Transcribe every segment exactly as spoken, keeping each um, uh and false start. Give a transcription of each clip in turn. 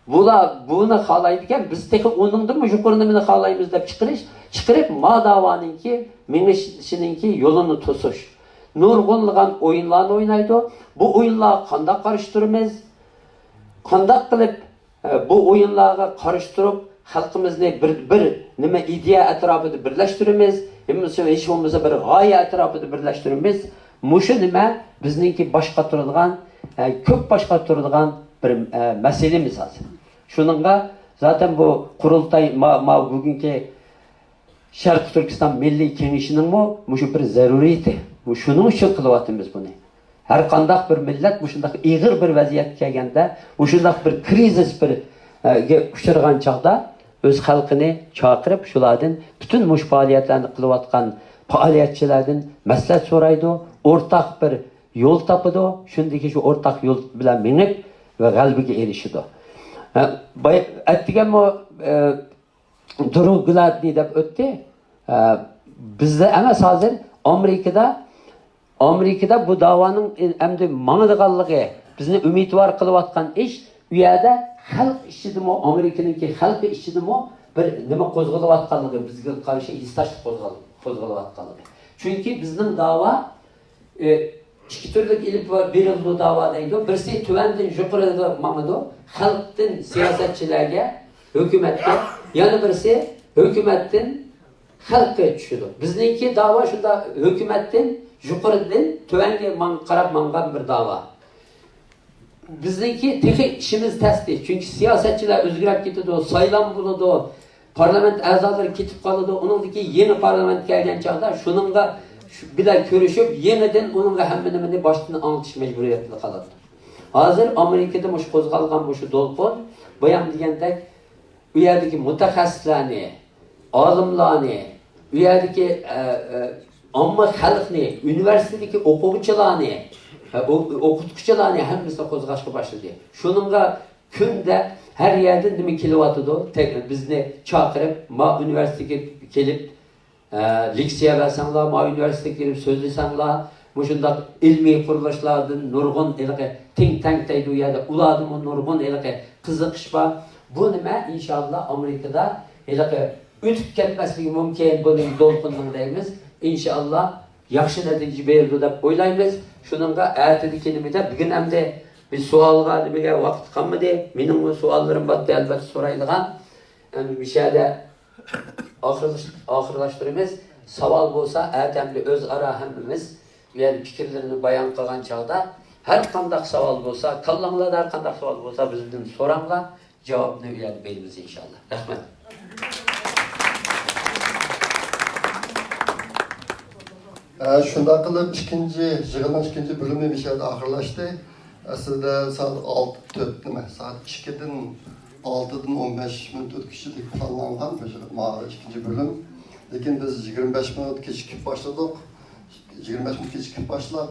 بۇلار بۇنى خالايدىكەن، بىز تېخى ئۇنىڭدىنمۇ يۇقىرى نېمىنى خالايمىز دەپ چىقىرىش، چىقىرىپ، ما داۋانىڭكى مېڭىشىنىڭكى يولىنى توسۇش. نۇرغۇنلىغان ئويۇنلارنى ئوينايدۇ. بۇ ئويۇنلارغا قانداق قارشى تۇرىمىز؟ قانداق قىلىپ، ئە، بۇ ئويۇنلارغا قارشى تۇرۇپ، خەلقىمىزنى بىر، بىر نېمە ئىدىيە ئەتراپىدا بىرلەشتۈرىمىز؟ يا بولمىسا ھېچ بولمىسا بىر غايە ئەتراپىدا بىرلەشتۈرىمىز؟ مۇشۇ نېمە بىزنىڭكى باش قاتۇرىدىغان، ئە، كۆپ باش قاتۇرىدىغان بىر، ئە، مەسىلىمىز ھازىر. شۇنىڭغا زاتەن بۇ قۇرۇلتاي، ما-، ما بۈگۈنكى شەرقىي تۈركىستان مىللىي كېڭىشىنىڭمۇ مۇشۇ بىر زەرۇرىيىتى. مۇشۇنىڭ ئۈچۈن قىلىۋاتىمىز بۇنى. ھەر قانداق بىر مىللەت مۇشۇنداق ئېغىر بىر ۋەزىيەتكە كەلگەندە، مۇشۇنداق بىر كرىزىس بىر، ئە، گە ئۇچرىغان چاغدا ئۆز خەلقىنى چاقىرىپ، شۇلاردىن پۈتۈن مۇشۇ پائالىيەتلەرنى قىلىۋاتقان پائالىيەتچىلەردىن مەسلىھەت سورايدۇ، ئورتاق بىر يول تاپىدۇ، شۇندىكى شۇ ئورتاق يول بىلەن مېڭىپ ۋە غەلىبىگە ئېرىشىدۇ. ئە، باي-، ئەتىگەنمۇ، ئە، دروگلادنى دەپ ئۆتتى. ئە، بىزدە ئەمەس، ھازىر ئامېرىكىدا، ئامېرىكىدا بۇ داۋانىڭ ئەمدى ماڭىدىغانلىقى، بىزنى ئۈمىدۋار قىلىۋاتقان ئىش، ئۇ يەردە خەلق ئىچىدىمۇ، ئامېرىكىنىڭكى خەلقى ئىچىدىمۇ بىر نېمە قوزغىلىۋاتقانلىقى، بىزگە قارشى ھېسداشلىق قوزغال-، قوزغىلىۋاتقانلىقى. چۈنكى بىزنىڭ داۋا ئى، ئىككى تۈرلۈك ئېلىپ بېرىلىدۇ داۋا دەيدۇ. بىرسى تۆۋەندىن يۇقىرىغا ماڭىدۇ، خەلقتىن سىياسەتچىلەرگە، ھۆكۈمەتكە، يەنە بىرسى ھۆكۈمەتتىن خەلققە چۈشىدۇ. بىزنىڭكى داۋا شۇنداق ھۆكۈمەتتىن يۇقىرىدىن تۆۋەنگە ماڭ-، قاراپ ماڭغان بىر داۋا. بىزنىڭكى تېخى ئىشىمىز تەستى. چۈنكى سىياسەتچىلەر ئۆزگىرىپ كېتىدۇ، سايلام بولىدۇ، پارلامېنت ئەزالىرى كېتىپ قالىدۇ. ئۇنىڭدىن كېيىن يېڭى پارلامېنت كەلگەن چاغدا شۇنىڭغا شۇ بىلەن كۆرۈشۈپ، يېڭىدىن ئۇنىڭغا ھەممە نېمىنى باشتىن ئاڭلىتىش مەجبۇرىيىتىدە قالىدۇ. ھازىر ئامېرىكىدا مۇشۇ قوزغالغان مۇشۇ دولقۇن، بايام دېگەندەك، ئۇ يەردىكى مۇتەخەسسىسلەرنى، ئالىملارنى، ئۇ يەردىكى، ئە، ئە، ئامما خەلقنى، ئۇنىۋېرسىتېتتىكى ئوقۇغۇچىلارنى، ئە، ئو-، ئوقۇتقۇچىلارنى ھەممىسىنى قوزغاشقا باشلىدى. شۇنىڭغا كۈندە ھەر يەردىن نېمە كېلىۋاتىدۇ، تە-، بىزنى چاقىرىپ، ما ئۇنىۋېرسىتېتكە كېلىپ، ئە، لېكسىيە بەرسەڭلار، ما ئۇنىۋېرسىتېتكە كېلىپ سۆزلىسەڭلار، مۇشۇنداق ئىلمىي قۇرۇلۇشلاردىن نۇرغۇن ھېلىقى تىنك تەنك دەيدۇ، ئۇ يەردە ئۇلاردىنمۇ نۇرغۇن ھېلىقى قىزىقىش بار. بۇ نېمە، ئىنشاللا، ئامېرىكىدا ھېلىقى ئۆتۈپ كەتمەسلىكى مۇمكىن بۇنىڭ دولقۇننىڭ دەيمىز. ئىنشاللا، ياخشى نەتىجە بېرىدۇ دەپ ئويلايمىز. شۇنىڭغا ئەتىدىكى نېمىدە، بۈگۈن ئەمدى بىز سوئالغا، نېمىگە ۋاقىت قالمىدى. مېنىڭمۇ سوئاللىرىم بارتى، ئەلۋەتتە، سورايدىغان. ئەمدى مۇشۇ يەردە ئاخىرلىش-، ئاخىرلاشتۇرىمىز. ساۋال بولسا، ئەتە ئەمدى ئۆزئارا ھەممىمىز بۇ يەردە پىكىرلىرىنى بايان قىلغان چاغدا، ھەر قانداق ساۋال بولسا، كاللاڭلاردا ھەر قانداق سوئال بولسا، بىزدىن سوراڭلار، جاۋابنى ئۇ يەردە بېرىمىز، ئىنشاللا. رەھمەت. ھە، شۇنداق قىلىپ، ئىككىنچى، يىغىننىڭ ئىككىنچى بۆلۈمى مۇشۇ يەردە ئاخىرلاشتى. ئەسلىدە سائەت ئالتە، تۆت، نېمە، سائەت ئىككىدىن، ئالتىدىن ئون بەش مىنۇت ئۆتكۈچىلىك پىلانلانغان مۇشۇ ما-، ئىككىنچى بۆلۈم. لېكىن بىز يىگىرمە بەش مىنۇت كېچىكىپ باشلىدۇق. يىگىرمە بەش مىنۇت كېچىكىپ باشلاپ،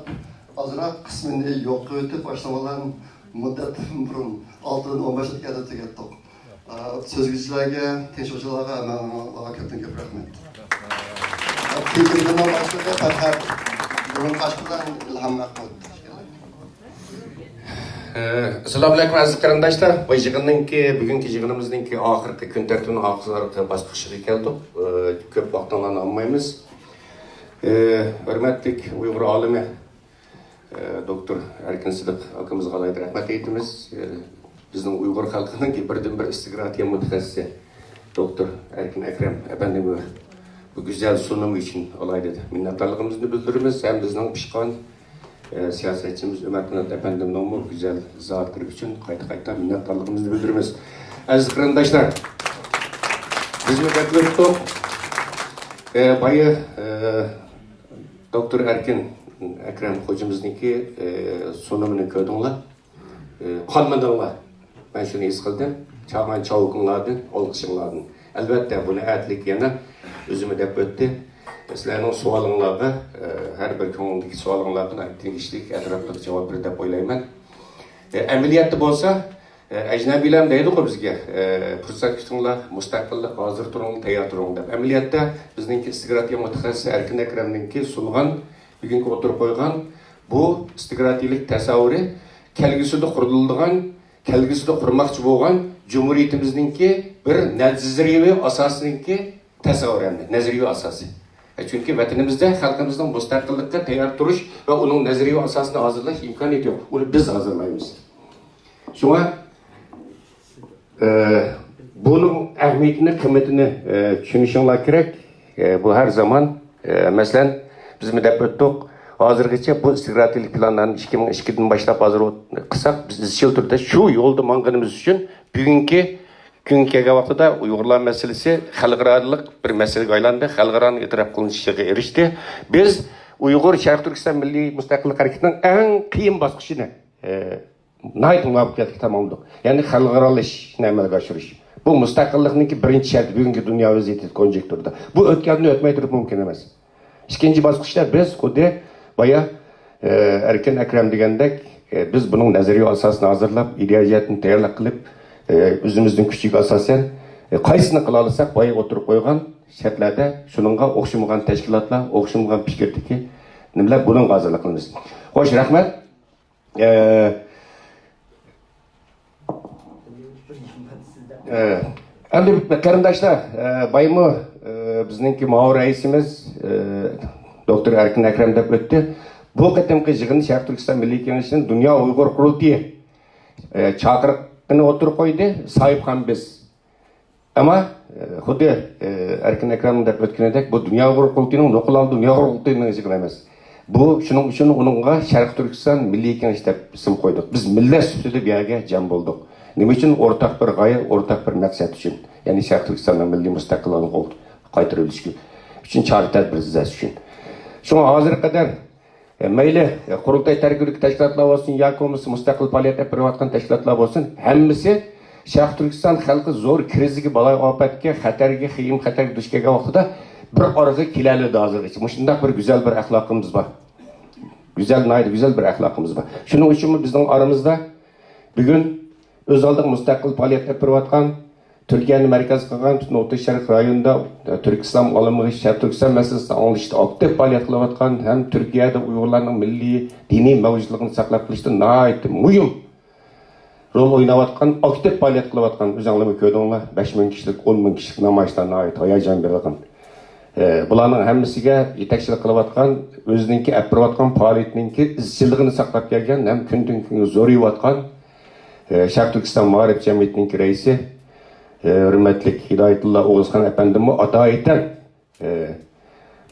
ئازراق قىسمىنى يوقىتىپ باشلىغان مۇددەتتىن بۇرۇن، ئالتىدىن ئون بەش دەقىقىدە تۈگەتتۇق. ئا، سۆزگۈچىلەرگە، تىڭشىغۇچىلارغا، ھەممىڭلارغا كۆپتىن كۆپ رەھمەت. كېيىنكى بۆلۈمنىڭ باشلىقى پەرھات بۇرۇن قاش بىلەن ئىلھام مەھمۇد. ئە، ئەسسالامۇئەلەيكۇم، ئەزىز قېرىنداشلار. بۇ يىغىننىڭكى، بۈگۈنكى يىغىنىمىزنىڭكى ئاخىرقى كۈن تەرتىپىنىڭ ئاخىرقى باسقۇچىغا كەلدۇق. ئە، كۆپ ۋاقتىڭلارنى ئالمايمىز. ئە، ھۆرمەتلىك ئۇيغۇر ئالىمى، ئە، دوكتور ئەركىن سىدىق ئاكىمىزغا ئالاھىدە رەھمەت ئېيتىمىز. ئە، بىزنىڭ ئۇيغۇر خەلقىنىڭكى بىردىنبىر ئىستىگراتىيە مۇتەخەسسىسى دوكتور ئەركىن ئەكرەم ئەپەندىمگە بۇ گۈزەل سۇنۇمى ئۈچۈن ئالاھىدە مىننەتدارلىقىمىزنى بىلدۈرىمىز ھەم بىزنىڭ پىشقان، ئە، سىياسەتچىمىز ئۆمەر قانات ئەپەندىمنىڭمۇ گۈزەل زاتلىرى ئۈچۈن قايتا-قايتا مىننەتدارلىقىمىزنى بىلدۈرىمىز. ئەزىز قېرىنداشلار، بىزمۇ دەپ ئۆتتۇق. ئە، بايا، ئە، دوكتور ئەركىن ئەكرەم خوجىمىزنىڭكى، ئە، سۇنۇمىنى كۆردۈڭلار. ئى، قانمىدىڭلار. مەن شۇنى ھېس قىلدىم. چالغان چاۋىكىڭلاردىن، ئالقىشىڭلاردىن. ئەلۋەتتە، بۇنى ئەتىلىك يەنە ئۆزۈممۇ دەپ ئۆتتى. سىلەرنىڭ سوئالىڭلارغا، ئى، ھەر بىر كۆڭلۈڭدىكى سوئالىڭلارغا ناھايىتى تېگىشلىك، ئەتراپلىق جاۋاب بېرىدۇ دەپ ئويلايمەن. ئى، ئەمەلىيەتتە بولسا، ئى، ئەجنەبىيلەرمۇ دەيدىغۇ بىزگە، ئى، پۇرسەت كۈتۈڭلار، مۇستەقىللىق ھازىر تۇرۇڭ، تەييار تۇرۇڭ دەپ. ئەمەلىيەتتە بىزنىڭكى ئىستىگراتىيە مۇتەخەسسىسى ئەركىن ئەكرەمنىڭكى سۇنغان، بۈگۈنكى ئوتتۇرىغا قويغان بۇ ئىستىگراتىيىلىك تەسەۋۋۇرى كەلگۈسىدە قۇرۇلىدىغان كەلگۈسىدە قۇرماقچى بولغان جۇمھۇرىيىتىمىزنىڭكى بىر نەزەرىيەۋى ئاساسىنىڭكى تەسەۋۋۇر، ئەمدى نەزەرىيەۋى ئاساسى. چۈنكى ۋەتىنىمىزدە خەلقىمىزنىڭ مۇستەقىللىققا تەييار تۇرۇش ۋە ئۇنىڭ نەزەرىيەۋى ئاساسىنى ھازىرلاش ئىمكانىيىتى يوق. ئۇنى بىز ھازىرلايمىز. شۇڭا، ئە، بۇنىڭ ئەھمىيىتىنى، قىممىتىنى، ئە، چۈشىنىشىڭلار كېرەك. ئە، بۇ ھەر زامان، ئە، مەسىلەن، بىزمۇ دەپ ئۆتتۇق. ھازىرغىچە بۇ ئىستراتېگىيەلىك پىلانلارنى ئىككى مىڭ ئىككىدىن باشلاپ ھازىر قىلساق، بىز ئىزچىل تۈردە شۇ يولدا ماڭغىنىمىز ئۈچۈن بۈگۈنكى كۈنگە كەلگەن ۋاقتىدا ئۇيغۇرلار مەسىلىسى خەلقئارالىق بىر مەسىلىگە ئايلاندى، خەلقئارانىڭ ئېتىراپ قىلىنىشىغا ئېرىشتى. بىز ئۇيغۇر شەرقىي تۈركىستان مىللىي مۇستەقىللىق ھەرىكىتىنىڭ ئەڭ قىيىن باسقۇچىنى، ئە، ناھايىتى مۇۋەپپەقىيەتلىك تاماملىدۇق. يەنى خەلقئارالىشىشنى ئەمەلگە ئاشۇرۇش. بۇ مۇستەقىللىقنىڭكى بىرىنچى شەرتى، بۈگۈنكى دۇنيا ۋەزىيىتى كونجېكتۇرىدا. بۇ ئۆتكەندىن ئۆتمەي تۇرۇپ مۇمكىن ئەمەس. ئىككىنچى باسقۇچتا بىز خۇددى بايا، ئە، ئەركىن ئەكرەم دېگەندەك، ئە، بىز بۇنىڭ نەزەرىيە ئاساسىنى ھازىرلاپ، ئىدىيە جەھەتتىن تەييارلىق قىلىپ، ئە، ئۆزىمىزنىڭ كۈچىگە ئاساسەن، ئە، قايسىنى قىلالىساق، بايا ئوتتۇرىغا قويغان شەرتلەردە شۇنىڭغا ئوخشىمىغان تەشكىلاتلار، ئوخشىمىغان پىكىردىكى نېمىلەر، بۇنىڭغا ھازىرلىق قىلىمىز. خوش، رەھمەت. ئە، ئە، ئەمدى قېرىنداشلار، ئە، بايمۇ، ئە، بىزنىڭكى ماۋۇ رەئىسىمىز، ئە، دوكتور ئەركىن ئەكرەم دەپ ئۆتتى. بۇ قېتىمقى يىغىن شەرقىي تۈركىستان مىللىي كېڭىشىنىڭ دۇنيا ئۇيغۇر قۇرۇلتىيى، ئە، چاقىرىقىنى ئوتتۇرىغا قويدى. ساھىبخان بىز. ئەمما، ئە، خۇددى، ئە، ئەركىن ئەكرەم دەپ ئۆتكىنىدەك، بۇ دۇنيا ئۇيغۇر قۇرۇلتىيىنىڭ نوقۇل ھالدا دۇنيا ئۇيغۇر قۇرۇلتىيىنىڭ يىغىنى ئەمەس. بۇ، شۇنىڭ ئۈچۈن ئۇنىڭغا شەرقىي تۈركىستان مىللىي كېڭىشى دەپ ئىسىم قويدۇق. بىز مىللەت سۈپىتىدە بۇ يەرگە جەم بولدۇق. نېمە ئۈچۈن؟ ئورتاق بىر غايە، ئورتاق بىر مەقسەت ئۈچۈن. يەنى شەرقىي تۈركىستاننىڭ مىللىي مۇستەقىللىقىنى قول-، قايتۇرۇۋېلىش ئۈچۈن، چارە تەدبىر ئىزدەش ئۈچۈن. شۇڭا ھازىرغا قەدەر ئە، مەيلى، ئە، قۇرۇلتاي تەركىبىدىكى تەشكىلاتلار بولسۇن ياكى بولمىسا مۇستەقىل پائالىيەت ئېلىپ بېرىۋاتقان تەشكىلاتلار بولسۇن، ھەممىسى شەرقىي تۈركىستان خەلقى زور كىرىزىسكە، بالايىئاپەتكە، خەتەرگە، قىيىن خەتەرگە دۇچ كەلگەن ۋاقتىدا بىر ئارىغا كېلەلىدى ھازىرغىچە. مۇشۇنداق بىر گۈزەل بىر ئەخلاقىمىز بار. گۈزەل، ناھايىتى گۈزەل بىر ئەخلاقىمىز بار. شۇنىڭ ئۈچۈنمۇ بىزنىڭ ئارىمىزدا بۈگۈن ئۆز ئالدىغا مۇستەقىل پائالىيەت ئېلىپ بېرىۋاتقان، تۈركىيەنى مەركەز قىلغان پۈتۈن ئوتتۇرا شەرق رايونىدا، ئە، تۈرك ئىسلام ئالىمى شەرقىي تۈركىستان مەسىلىسىنى ئاڭلىشىشتا ئاكتىپ پائالىيەت قىلىۋاتقان ھەم تۈركىيەدە ئۇيغۇرلارنىڭ مىللىي، دىنىي مەۋجۇتلۇقىنى ساقلاپ قېلىشتا ناھايىتى مۇھىم رول ئويناۋاتقان، ئاكتىپ پائالىيەت قىلىۋاتقان، ئۆزۈڭلارمۇ كۆردۈڭلار، بەش مىڭ كىشىلىك، ئون مىڭ كىشىلىك نامايىشلار ناھايىتى ھاياجان بېرىدىغان. ئە، بۇلارنىڭ ھەممىسىگە يېتەكچىلىك قىلىۋاتقان، ئۆزىنىڭكى ئېلىپ بېرىۋاتقان پائالىيىتىنىڭكى ئىزچىللىقىنى ساقلاپ كەلگەن ھەم كۈندىن-كۈنگە زورىيىۋاتقان، ئە، شەرقىي تۈركىستان مائارىپ جەمئىيىتىنىڭكى رەئىسى، ئە، ھۆرمەتلىك ھىدايەتۇللا ئوغۇزخان ئەپەندىممۇ ئاتايىتەن، ئە،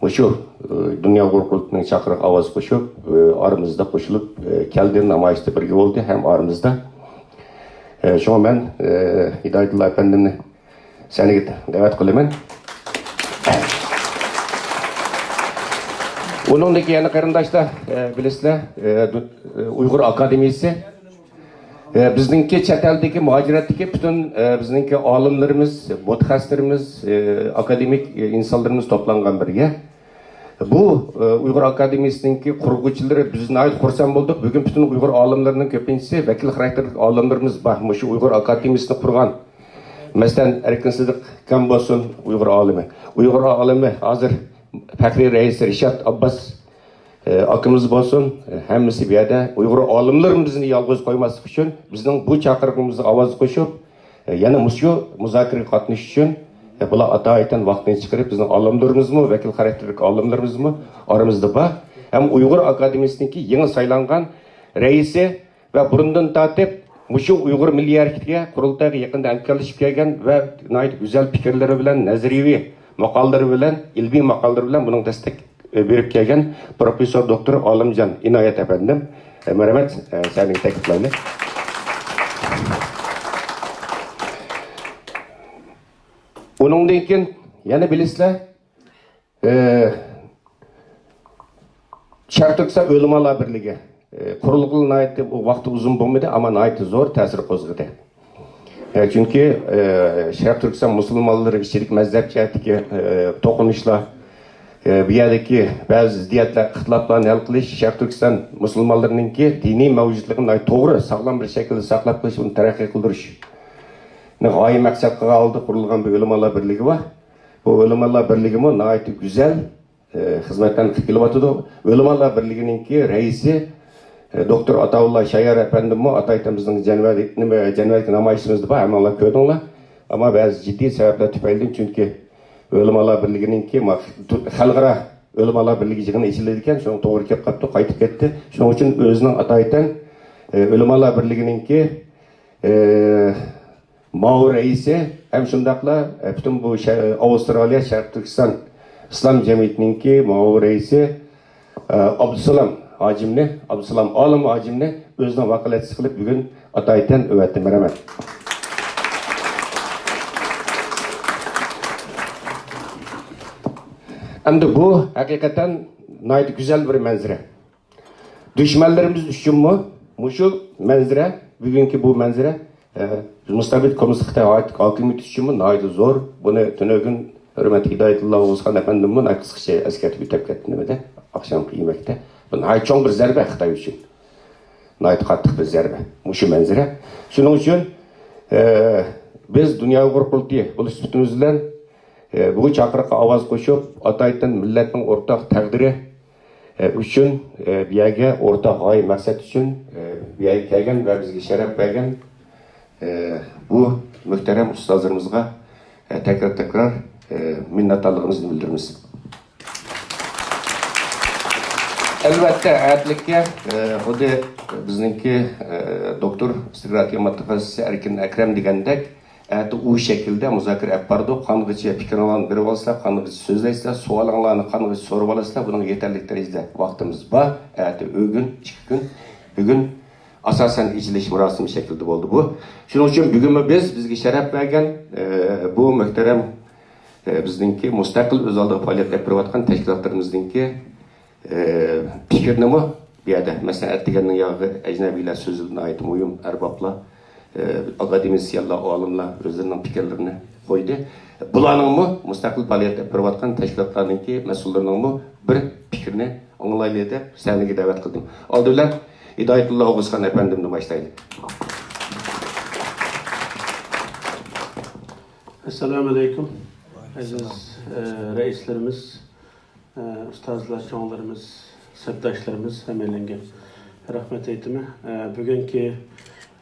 مۇشۇ، ئە، دۇنيا ئۇيغۇر قۇرۇلتىيىنىڭ چاقىرىقىغا ئاۋاز قوشۇپ، ئە، ئارىمىزدا قوشۇلۇپ، ئە، كەلدى، نامايىشتا بىرگە بولدى ھەم ئارىمىزدا. ئە، شۇڭا مەن، ئە، ھىدايەتۇللا ئەپەندىمنى سەھنىگە دەۋەت قىلىمەن. ئۇنىڭدىن كېيىن يەنە قېرىنداشلار، ئە، بىلىسىلەر، ئە، دۇ-، ئە، ئۇيغۇر ئاكادېمىيىسى. ئە، بىزنىڭكى چەت ئەلدىكى، مۇھاجىرەتتىكى پۈتۈن، ئە، بىزنىڭكى ئالىملىرىمىز، مۇتەخەسسىسلىرىمىز، ئە، ئاكادېمىك، ئە، ئىنسانلىرىمىز توپلانغان بىر يەر. بۇ، ئە، ئۇيغۇر ئاكادېمىيىسىنىڭكى قۇرغۇچىلىرى، بىز ناھايىتى خۇرسەن بولدۇق. بۈگۈن پۈتۈن ئۇيغۇر ئالىملىرىنىڭ كۆپىنچىسى ۋەكىل خاراكتېرلىك ئالىملىرىمىز بار، مۇشۇ ئۇيغۇر ئاكادېمىيىسىنى قۇرغان. مەسىلەن، ئەركىن سىدىق ئاكام بولسۇن، ئۇيغۇر ئالىمى. ئۇيغۇر ئالىمى ھازىر پەخرىي رەئىسى رىشات ئابباس، ئە، ئاكىمىز بولسۇن، ئە، ھەممىسى بۇ يەردە. ئۇيغۇر ئالىملىرىمىزنى يالغۇز قويماسلىق ئۈچۈن، بىزنىڭ بۇ چاقىرىقىمىزغا ئاۋاز قوشۇپ، ئە، يەنە مۇشۇ مۇزاكىرىگە قاتنىشىش ئۈچۈن، ئە، بۇلار ئاتايىتەن ۋاقتىنى چىقىرىپ، بىزنىڭ ئالىملىرىمىزمۇ، ۋەكىل خاراكتېرلىك ئالىملىرىمىزمۇ ئارىمىزدا بار. ھەم ئۇيغۇر ئاكادېمىيىسىنىڭكى يېڭى سايلانغان رەئىسى ۋە بۇرۇندىن تارتىپ مۇشۇ ئۇيغۇر مىللىي ھەرىكىتىگە، قۇرۇلتايغا يېقىندىن ھەمكارلىشىپ كەلگەن ۋە ناھايىتى گۈزەل پىكىرلىرى بىلەن، نەزەرىيەۋى ماقالىلىرى بىلەن، ئىلمىي ماقالىلىرى بىلەن بۇنىڭغا دەستەك، ئە، بېرىپ كەلگەن پروفېسسور دوكتور ئالىمجان ئىنايەت ئەپەندىم، ئە، مەرھەمەت، ئە، سەھنىگە تەكلىپ قىلايلى. ئۇنىڭدىن كېيىن يەنە بىلىسىلەر، ئى، شەرقىي تۈركىستان ئۆلىمالار بىرلىكى، ئى، قۇرۇلغىلى ناھايىتى، ئۇ ۋاقتى ئۇزۇن بولمىدى، ئەمما ناھايىتى زور تەسىر قوزغىدى. ئى، چۈنكى، ئى، شەرقىي تۈركىستان مۇسۇلمانلىرى ئىچىدىكى مەزھەپ جەھەتتىكى، ئى، توقۇنۇشلار، ئى، بۇ يەردىكى بەزى زىددىيەتلەر، ئىختىلاپلارنى ھەل قىلىش، شەرقىي تۈركىستان مۇسۇلمانلىرىنىڭكى دىنىي مەۋجۇتلۇقىنى ناھايىتى توغرا، ساغلام بىر شەكىلدە ساقلاپ قېلىش، ئۇنى تەرەققىي قىلدۇرۇشنى غايە مەقسەت قىلغان ھالدا قۇرۇلغان بىر ئۆلىمالار بىرلىكى بار. بۇ ئۆلىمالار بىرلىكىمۇ ناھايىتى گۈزەل، ئى، خىزمەتلەرنى قىلىپ كېلىۋاتىدۇ. ئۆلىمالار بىرلىكىنىڭكى رەئىسى، دوكتور ئاتاۋۇللا شايار ئەپەندىممۇ ئاتايتىن بىزنىڭ جەنۋەدىكى، نېمە، جەنۋەدىكى نامايىشىمىزدا بار، ھەممىڭلار كۆردۈڭلار. ئەمما بەزى جىددىي سەۋەبلەر تۈپەيلىدىن، چۈنكى ئۆلىمالار بىرلىكىنىڭكى، ما-، خەلقئارا ئۆلىمالار بىرلىكى يىغىنى ئېچىلىدىكەن، شۇنىڭ توغرا كېلىپ قاپتۇ، قايتىپ كەتتى. شۇنىڭ ئۈچۈن ئۆزىنىڭ ئاتايتىن، ئە، ئۆلىمالار بىرلىكىنىڭكى، ئە، مۇئاۋىن رەئىسى ھەم شۇنداقلا، ئە، پۈتۈن بۇ شە-، ئاۋسترالىيە شەرقىي تۈركىستان ئىسلام جەمئىيىتىنىڭكى مۇئاۋىن رەئىسى، ئە، ئابدۇسالام ھاجىمنى، ئابدۇسالام ئالىم ھاجىمنى ئۆزىنىڭ ۋاكالەتچىسى قىلىپ بۈگۈن ئاتايتەن ئەۋەتتىم. رەھمەت. ئەمدى بۇ ھەقىقەتەن ناھايىتى گۈزەل بىر مەنزىرە. دۈشمەنلىرىمىز ئۈچۈنمۇ مۇشۇ مەنزىرە، بۈگۈنكى بۇ مەنزىرە، ئە، مۇستەبىت كوممۇنىست خىتاي ھاكىمىيىتى ئۈچۈنمۇ ناھايىتى زور. بۇنى تۈنۈگۈن ھۆرمەتلىك ھىدايەتۇللا ئوغۇزخان ئەپەندىممۇ ناھايىتى قىسقىچە ئەسكەرتىپ ئۆتۈپ كەتتى نېمىدە، ئاخشامقى يېمەكتە. بۇ ناھايىتى چوڭ بىر زەربە خىتاي ئۈچۈن. ناھايىتى قاتتىق بىر زەربە. مۇشۇ مەنزىرە. شۇنىڭ ئۈچۈن، ئە، بىز دۇنيا ئۇيغۇر قۇرۇلتىيى بولۇش سۈپىتىمىز بىلەن، ئە، بۇ چاقىرىققا ئاۋاز قوشۇپ، ئاتايتىن مىللەتنىڭ ئورتاق تەقدىرى، ئە، ئۈچۈن، ئە، بۇ يەرگە ئورتاق غايە مەقسەت ئۈچۈن، ئە، بۇ يەرگە كەلگەن ۋە بىزگە شەرەپ بەرگەن، ئە، بۇ مۆھتەرەم ئۇستازلىرىمىزغا، ئە، تەكرار-تەكرار، ئە، مىننەتدارلىقىمىزنى بىلدۈرىمىز. ئەلۋەتتە، ئەتىلىككە، ئە، خۇددى بىزنىڭكى، ئە، دوكتور، ئىستىقرارىيەت مۇتەخەسسىسى ئەركىن ئەكرەم دېگەندەك، ئەتە ئۇ شەكىلدە مۇزاكىرە ئېلىپ بارىدۇ. قانغىچە پىكرىڭلارنى بېرىۋالسىلەر، قانغىچە سۆزلەيسىلەر، سوئالىڭلارنى قانغىچە سورىۋالىسىلەر. بۇنىڭغا يېتەرلىك دەرىجىدە ۋاقتىمىز بار. ئەتە، ئۆگۈن، ئىككى كۈن. بۈگۈن ئاساسەن ئېچىلىش مۇراسىمى شەكلىدە بولدى بۇ. شۇنىڭ ئۈچۈن بۈگۈنمۇ بىز، بىزگە شەرەپ بەرگەن، ئە، بۇ مۆھتەرەم، ئە، بىزنىڭكى مۇستەقىل ئۆز ئالدىغا پائالىيەت ئېلىپ بېرىۋاتقان تەشكىلاتلىرىمىزنىڭكى ئى، پىكىرنىمۇ بۇ يەردە، مەسىلەن، ئەتىگەننىڭ ياغى ئەجنەبىيلەر سۆزىدە ناھايىتى مۇھىم ئەربابلار، ئى، ئاكادېمىسىيانلار، ئالىملار ئۆزلىرىنىڭ پىكىرلىرىنى قويدى. بۇلارنىڭمۇ مۇستەقىل پائالىيەت ئېلىپ بېرىۋاتقان تەشكىلاتلارنىڭكى مەسئۇللىرىنىڭمۇ بىر پىكرىنى ئاڭلايلى دەپ سەھنىگە دەۋەت قىلدىم. ئالدى بىلەن ھىدايەتۇللا ئوغۇزخان ئەپەندىمدىن باشلايلى. ئەسسالامۇ ئەلەيكۇم. ئەزىز، ئە، رەئىسلىرىمىز، ئۇستازلار، چوڭلىرىمىز، سەپداشلىرىمىز، ھەممەيلەنگە رەھمەت ئېيتىمەن. بۈگۈنكى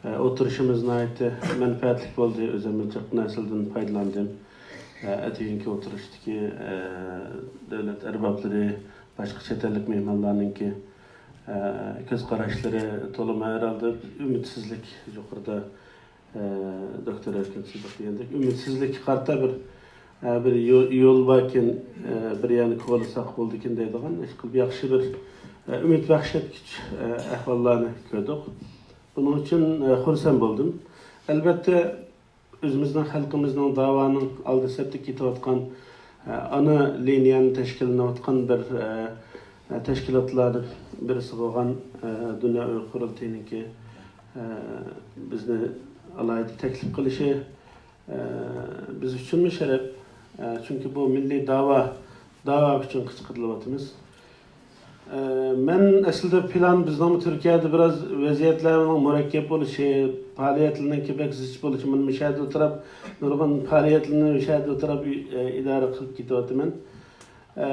ئولتۇرۇشىمىز ناھايىتى مەنپەئەتلىك بولدى. ئۆزۈممۇ جىق نەرسىلەردىن پايدىلاندىم. ئەتىگۈنكى ئولتۇرۇشتىكى دۆلەت ئەربابلىرى، باشقا چەت ئەللىك مېھمانلارنىڭكى كۆز قاراشلىرى تولىمۇ ھەرھالدا ئۈمىدسىزلىك يۇقىرىدا ئە، دوكتور ئەركىن سىدىق دېگەندەك، ئۈمىدسىزلىككە قارىتا بىر، ئە، بىر يو-، يول باركەن، ئە، بىر يەرنى كوۋالىساق بولىدىكەن دەيدىغان، ئىشقىلىپ ياخشى بىر، ئە، ئۈمىد بەخش ئەتكۈچ، ئە، ئەھۋاللارنى كۆردۇق. بۇنىڭ ئۈچۈن، ئە، خۇرسەن بولدۇم. ئەلۋەتتە، ئۆزىمىزنىڭ خەلقىمىزنىڭ داۋانىڭ ئالدى سەپتە كېتىۋاتقان، ئە، ئانا لىنىيەنى تەشكىللىنىۋاتقان بىر، ئە، ئە، تەشكىلاتلار بىرسى بولغان، ئە، دۇنيا ئۇيغۇر قۇرۇلتىيىنىڭكى، ئە، بىزنى ئالاھىدە تەكلىپ قىلىشى، ئە، بىز ئۈچۈنمۇ شەرەپ. ئە، چۈنكى بۇ مىللىي داۋا، داۋا ئۈچۈن قىچقىرىلىۋاتىمىز. ئە، مەن ئەسلىدە پىلان، بىزنىڭمۇ تۈركىيەدە بىراز ۋەزىيەتلەرنىڭ مۇرەككەپ بولۇشى، پائالىيەتلەرنىڭكى بەك زىچ بولۇشى، مەن مۇشۇ يەردە ئولتۇرۇپ، نۇرغۇن پائالىيەتلەرنى مۇشۇ يەردە ئولتۇرۇپ، ئە، ئىدارە قىلىپ كېتىۋاتىمەن. ئە،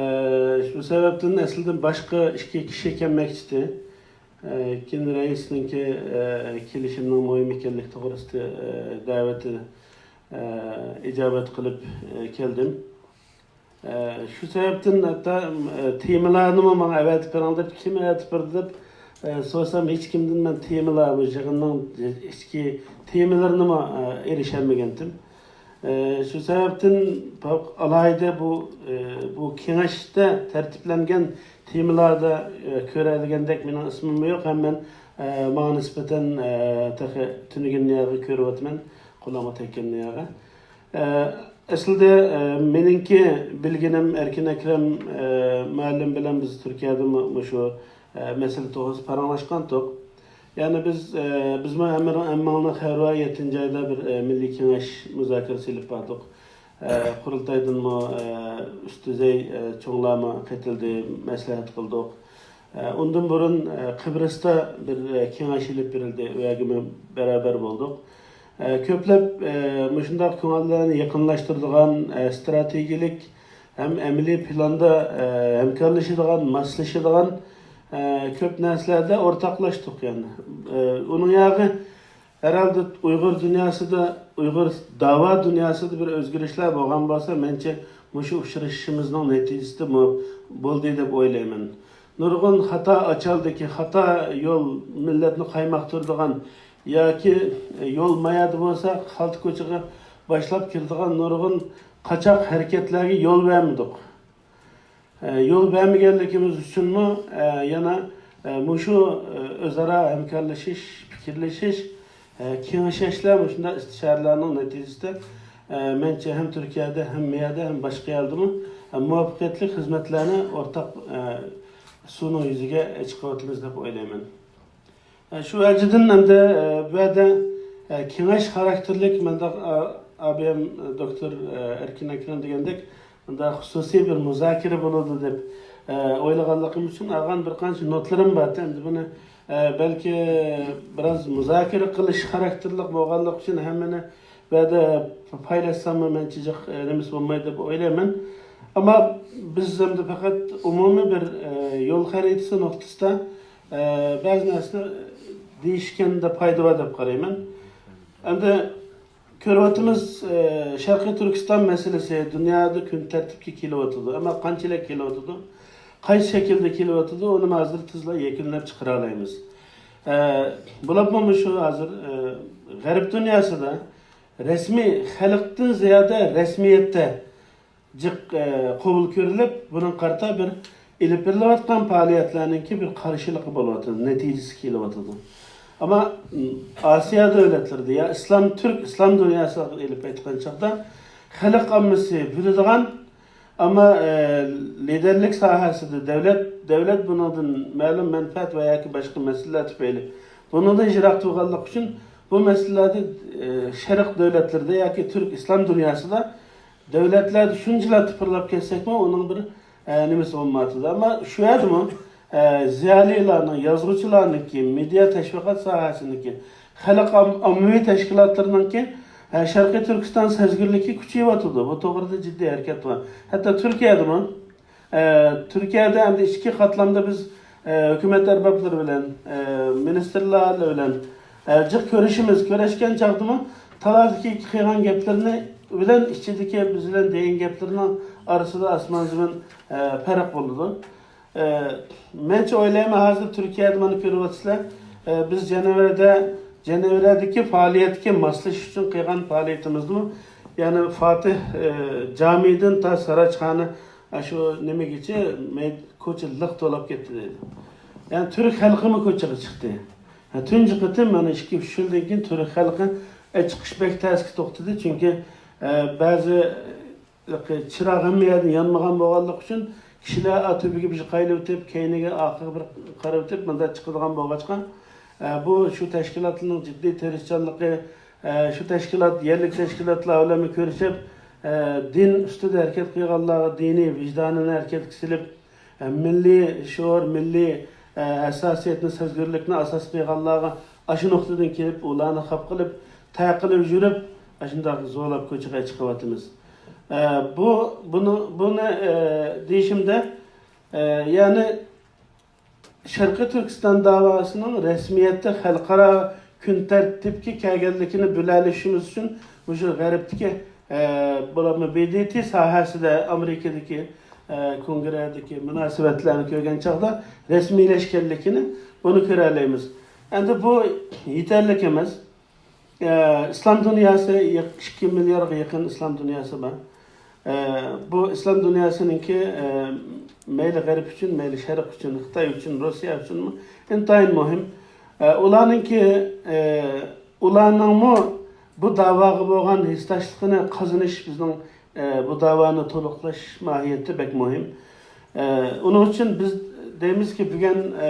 شۇ سەۋەبتىن ئەسلىدە باشقا ئىككى كىشى كەلمەكچىدى. ئە، كېيىن رەئىسنىڭكى، ئە، كېلىشىمنىڭ مۇھىم ئىكەنلىكى توغرىسىدا، ئە، دەۋىتى، ئە، ئىجابەت قىلىپ، ئە، كەلدىم. ئە، شۇ سەۋەبتىن ھەتتا، ئە، تېمىلارنىمۇ ماڭا ئەۋەتىپ بېرىڭ دەپ، كىم ئەۋەتىپ بېرىدۇ دەپ، ئە، سورىسام، ھېچكىمدىن مەن تېمىلار، بۇ يىغىننىڭ ئىچكى تېمىلىرىنىمۇ، ئە، ئېرىشەلمىگەنتىم. ئە، شۇ سەۋەبتىن پەۋ-، ئالاھىدە بۇ، ئە، بۇ كېڭەشتە تەرتىپلەنگەن تېمىلاردا، ئە، كۆرەلىگەندەك مېنىڭ ئىسمىممۇ يوق، ھەم مەن، ئە، ماڭا نىسبەتەن، ئە، تېخى تۈنۈگۈننى يەرگە كۆرۈۋاتىمەن، قۇلاقما تەگكەننى يەرگە. ئە، ئەسلىدە، ئە، مېنىڭكى بىلگىنىم ئەركىن ئەكرەم، ئە، مۇئەللىم بىلەن بىز تۈركىيەدە مۇ-، مۇشۇ، ئە، مەسىلە توغرىسىدا پاراڭلاشقانتۇق. يەنى بىز، ئە، بىزمۇ ھەممىڭ-، ھەممىڭلارنىڭ خەۋىرى بار، يەتتىنچى ئايدا بىر، ئە، مىللىي كېڭەش مۇزاكىرىسى ئېلىپ باردۇق. ئە، قۇرۇلتايدىنمۇ، ئە، ئۈست دۈزەي، ئە، چوڭلارمۇ قېتىلدى، مەسلىھەت قىلدۇق. ئە، ئۇندىن بۇرۇن، ئە، قىبرىستا بىر، ئە، كېڭەش ئېلىپ بېرىلدى، ئۇ يەرگىمۇ بەرابەر بولدۇق. ئە، كۆپلەپ، ئە، مۇشۇنداق كۆڭۈللەرنى يېقىنلاشتۇرىدىغان، ئە، ئىستراتېگىيەلىك ھەم ئەمەلىي پىلاندا، ئە، ھەمكارلىشىدىغان، ماسلىشىدىغان، ئە، كۆپ نەرسىلەردە ئورتاقلاشتۇق يەنى. ئە، ئۇنىڭ ياغى ھەرھالدا ئۇيغۇر دۇنياسىدا، ئۇيغۇر داۋا دۇنياسىدا بىر ئۆزگىرىشلەر بولغان بولسا، مەنچە مۇشۇ ئۇچرىشىشىمىزنىڭ نەتىجىسىدە مۇ-، بولدى دەپ ئويلايمەن. نۇرغۇن خاتا ئاچالدىكى، خاتا يول، مىللەتنى قايماقتۇرىدىغان ياكى يول مايادا بولسا خالتا كوچىغا باشلاپ كىرىدىغان نۇرغۇن قاچاق ھەرىكەتلەرگە يول بەرمىدۇق. ئە، يول بەرمىگەنلىكىمىز ئۈچۈنمۇ، ئە، يەنە، ئە، مۇشۇ، ئە، ئۆزئارا ھەمكارلىشىش، پىكىرلىشىش، ئە، كېڭىشىشلەر، مۇشۇنداق ئىستىشارىلەرنىڭ نەتىجىسىدە، ئە، مەنچە ھەم تۈركىيەدە، ھەم مىيەدە، ھەم باشقا يەردىمۇ، ئە، مۇۋەپپەقىيەتلىك خىزمەتلەرنى ئورتاق، ئە، سۇنىڭ يۈزىگە چىقىرىۋاتىمىز دەپ ئويلايمەن. ئە، شۇ ۋەجىدىن ئەمدى، ئە، بۇ يەردە، ئە، كېڭەش خاراكتېرلىك مۇنداق، ئە، ئابىم، ئە، دوكتور، ئە، ئەركىن ئەكرەم دېگەندەك، مۇنداق خۇسۇسىي بىر مۇزاكىرە بولىدۇ دەپ، ئە، ئويلىغانلىقىم ئۈچۈن ئالغان بىر قانچە نوتلىرىم بار. ئەمدى بۇنى، ئە، بەلكى بىراز مۇزاكىرە قىلىش خاراكتېرلىك بولغانلىقى ئۈچۈن ھەممىنى بۇ يەردە پايلاشساممۇ مەنچىجىق، ئە، نېمىسى بولمايدۇ دەپ ئويلايمەن. ئەمما بىز ئەمدى پەقەت ئومۇمىي بىر، ئە، يول خەرىتىسى نۇقتىسىدا، ئە، بەزى نەرسىنى دېيىشكەندە پايدا بار دەپ قارايمەن. ئەمدى كۆرۈۋاتىمىز، ئە، شەرقىي تۈركىستان مەسىلىسى دۇنيادا كۈن تەرتىپكە كېلىۋاتىدۇ. ئەمما قانچىلىك كېلىۋاتىدۇ، قايسى شەكىلدە كېلىۋاتىدۇ، ئۇنى ھازىر تېزلا يەكۈنلەپ چىقىرالايمىز. ئە، بولۇپمۇ مۇشۇ ھازىر، ئە، غەرب دۇنياسىدا رەسمىي خەلقتىن زىيادە رەسمىيەتتە جىق، ئە، قوبۇل كۆرۈلۈپ، بۇنىڭغا قارىتا بىر ئېلىپ بېرىلىۋاتقان پائالىيەتلەرنىڭكى بىر قارشىلىقى بولۇۋاتىدۇ، نەتىجىسى كېلىۋاتىدۇ. ئەمما، م، ئاسىيا دۆلەتلىرىدە يا ئىسلام، تۈرك ئىسلام دۇنياسىغا ئېلىپ ئېيتقان چاغدا خەلق ئاممىسى بىلىدىغان، ئەمما، ئە، لىدەرلىك ساھەسىدە دۆلەت، دۆلەت بۇنىڭدىن مەلۇم مەنپەئەت ۋە ياكى باشقا مەسىلىلەر تۈپەيلى بۇنىڭدىن يىراق تۇرغانلىقى ئۈچۈن بۇ مەسىلىلەردە، ئە، شەرق دۆلەتلىرىدە ياكى تۈرك ئىسلام دۇنياسىدا دۆلەتلەردە شۇنچىلا تىپىرلاپ كەتسەكمۇ، ئۇنىڭ بىر، ئە، نېمىسى بولمايۋاتىدۇ. ئەمما شۇ يەردىمۇ، ئە، زىيالىيلارنىڭ، يازغۇچىلارنىڭكى، مېدىيا تەشۋىقات ساھەسىنىڭكى، خەلق ئام-، ئاممىۋى تەشكىلاتلىرىنىڭكى، ئە، شەرقىي تۈركىستان سەزگۈرلۈكى كۈچىيىۋاتىدۇ. بۇ توغرىدا جىددىي ھەرىكەت بار. ھەتتا تۈركىيەدىمۇ، ئە، تۈركىيەدە ئەمدى ئىچكى قاتلامدا بىز، ئە، ھۆكۈمەت ئەربابلىرى بىلەن، ئە، مىنىستىرلار بىلەن، ئە، جىق كۆرۈشىمىز. كۆرۈشكەن چاغدىمۇ تالادا قىلغان گەپلىرىنى بىلەن ئىچىدىكى بىز بىلەن دېگەن گەپلىرىنىڭ ئارىسىدا ئاسمان زېمىن، ئە، پەرق بولىدۇ. ئە، مەنچە ئويلايمەن، ھازىر تۈركىيەدە مانا كۆرۈۋاتىسىلەر. ئە، بىز جەنۋەدە، جەنۋەدىكى پائالىيەتكە ماسلىشىش ئۈچۈن قىلغان پائالىيىتىمىزدىمۇ، يەنى فاتىھ، ئە، جامىدىن تا ساراچخانا، ئاشۇ نېمىگىچە مەي-، كوچا لىق تولاپ كەتتى دەيدۇ. يەنى تۈرك خەلقىمۇ كوچىغا چىقتى. ھە، تۇنجى قېتىم مانا ئىككى، ئۈچ يىلدىن كېيىن تۈرك خەلقى، ئە، چىقىش بەك تەسكە توختىدى. چۈنكى، ئە، بەزى چىراغ ھەممە يەردىن يانمىغان بولغانلىقى ئۈچۈن كىشىلەر تۆپىگە بىر قايىلىۋېتىپ، كەينىگە، ئارقىغا بىر قاراۋېتىپ مۇنداق چىقىدىغان بولغاچقا، ئە، بۇ شۇ تەشكىلاتنىڭ جىددىي تىرىشچانلىقى، ئە، شۇ تەشكىلات، يەرلىك تەشكىلاتلار بىلەنمۇ كۆرۈشۈپ، ئە، دىن ئۈستىدە ھەرىكەت قىلغانلارغا دىنىي ۋىجدانىنى ھەرىكەتكە سېلىپ، ئە، مىللىي شوئۇر، مىللىي، ئە، ھەسساسىيەتنى، سەزگۈرلۈكنى ئاساس قىلغانلارغا ئاشۇ نۇقتىدىن كېلىپ، ئۇلارنى خاپا قىلىپ، تەقىلىپ يۈرۈپ، ئاشۇنداق زورلاپ كوچىغا چىقىۋاتىمىز. ئە، بۇ، بۇنى، بۇنى، ئە، دېيىشىمدە، ئە، يەنى شەرقىي تۈركىستان داۋاسىنىڭ رەسمىيەتتە خەلقئارا كۈن تەرتىپكە كەلگەنلىكىنى بىلەلىشىمىز ئۈچۈن مۇشۇ غەربتىكى، ئە، بولۇپمۇ ب د ت ساھەسىدە ئامېرىكىدىكى، ئە، كونگرېدىكى مۇناسىۋەتلەرنى كۆرگەن چاغدا رەسمىيلەشكەنلىكىنى بۇنى كۆرەلەيمىز. ئەمدى بۇ يېتەرلىك ئەمەس. ئە، ئىسلام دۇنياسى يېق-، ئىككى مىلياردقا يېقىن ئىسلام دۇنياسى بار. ئە، بۇ ئىسلام دۇنياسىنىڭكى، ئە، مەيلى غەرب ئۈچۈن، مەيلى شەرق ئۈچۈن، خىتاي ئۈچۈن، روسىيە ئۈچۈنمۇ ئىنتايىن مۇھىم. ئە، ئۇلارنىڭكى، ئە، ئۇلارنىڭمۇ بۇ داۋاغا بولغان ھېسداشلىقىنى قازىنىش بىزنىڭ، ئە، بۇ داۋانى تولۇقلاش ماھىيىتى بەك مۇھىم. ئە، ئۇنىڭ ئۈچۈن بىز دەيمىزكى، بۈگۈن، ئە،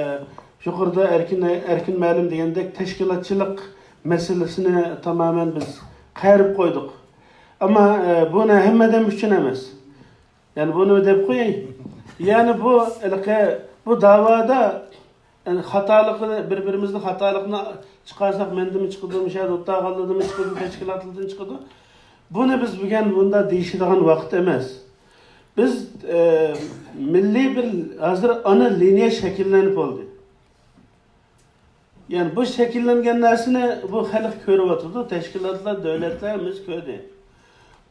يۇقىرىدا ئەركىن، ئەركىن مەلۇم دېگەندەك تەشكىلاتچىلىق مەسىلىسىنى تامامەن بىز قايرىپ قويدۇق. ئەمما، ئە، بۇ نە-، ھەممە ئادەم ئۈچۈن ئەمەس. يەنى بۇنى دەپ قوياي. يەنى بۇ، ھېلىقى، بۇ داۋادا، يەنى خاتالىقىنى، بىر-بىرىمىزنىڭ خاتالىقىنى چىقارساق، مەندىنمۇ چىقىدۇ، مۇشۇ يەردە ئولتۇرغانلاردىنمۇ چىقىدۇ، تەشكىلاتلاردىن چىقىدۇ. بۇنى بىز بۈگۈن بۇنداق دېيىشىدىغان ۋاقىت ئەمەس. بىز، ئە، مىللىي بىر ھازىر ئانا لىنىيە شەكىللىنىپ بولدى. يەنى بۇ شەكىللەنگەن نەرسىنى بۇ خەلق كۆرۈۋاتىدۇ، تەشكىلاتلار، دۆلەتلەر ھەممىسى كۆردى.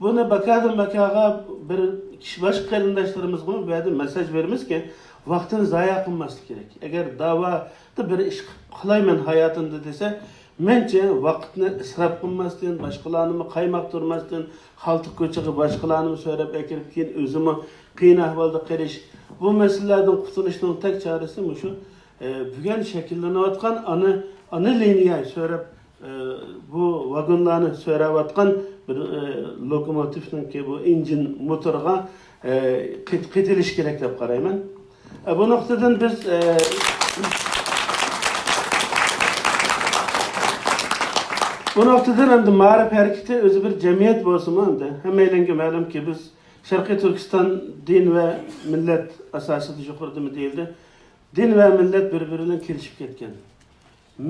بۇنى باكادىن باكاغا بىر كىشى، باشقا قېرىنداشلىرىمىزغىمۇ بۇ يەردە مەساج بېرىمىزكى، ۋاقتىنى زايە قىلماسلىق كېرەك. ئەگەر داۋادا بىر ئىش قىلايمەن ھاياتىمدا دېسە، مەنچە ۋاقىتنى ئىسراپ قىلماستىن، باشقىلارنىمۇ قايماقتۇرماستىن، خالتا كوچىغا باشقىلارنىمۇ سۆرەپ ئەكىرىپ، كېيىن ئۆزىمۇ قىيىن ئەھۋالدا قېلىش، بۇ مەسىلىلەردىن قۇتۇلۇشنىڭ تەك چارىسى مۇشۇ، ئە، بۈگۈن شەكىللىنىۋاتقان ئانا، ئانا لىنىيە سۆرەپ، ئە، بۇ ۋاگونلارنى سۆرەۋاتقان بىر، ئە، لوكوموتىۋنىڭكى بۇ ئىنجىن موتورىغا، ئە، قېت-، قېتىلىش كېرەك دەپ قارايمەن. ئە، بۇ نۇقتىدىن بىز، ئە، بۇ نۇقتىدىن ئەمدى مائارىپ ھەرىكىتى ئۆزى بىر جەمئىيەت بولسىمۇ، ئەمدى ھەممەيلەنگە مەلۇمكى، بىز شەرقىي تۈركىستان دىن ۋە مىللەت ئاساسىدا، يۇقىرىدىمۇ دېيىلدى، دىن ۋە مىللەت بىر-بىرى بىلەن كېلىشىپ كەتكەن.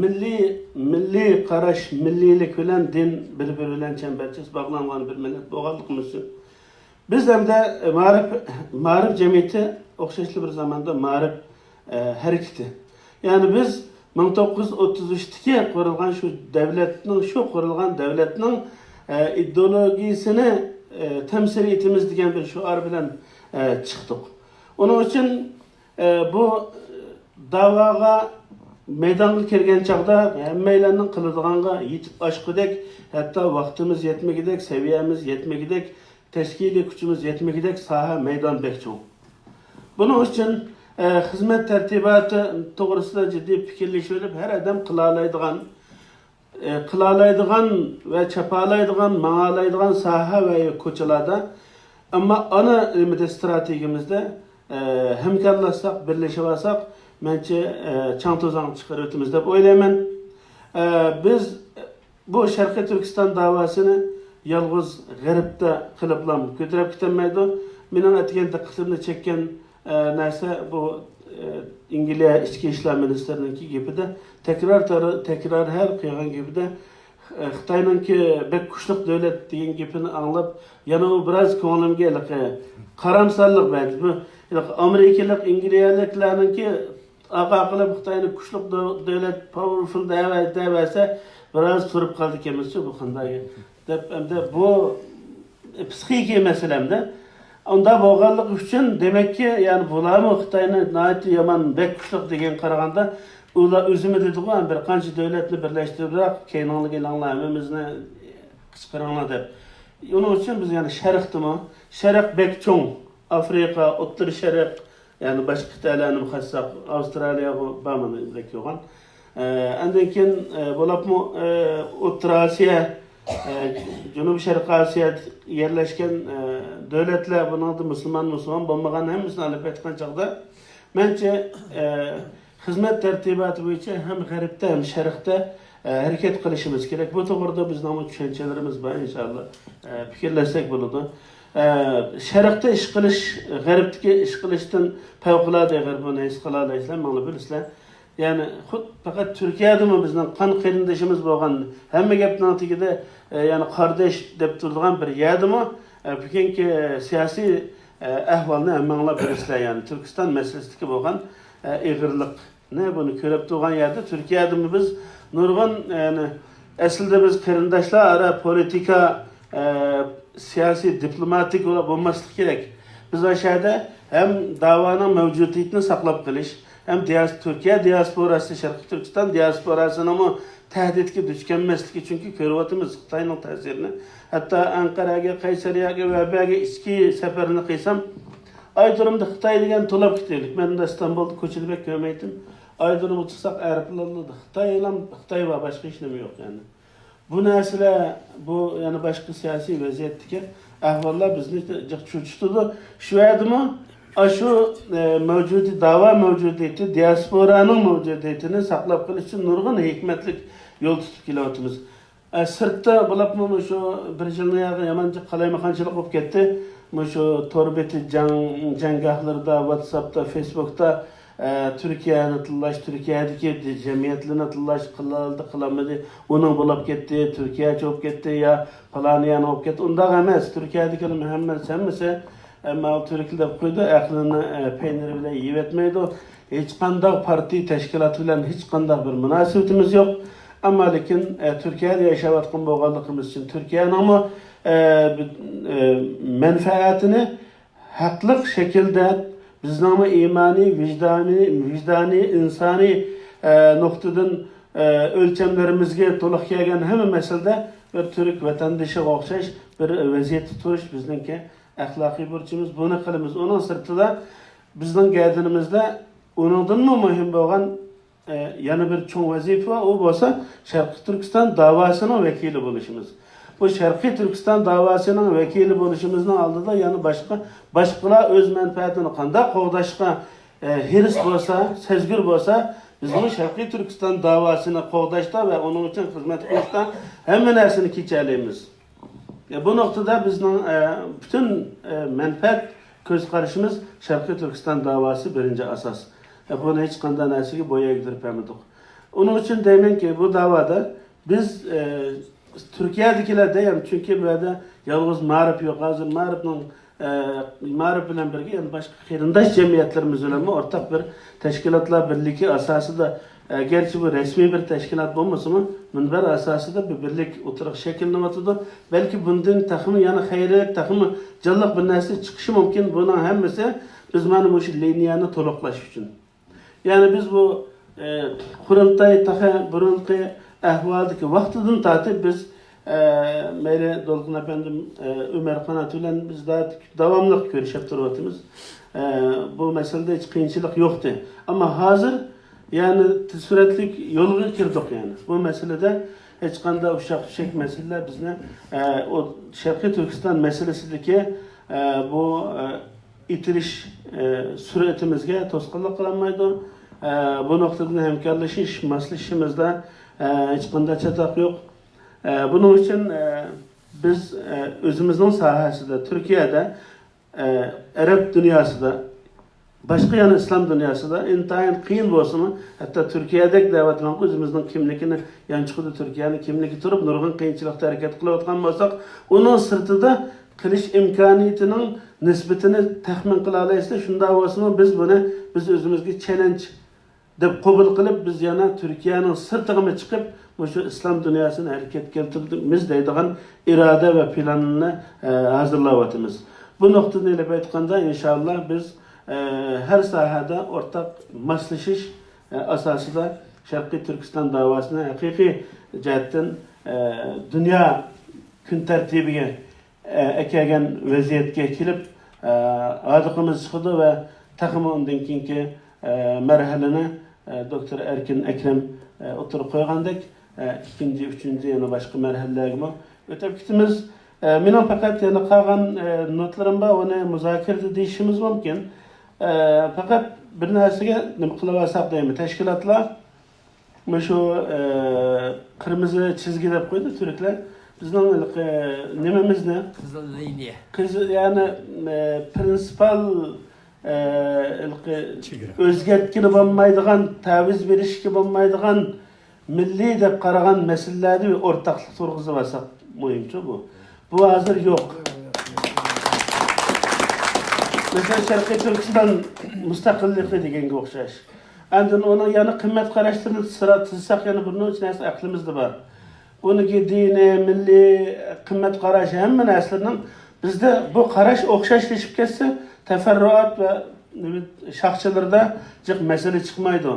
مىللىي، مىللىي قاراش، مىللىيلىك بىلەن دىن بىر-بىرى بىلەن چەمبەرچاس باغلانغان بىر مىللەت بولغانلىقىمىز ئۈچۈن، بىز ھەمدە مائارىپ، مائارىپ جەمئىيىتى ئوخشاشلا بىر زاماندا مائارىپ، ئە، ھەرىكىتى. يەنى بىز مىڭ توققۇز يۈز ئوتتۇز ئۈچتىكى قۇرۇلغان شۇ دەۋلەتنىڭ، شۇ قۇرۇلغان دەۋلەتنىڭ، ئە، ئىدېئولوگىيىسىنى، ئە، تەمسىل ئېتىمىز دېگەن بىر شوئار بىلەن، ئە، چىقتۇق. ئۇنىڭ ئۈچۈن ئە، بۇ داۋاغا مەيدانغا كىرگەن چاغدا ھەممەيلەننىڭ قىلىدىغانغا يېتىپ ئاشقۇدەك، ھەتتا ۋاقتىمىز يەتمىگۈدەك، سەۋىيەمىز يەتمىگۈدەك، تەشكىلىي كۈچىمىز يەتمىگۈدەك ساھە مەيدان بەك چوڭ. بۇنىڭ ئۈچۈن، ئە، خىزمەت تەرتىباتى توغرىسىدا جىددىي پىكىرلىشىۋېلىپ، ھەر ئادەم قىلالايدىغان ئى، قىلالايدىغان ۋە چاپالايدىغان، ماڭالايدىغان ساھە ۋە كوچىلاردا، ئەمما ئانا نېمىدە، ئىستراتېگىيىمىزدە، ئى، ھەمكارلاشساق، بىرلىشىۋالساق، مەنچە، ئى، چاڭ-توزان چىقىرىۋېتىمىز دەپ ئويلايمەن. ئى، بىز بۇ شەرقىي تۈركىستان داۋاسىنى يالغۇز غەربتە قىلىپلا كۆتۈرۈپ كېتەلمەيدۇ. مېنىڭ ئەتىگەن دىققىتىمنى چەككەن ئە، نەرسە بۇ، ئە، ئىنگلىيە ئىچكى ئىشلار مىنىستىرىنىڭكى گېپىدە تەكرار تەر-، تەكرار ھەر قىلغان گېپىدە، ئە، خىتاينىڭكى بەك كۈچلۈك دۆلەت دېگەن گېپىنى ئاڭلاپ، يەنە ئۇ بىراز كۆڭلۈمگە ھېلىقى قارامسارلىق بەردى. بۇ ھېلىقى ئامېرىكىلىق، ئىنگلىيەلىكلەرنىڭكى ئاقا قىلىپ خىتاينى كۈچلۈك دۆ-، دۆلەت، پاۋېرفۇل دەۋە-، دەۋەرسە، بىراز تۇرۇپ قالدىكەنمىزچۇ، بۇ قانداق گەپ؟ دەپ، ئەمدى بۇ پسىخىكىي مەسىلەمدە. ئۇنداق بولغانلىقى ئۈچۈن، دېمەككى، يەنى بۇلارمۇ خىتاينى ناھايىتى يامان، بەك كۈچلۈك دېگەن قارىغاندا، ئۇلار ئۆزىمۇ دېدىغۇ، بىر قانچە دۆلەتنى بىرلەشتۈرۈپ، كەينىڭلارغا ئېلىڭلار، ھەممىمىزنى قىچقىرىڭلار دەپ. ئۇنىڭ ئۈچۈن بىز يەنە شەرقتىمۇ، شەرق بەك چوڭ، ئافرىقا، ئوتتۇرا شەرق، يەنى باشقا قىتئەلەرنىمۇ قاتساق، ئاۋسترالىيە بۇ بار مانا بەك يوغان. ئە، ئاندىن كېيىن، ئە، بولۇپمۇ، ئە، ئوتتۇرا ئاسىيا، ئە، جەنۇبىي شەرقىي ئاسىيا يەرلەشكەن، ئە، دۆلەتلەر، بۇنىڭدا مۇسۇلمان، مۇسۇلمان بولمىغان ھەممىسىنى ئېلىپ ئېيتقان چاغدا، مەنچە، ئە، خىزمەت تەرتىباتى بويىچە ھەم غەربتە، ھەم شەرقتە، ئە، ھەرىكەت قىلىشىمىز كېرەك. بۇ توغرىدا بىزنىڭمۇ چۈشەنچىلىرىمىز بار، ئىنشائاللا، ئە، پىكىرلەشسەك بولىدۇ. ئە، شەرقتە ئىش قىلىش، غەربتىكى ئىش قىلىشتىن پەۋقۇلئاددە ئېغىر، بۇنى ھېس قىلالايسىلەر، ماڭىلا بىلىسىلەر. يەنى خۇد پەقەت تۈركىيەدىمۇ بىزنىڭ قان قېرىندىشىمىز بولغان، ھەممە گەپنىڭ تېگىدە، ئە، يەنى قارداش دەپ تۇرىدىغان بىر يەردىمۇ، ئە، بۈگۈنكى سىياسىي، ئە، ئەھۋالنى ھەممەڭلار بىلىسىلەر، يەنى تۈركىستان مەسىلىسىدىكى بولغان، ئە، ئېغىرلىقنى بۇنى كۆرۈپ تۇرغان يەردە تۈركىيەدىمۇ بىز نۇرغۇن، يەنى ئەسلىدە بىز قېرىنداشلار ئارا پولىتىكا، ئە، سىياسىي، دىپلوماتىك بولماسلىق كېرەك. بىز ئاشۇ يەردە ھەم داۋانىڭ مەۋجۇدىيىتىنى ساقلاپ قېلىش، ھەم دىياس-، تۈركىيە دىياسپوراسى، شەرقىي تۈركىستان دىياسپوراسىنىڭمۇ تەھدىتكە دۇچ كەلمەسلىكى، چۈنكى كۆرۈۋاتىمىز خىتاينىڭ تەسىرىنى. ھەتتا ئەنقەرەگە، قەيسەرىيەگە ۋە بەگە ئىچكى سەپەرنى قىلسام، ئايدۇرۇمدا خىتاي دېگەن تولاپ كېتەيلىك. مەن ئىستانبۇلدا كوچىدا بەك كۆرمەيتتىم. ئايدۇرۇمغا چىقساق، ئەرەبلەرلا خىتايلا خىتاي بار، باشقا ھېچ نېمە يوق يەنى. بۇ نەرسىلەر، بۇ يەنە باشقا سىياسىي ۋەزىيەتتىكى ئەھۋاللار بىزنى جىق چۆچۈتىدۇ. شۇ يەردىمۇ ئاشۇ، ئە، مەۋجۇدىي، داۋا مەۋجۇدىيىتى، دىياسپورانىڭ مەۋجۇدىيىتىنى ساقلاپ قېلىش ئۈچۈن نۇرغۇن ھېكمەتلىك يول تۇتۇپ كېلىۋاتىمىز. ئە، سىرتتا بولۇپمۇ مۇشۇ بىر يىلنىڭ ياغى يامان جىق قالايمىقانچىلىق بولۇپ كەتتى. مۇشۇ تور بېتى جەڭ، جەڭگاھلىرىدا، ۋاتساپتا، فېيسبۇكتا، ئە، تۈركىيەنى تىللاش، تۈركىيەدىكى جەمئىيەتلەرنى تىللاش، قىلالدى، قىلالمىدى، ئۇنىڭ بولاپ كەتتى، تۈركىيەچە بولۇپ كەتتى يا پالانى يەنە بولۇپ كەتتى. ئۇنداق ئەمەس. تۈركىيەدىكى ھەممە، ھەممىسى ئەمما ئۇ تۈركلەر دەپ قويدى، ئەقلىنى، ئە، پەينىرى بىلەن يېيىۋەتمەيدۇ. ھېچقانداق پارتىيە تەشكىلاتى بىلەن ھېچقانداق بىر مۇناسىۋىتىمىز يوق. ئەمما لېكىن، ئە، تۈركىيەدە ياشاۋاتقان بولغانلىقىمىز ئۈچۈن تۈركىيەنىڭمۇ، ئە، بىت-، ئە، مەنپەئەتىنى ھەقلىق شەكىلدە بىزنىڭمۇ ئىمانىي، ۋىجدانىي، ۋىجدانىي، ئىنسانىي، ئە، نۇقتىدىن، ئە، ئۆلچەملىرىمىزگە تولۇق كەلگەن ھەممە مەسىلىدە بىر تۈرك ۋەتەندىشىغا ئوخشاش بىر ۋەزىيەتتە تۇرۇش بىزنىڭكى ئەخلاقىي بۇرچىمىز، بۇنى قىلىمىز. ئۇنىڭ سىرتىدا بىزنىڭ گەدىنىمىزدە ئۇنىڭدىنمۇ مۇھىم بولغان، ئە، يەنە بىر چوڭ ۋەزىپە بار. ئۇ بولسا شەرقىي تۈركىستان داۋاسىنىڭ ۋەكىلى بولۇشىمىز. بۇ شەرقىي تۈركىستان داۋاسىنىڭ ۋەكىلى بولۇشىمىزنىڭ ئالدىدا يەنە باشقا، باشقىلار ئۆز مەنپەئەتىنى قانداق قوغداشقا، ئە، ھېرىس بولسا، سەزگۈر بولسا، بىزمۇ شەرقىي تۈركىستان داۋاسىنى قوغداشتا ۋە ئۇنىڭ ئۈچۈن خىزمەت قىلىشتا ھەممە نەرسىنى كېچەلەيمىز. يا، بۇ نۇقتىدا بىزنىڭ، ئە، پۈتۈن، ئە، مەنپەئەت كۆز قارىشىمىز شەرقىي تۈركىستان داۋاسى بىرىنچى ئاساس. يا، بۇنى ھېچقانداق نەرسىگە بويايدۇرۇپ بەرمىدۇق. ئۇنىڭ ئۈچۈن دەيمەنكى، بۇ داۋادا بىز، ئە، تۈركىيەدىكىلەردە، يەنى چۈنكى بۇ يەردە يالغۇز مائارىپ يوق. ھازىر مائارىپنىڭ، ئە، مائارىپ بىلەن بىرگە يەنە باشقا قېرىنداش جەمئىيەتلىرىمىز بىلەنمۇ ئورتاق بىر تەشكىلاتلار بىرلىكى ئاساسىدا، ئە، گەرچە بۇ رەسمىي بىر تەشكىلات بولمىسىمۇ، مۇنبەر ئاساسىدا بىر بىرلىك ئوتتۇرىغا شەكىللىنىۋاتىدۇ. بەلكى بۇندىن تېخىمۇ يەنە خەيرلىك، تېخىمۇ جانلىق بىر نەرسە چىقىشى مۇمكىن. بۇنىڭ ھەممىسى بىز مانا مۇشۇ لىنىيەنى تولۇقلاش ئۈچۈن. يەنى بىز بۇ، ئە، قۇرۇلتاي تېخى بۇرۇنقى ئەھۋالدىكى ۋاقتىدىن تارتىپ بىز، ئە، مەيلى دولقۇن ئەپەندىم، ئە، ئۆمەر قانات بىلەن بىز دا-، داۋاملىق كۆرۈشۈپ تۇرۇۋاتىمىز. ئە، بۇ مەسىلىدە ھېچ قىيىنچىلىق يوقتى. ئەمما ھازىر، يەنى تېز سۈرئەتلىك يولغا كىردۇق يەنى. بۇ مەسىلىدە ھېچقانداق ئۇششاق-چۈششەك مەسىلىلەر بىزنى، ئە، ئۇ شەرقىي تۈركىستان مەسىلىسىدىكى، ئە، بۇ، ئە، ئېتىلىش، ئە، سۈرئىتىمىزگە توسقۇنلۇق قىلالمايدۇ. ئە، بۇ نۇقتىدىن ھەمكارلىشىش، ماسلىشىشىمىزدا، ئە، ھېچقانداق چاتاق يوق. ئە، بۇنىڭ ئۈچۈن، ئە، بىز، ئە، ئۆزىمىزنىڭ ساھەسىدە، تۈركىيەدە، ئە، ئەرەب دۇنياسىدا، باشقا يەنە ئىسلام دۇنياسىدا ئىنتايىن قىيىن بولسىمۇ، ھەتتا تۈركىيەدەك دەۋاتىمەنغۇ، ئۆزىمىزنىڭ كىملىكىنى يانچۇقىدا تۈركىيەنىڭ كىملىكى تۇرۇپ، نۇرغۇن قىيىنچىلىقتا ھەرىكەت قىلىۋاتقان بولساق، ئۇنىڭ سىرتىدا قىلىش ئىمكانىيىتىنىڭ نىسبىتىنى تەخمىن قىلالايسىلەر. شۇنداق بولسىمۇ، بىز بۇنى، بىز ئۆزىمىزگە چېلېنج دەپ قوبۇل قىلىپ، بىز يەنە تۈركىيەنىڭ سىرتىغىمۇ چىقىپ، مۇشۇ ئىسلام دۇنياسىنى ھەرىكەتكە كەلتۈرىمىز دەيدىغان ئىرادە ۋە پىلاننى، ئە، ھازىرلاۋاتىمىز. بۇ نۇقتىدىن ئېلىپ ئېيتقاندا، ئىنشاللا بىز، ئە، ھەر ساھەدە ئورتاق ماسلىشىش، ئە، ئاساسىدا شەرقىي تۈركىستان داۋاسىنى ھەقىقىي جەھەتتىن، ئە، دۇنيا كۈن تەرتىپىگە ئە، ئەكەلگەن ۋەزىيەتكە كېلىپ، ئە، ھاردۇقىمىز چىقىدۇ ۋە تېخىمۇ ئۇندىن كېيىنكى، ئە، مەرھەلىنى، ئە، دوكتور ئەركىن ئەكرەم، ئە، ئوتتۇرىغا قويغاندەك، ئە، ئىككىنچى، ئۈچىنچى، يەنە باشقا مەرھەلىلەرگىمۇ ئۆتۈپ كېتىمىز. ئە، مېنىڭ پەقەت يەنە قالغان، ئە، نوتلىرىم بار، ئۇنى مۇزاكىرىدە دېيىشىمىز مۇمكىن. ئە، پەقەت بىر نەرسىگە نېمە قىلىۋالساق دەيمەن، تەشكىلاتلار مۇشۇ، ئە، قىرمىزى چىزگى دەپ قويدى تۈركلەر. بىزنىڭ ھېلىقى نېمىمىزنى، قىزىل لىنىيە. قىزىل، يەنى، ئە، پرىنسىپال، ئە، ھېلىقى چېگرا. ئۆزگەرتكىلى بولمايدىغان، تەۋىز بېرىشكە بولمايدىغان، مىللىي دەپ قارىغان مەسىلىلەردە بىر ئورتاقلىق تۇرغۇزۇۋالساق مۇھىمچۇ بۇ. بۇ ھازىر يوق. مەسىلەن، شەرقىي تۈركىستان مۇستەقىللىقى دېگەنگە ئوخشاش. ئاندىن ئۇنىڭ يەنە قىممەت قاراشلىرىنى سىرا تىزساق، يەنە بىر نەچچە نەرسە ئەقلىمىزدە بار. ئۇنىڭكى دىنىي، مىللىي، قىممەت قاراش، ھەممە نەرسىلەرنىڭ بىزدە بۇ قاراش ئوخشاشلىشىپ كەتسە، تەفەررۇئات ۋە شاخچىلىرىدا جىق مەسىلە چىقمايدۇ.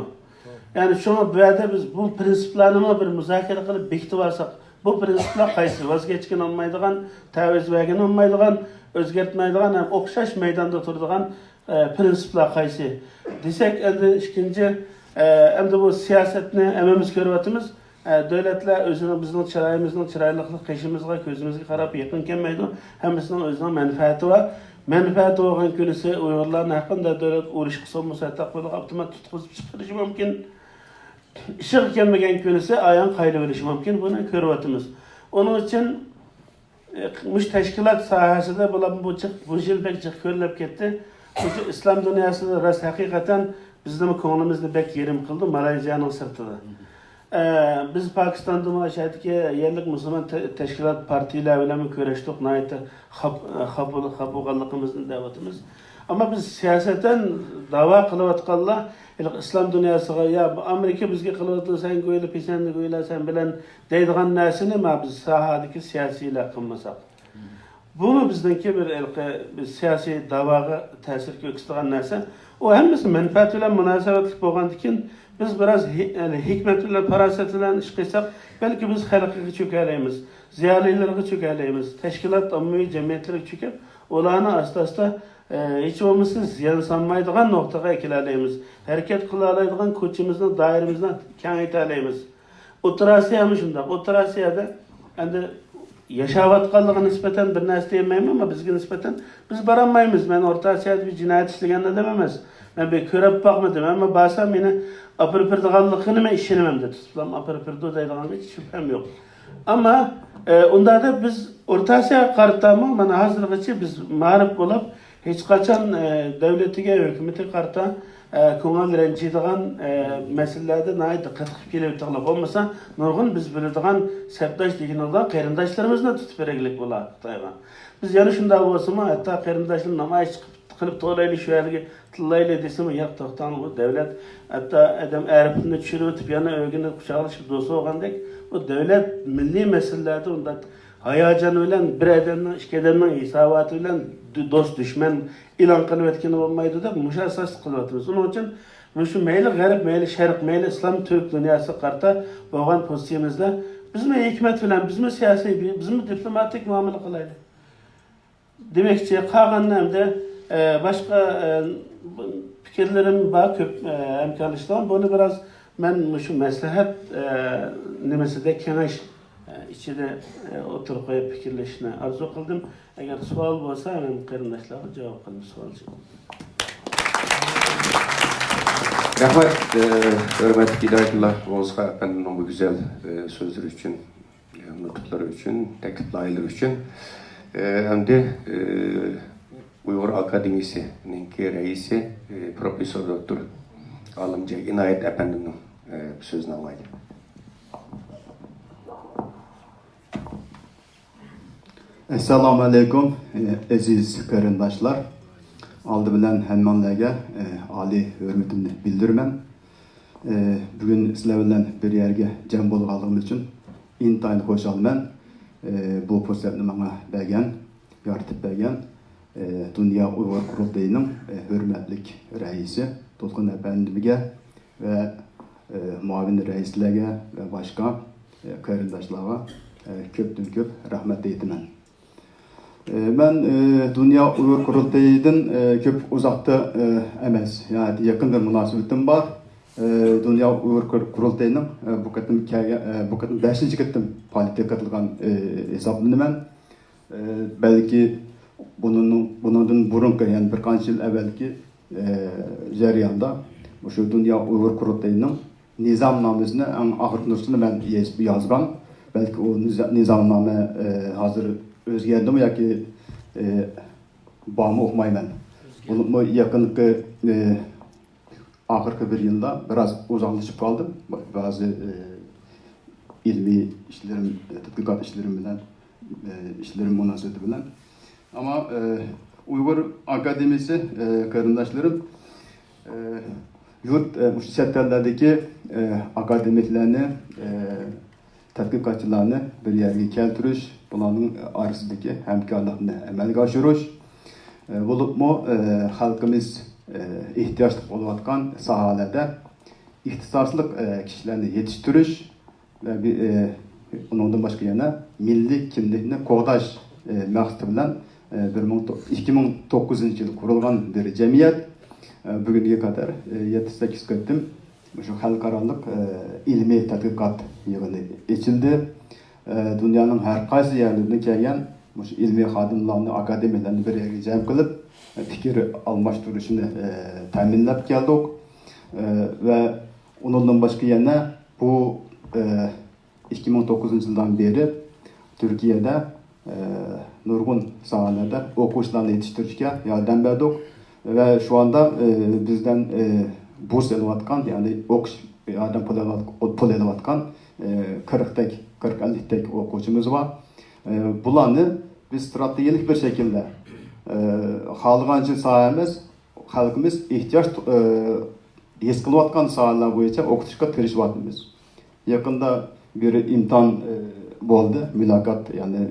يەنى شۇڭا بۇ يەردە بىز بۇ پرىنسىپلارنىمۇ بىر مۇزاكىرە قىلىپ بېكىتىۋالساق، بۇ پرىنسىپلار قايسى؟ ۋاز كەچكىلى بولمايدىغان، تەۋىز بەرگىلى بولمايدىغان، ئۆزگەرتمەيدىغان ھەم ئوخشاش مەيداندا تۇرىدىغان، ئە، پرىنسىپلار قايسى؟ دېسەك، ئەندى ئىككىنچى، ئە، ئەمدى بۇ سىياسەتنى ھەممىمىز كۆرۈۋاتىمىز. ئە، دۆلەتلەر ئۆزىنىڭ، بىزنىڭ چىرايىمىزنىڭ چىرايلىقلىقى قېشىمىزغا، كۆزىمىزگە قاراپ يېقىن كەلمەيدۇ. ھەممىسىنىڭ ئۆزىنىڭ مەنپەئەتى بار. مەنپەئەتى بولغان كۈنىسى ئۇيغۇرلارنىڭ ھەققىدە دۆلەت ئۇرۇشقا سولمىسا، ھەتتا قولىغا ئاپتومات تۇتقۇزۇپ چىقىرىشى مۇمكىن. ئىشىغا كەلمىگەن كۈنىسى ئايان قايرىۋېلىشى مۇمكىن. بۇنى كۆرۈۋاتىمىز. ئۇنىڭ ئۈچۈن، ئە، مۇشۇ تەشكىلات ساھەسىدە بۇلار بۇ جىق، بۇ يىل بەك جىق كۆرۈلۈپ كەتتى. مۇشۇ ئىسلام دۇنياسىدا راست ھەقىقەتەن بىزنىڭ كۆڭلىمىزنى بەك يېرىم قىلدى مالايزىيانىڭ سىرتىدا. ئە، بىز پاكىستاندىمۇ ئاشۇ يەردىكى يەرلىك مۇسۇلمان تە-، تەشكىلات، پارتىيىلەر بىلەنمۇ كۆرۈشتۇق، ناھايىتى خاپ-، خاپا، خاپا بولغانلىقىمىزنى دەۋاتىمىز. ئەمما بىز سىياسەتەن داۋا قىلىۋاتقانلار ھېلىقى ئىسلام دۇنياسىغا، يا بۇ ئامېرىكا بىزگە قىلىۋاتىدۇ، سەن گويلا پېسەندە گويلا سەن بىلەن دەيدىغان نەرسىنى ما بىز ساھەدىكى سىياسىيلار قىلمىساق. بۇمۇ بىزنىڭكى بىر ھېلىقى بىر سىياسىي داۋاغا تەسىر كۆرسىتىدىغان نەرسە. ئۇ ھەممىسى مەنپەئەت بىلەن مۇناسىۋەتلىك بولغاندىكىن، بىز بىراز ھې-، يەنى ھېكمەت بىلەن، پاراسەت بىلەن ئىش قىلساق، بەلكى بىز خەلقىگە چۆكەلەيمىز، زىيالىيلىرىغا چۆكەلەيمىز، تەشكىلات، ئاممىۋى جەمئىيەتلىرىگە چۆكۈپ، ئۇلارنى ئاستا-ئاستا، ئە، ھېچ بولمىسا زىيان سالمايدىغان نۇقتىغا ئەكېلەلەيمىز. ھەرىكەت قىلالايدىغان كوچىمىزنىڭ دائىرىمىزنى كېڭەيتەلەيمىز. ئوتتۇرا ئاسىيامۇ شۇنداق. ئوتتۇرا ئاسىيادا ئەمدى ياشاۋاتقانلىقىغا نىسبەتەن بىر نەرسە دېيەلمەيمەن، ئەمما بىزگە نىسبەتەن بىز بارالمايمىز. مەن ئورتا ئاسىيادا بىر جىنايەت ئىشلىگەن ئادەم ئەمەس. مەن بىر كۆرۈپ باقمىدىم، ئەمما بارسام مېنى ئاپىرىپ بېرىدىغانلىقىنى مەن ئىشىنىمەن، دەپ تۇتۇپلا ئاپىرىپ بېرىدۇ دەيدىغانغا ھېچ شۈبھەم يوق. ئەمما، ئە، ئۇنداقتا بىز ئورتا ئاسىياغا قارىتامۇ، مانا ھازىرغىچە بىز مائارىپ بولۇپ، ھېچقاچان، ئە، دۆلىتىگە، ھۆكۈمىتىگە قارىتا، ئە، كۆڭۈل رەنجىيدىغان، ئە، مەسىلىلەردە ناھايىتى دىققەت قىلىپ كېلىۋېتىڭلار. بولمىسا، نۇرغۇن بىز بىلىدىغان سەپداش دېگىنىڭلار قېرىنداشلىرىمىزنى تۇتۇپ بېرەگلىك بولا خىتايغا. بىز يەنە شۇنداق بولسىمۇ، ھەتتا قېرىنداشلار نامايىش چىقىپ، قىلىپ توۋلايلى، شۇ يەرگە تىللايلى دېسىمۇ، ياق، توختاڭ، بۇ دەۋلەت، ھەتتا ئادەم ئەرىپىنى چۈشۈرۈۋېتىپ، يەنە ئۆگىنى قۇچاقلىشىپ دوست بولغاندەك، بۇ دەۋلەت مىللىي مەسىلىلەردە ئۇنداق ھاياجان بىلەن بىر ئادەمنىڭ، ئىككى ئادەمنىڭ ھېساباتى بىلەن دو-، دوست، دۈشمەن ئېلان قىلىۋەتكىلى بولمايدۇ دەپ مۇشۇ ئاساستا قىلىۋاتىمىز. ئۇنىڭ ئۈچۈن مۇشۇ مەيلى غەرب، مەيلى شەرق، مەيلى ئىسلام، تۈرك دۇنياسىغا قارىتا بولغان پوزىتسىيىمىزدا بىزمۇ ھېكمەت بىلەن، بىزمۇ سىياسىي، بىزمۇ دىپلوماتىك مۇئامىلە قىلايلى. دېمەكچى، قالغاننى ئەمدى، ئە، باشقا، ئە، پىكىرلىرىم بار، كۆپ، ئە، ھەمكارلىشىدىغان. بۇنى بىراز مەن مۇشۇ مەسلىھەت، ئە، نېمىسىدە، كېڭەش، ئە، ئىچىدە، ئە، ئوتتۇرىغا قويۇپ پىكىرلىشىشنى ئارزۇ قىلدىم. ئەگەر سوئال بولسا، مەن قېرىنداشلارغا جاۋاب قىلىمەن سوئال ئۈچۈن. رەھمەت، ئە، ھۆرمەتلىك ھىدايەتۇللا ئوغۇزخان ئەپەندىمنىڭ بۇ گۈزەل، ئە، سۆزلىرى ئۈچۈن. نۇتۇقلىرى ئۈچۈن، تەكلىپ لايىھەلىرى ئۈچۈن. ئەمدى ئۇيغۇر ئاكادېمىيىسىنىڭكى رەئىسى، پروفېسسور دوكتور ئالىمجان ئىنايەت ئەپەندىمنىڭ سۆزىنى ئاڭلايلى. ئەسسالامۇ ئەلەيكۇم، ئەزىز قېرىنداشلار. ئالدى بىلەن ھەممىڭلارغا ئالىي ھۆرمىتىمنى بىلدۈرىمەن. بۈگۈن سىلەر بىلەن بىر يەرگە جەم بولغانلىقىم ئۈچۈن ئىنتايىن خۇشالمەن. بۇ پۇرسەتنى ماڭا بەرگەن، يارىتىپ بەرگەن دۇنيا ئۇيغۇر قۇرۇلتىيىنىڭ ھۆرمەتلىك رەئىسى دولقۇن ئەپەندىمگە ۋە مۇئاۋىن رەئىسلەرگە ۋە باشقا قېرىنداشلارغا كۆپتىن كۆپ رەھمەت ئېيتىمەن. ئە، مەن، ئە، دۇنيا ئۇيغۇر قۇرۇلتىيىدىن، ئە، كۆپ ئۇزاقتا، ئە، ئەمەس، ناھايىتى يېقىن بىر مۇناسىۋىتىم بار. ئە، دۇنيا ئۇيغۇر قۇر-، قۇرۇلتىيىنىڭ، ئە، بۇ قېتىم كەلگەن، ئە، بۇ قېتىم بەشىنچى قېتىم پائالىيىتىگە قاتنىغان، ئە، ھېسابلىنىمەن. ئە، بەلكى بۇنىڭ، بۇنىڭدىن بۇرۇنقى، يەنى بىر قانچە يىل ئەۋۋەلكى، ئە، جەرياندا مۇشۇ دۇنيا ئۇيغۇر قۇرۇلتىيىنىڭ نىزامنامىسىنى ئەڭ ئاخىرقى نۇسخىسىنى مەن يېز-، يازغان. بەلكى ئۇ نىزا-، نىزامنامە، ئە، ھازىر ئۆزگەردىمۇ ياكى، ئە، بارمۇ ئۇقمايمەن. بولۇپمۇ يېقىنقى، ئە، ئاخىرقى بىر يىلدا بىراز ئۇزاقلىشىپ قالدىم. بە-، بەزى، ئە، ئىلمىي ئىشلىرىم، تەتقىقات ئىشلىرىم بىلەن، ئە، ئىشلىرىم مۇناسىۋىتى بىلەن. ئەمما، ئە، ئۇيغۇر ئاكادېمىيىسى، ئە، قېرىنداشلىرىم، ئە، يۇرت، ئە، مۇشۇ چەت ئەللەردىكى، ئە، ئاكادېمىكلارنى، ئە، تەتقىقاتچىلارنى بىر يەرگە كەلتۈرۈش، بۇلارنىڭ ئارىسىدىكى ھەمكارلىقنى ئەمەلگە ئاشۇرۇش، ئە، بولۇپمۇ، ئە، خەلقىمىز، ئە، ئېھتىياجلىق بولۇۋاتقان ساھەلەردە ئىختىساسلىق، ئە، كىشىلەرنى يېتىشتۈرۈش، ۋە بى-، ئى، ئۇنىڭدىن باشقا يەنە مىللىي كىملىكنى قوغداش، ئى، مەقسىتى بىلەن، ئى، بىر مىڭ تو-، ئىككى مىڭ توققۇزىنچى يىل قۇرۇلغان بىر جەمئىيەت، ئى، بۈگۈنگە قەدەر، ئى، يەتتە سەككىز قېتىم مۇشۇ خەلقئارالىق، ئى، ئىلمىي تەتقىقات يىغىنى ئېچىلدى. ئى، دۇنيانىڭ ھەر قايسى يەرلىرىدىن كەلگەن مۇشۇ ئىلمىي خادىملارنى، ئاكادېمىكلارنى بىر يەرگە جەم قىلىپ، ئى، پىكىر ئالماشتۇرۇشىنى، ئى، تەمىنلەپ كەلدۇق. ئى، ۋە ئۇنىڭدىن باشقا يەنە بۇ، ئى، ئىككى مىڭ توققۇزىنچى يىلدىن بېرى تۈركىيەدە، ئى، نۇرغۇن ساھەلەردە ئوقۇغۇچىلارنى يېتىشتۈرۈشكە ياردەم بەردۇق ۋە شۇ ئاندا، ئى، بىزدىن، ئى، بۇرس ئېلىۋاتقان، يەنى ئوقۇش ياردەم پۇل ئېلىۋات-، پۇل ئېلىۋاتقان، ئە، قىرىقتەك، قىرىق ئەللىكتەك ئوقۇغۇچىمىز بار. ئە، بۇلارنى بىز ستراتېگىيەلىك بىر شەكىلدە، ئە، خالىغانچە ساھە ئەمەس، خەلقىمىز ئېھتىياج، ئە، ھېس قىلىۋاتقان ساھەلەر بويىچە ئوقۇتۇشقا تىرىشىۋاتىمىز. يېقىندا بىر ئىمتىھان، ئە، بولدى، مۇلاقات، يەنى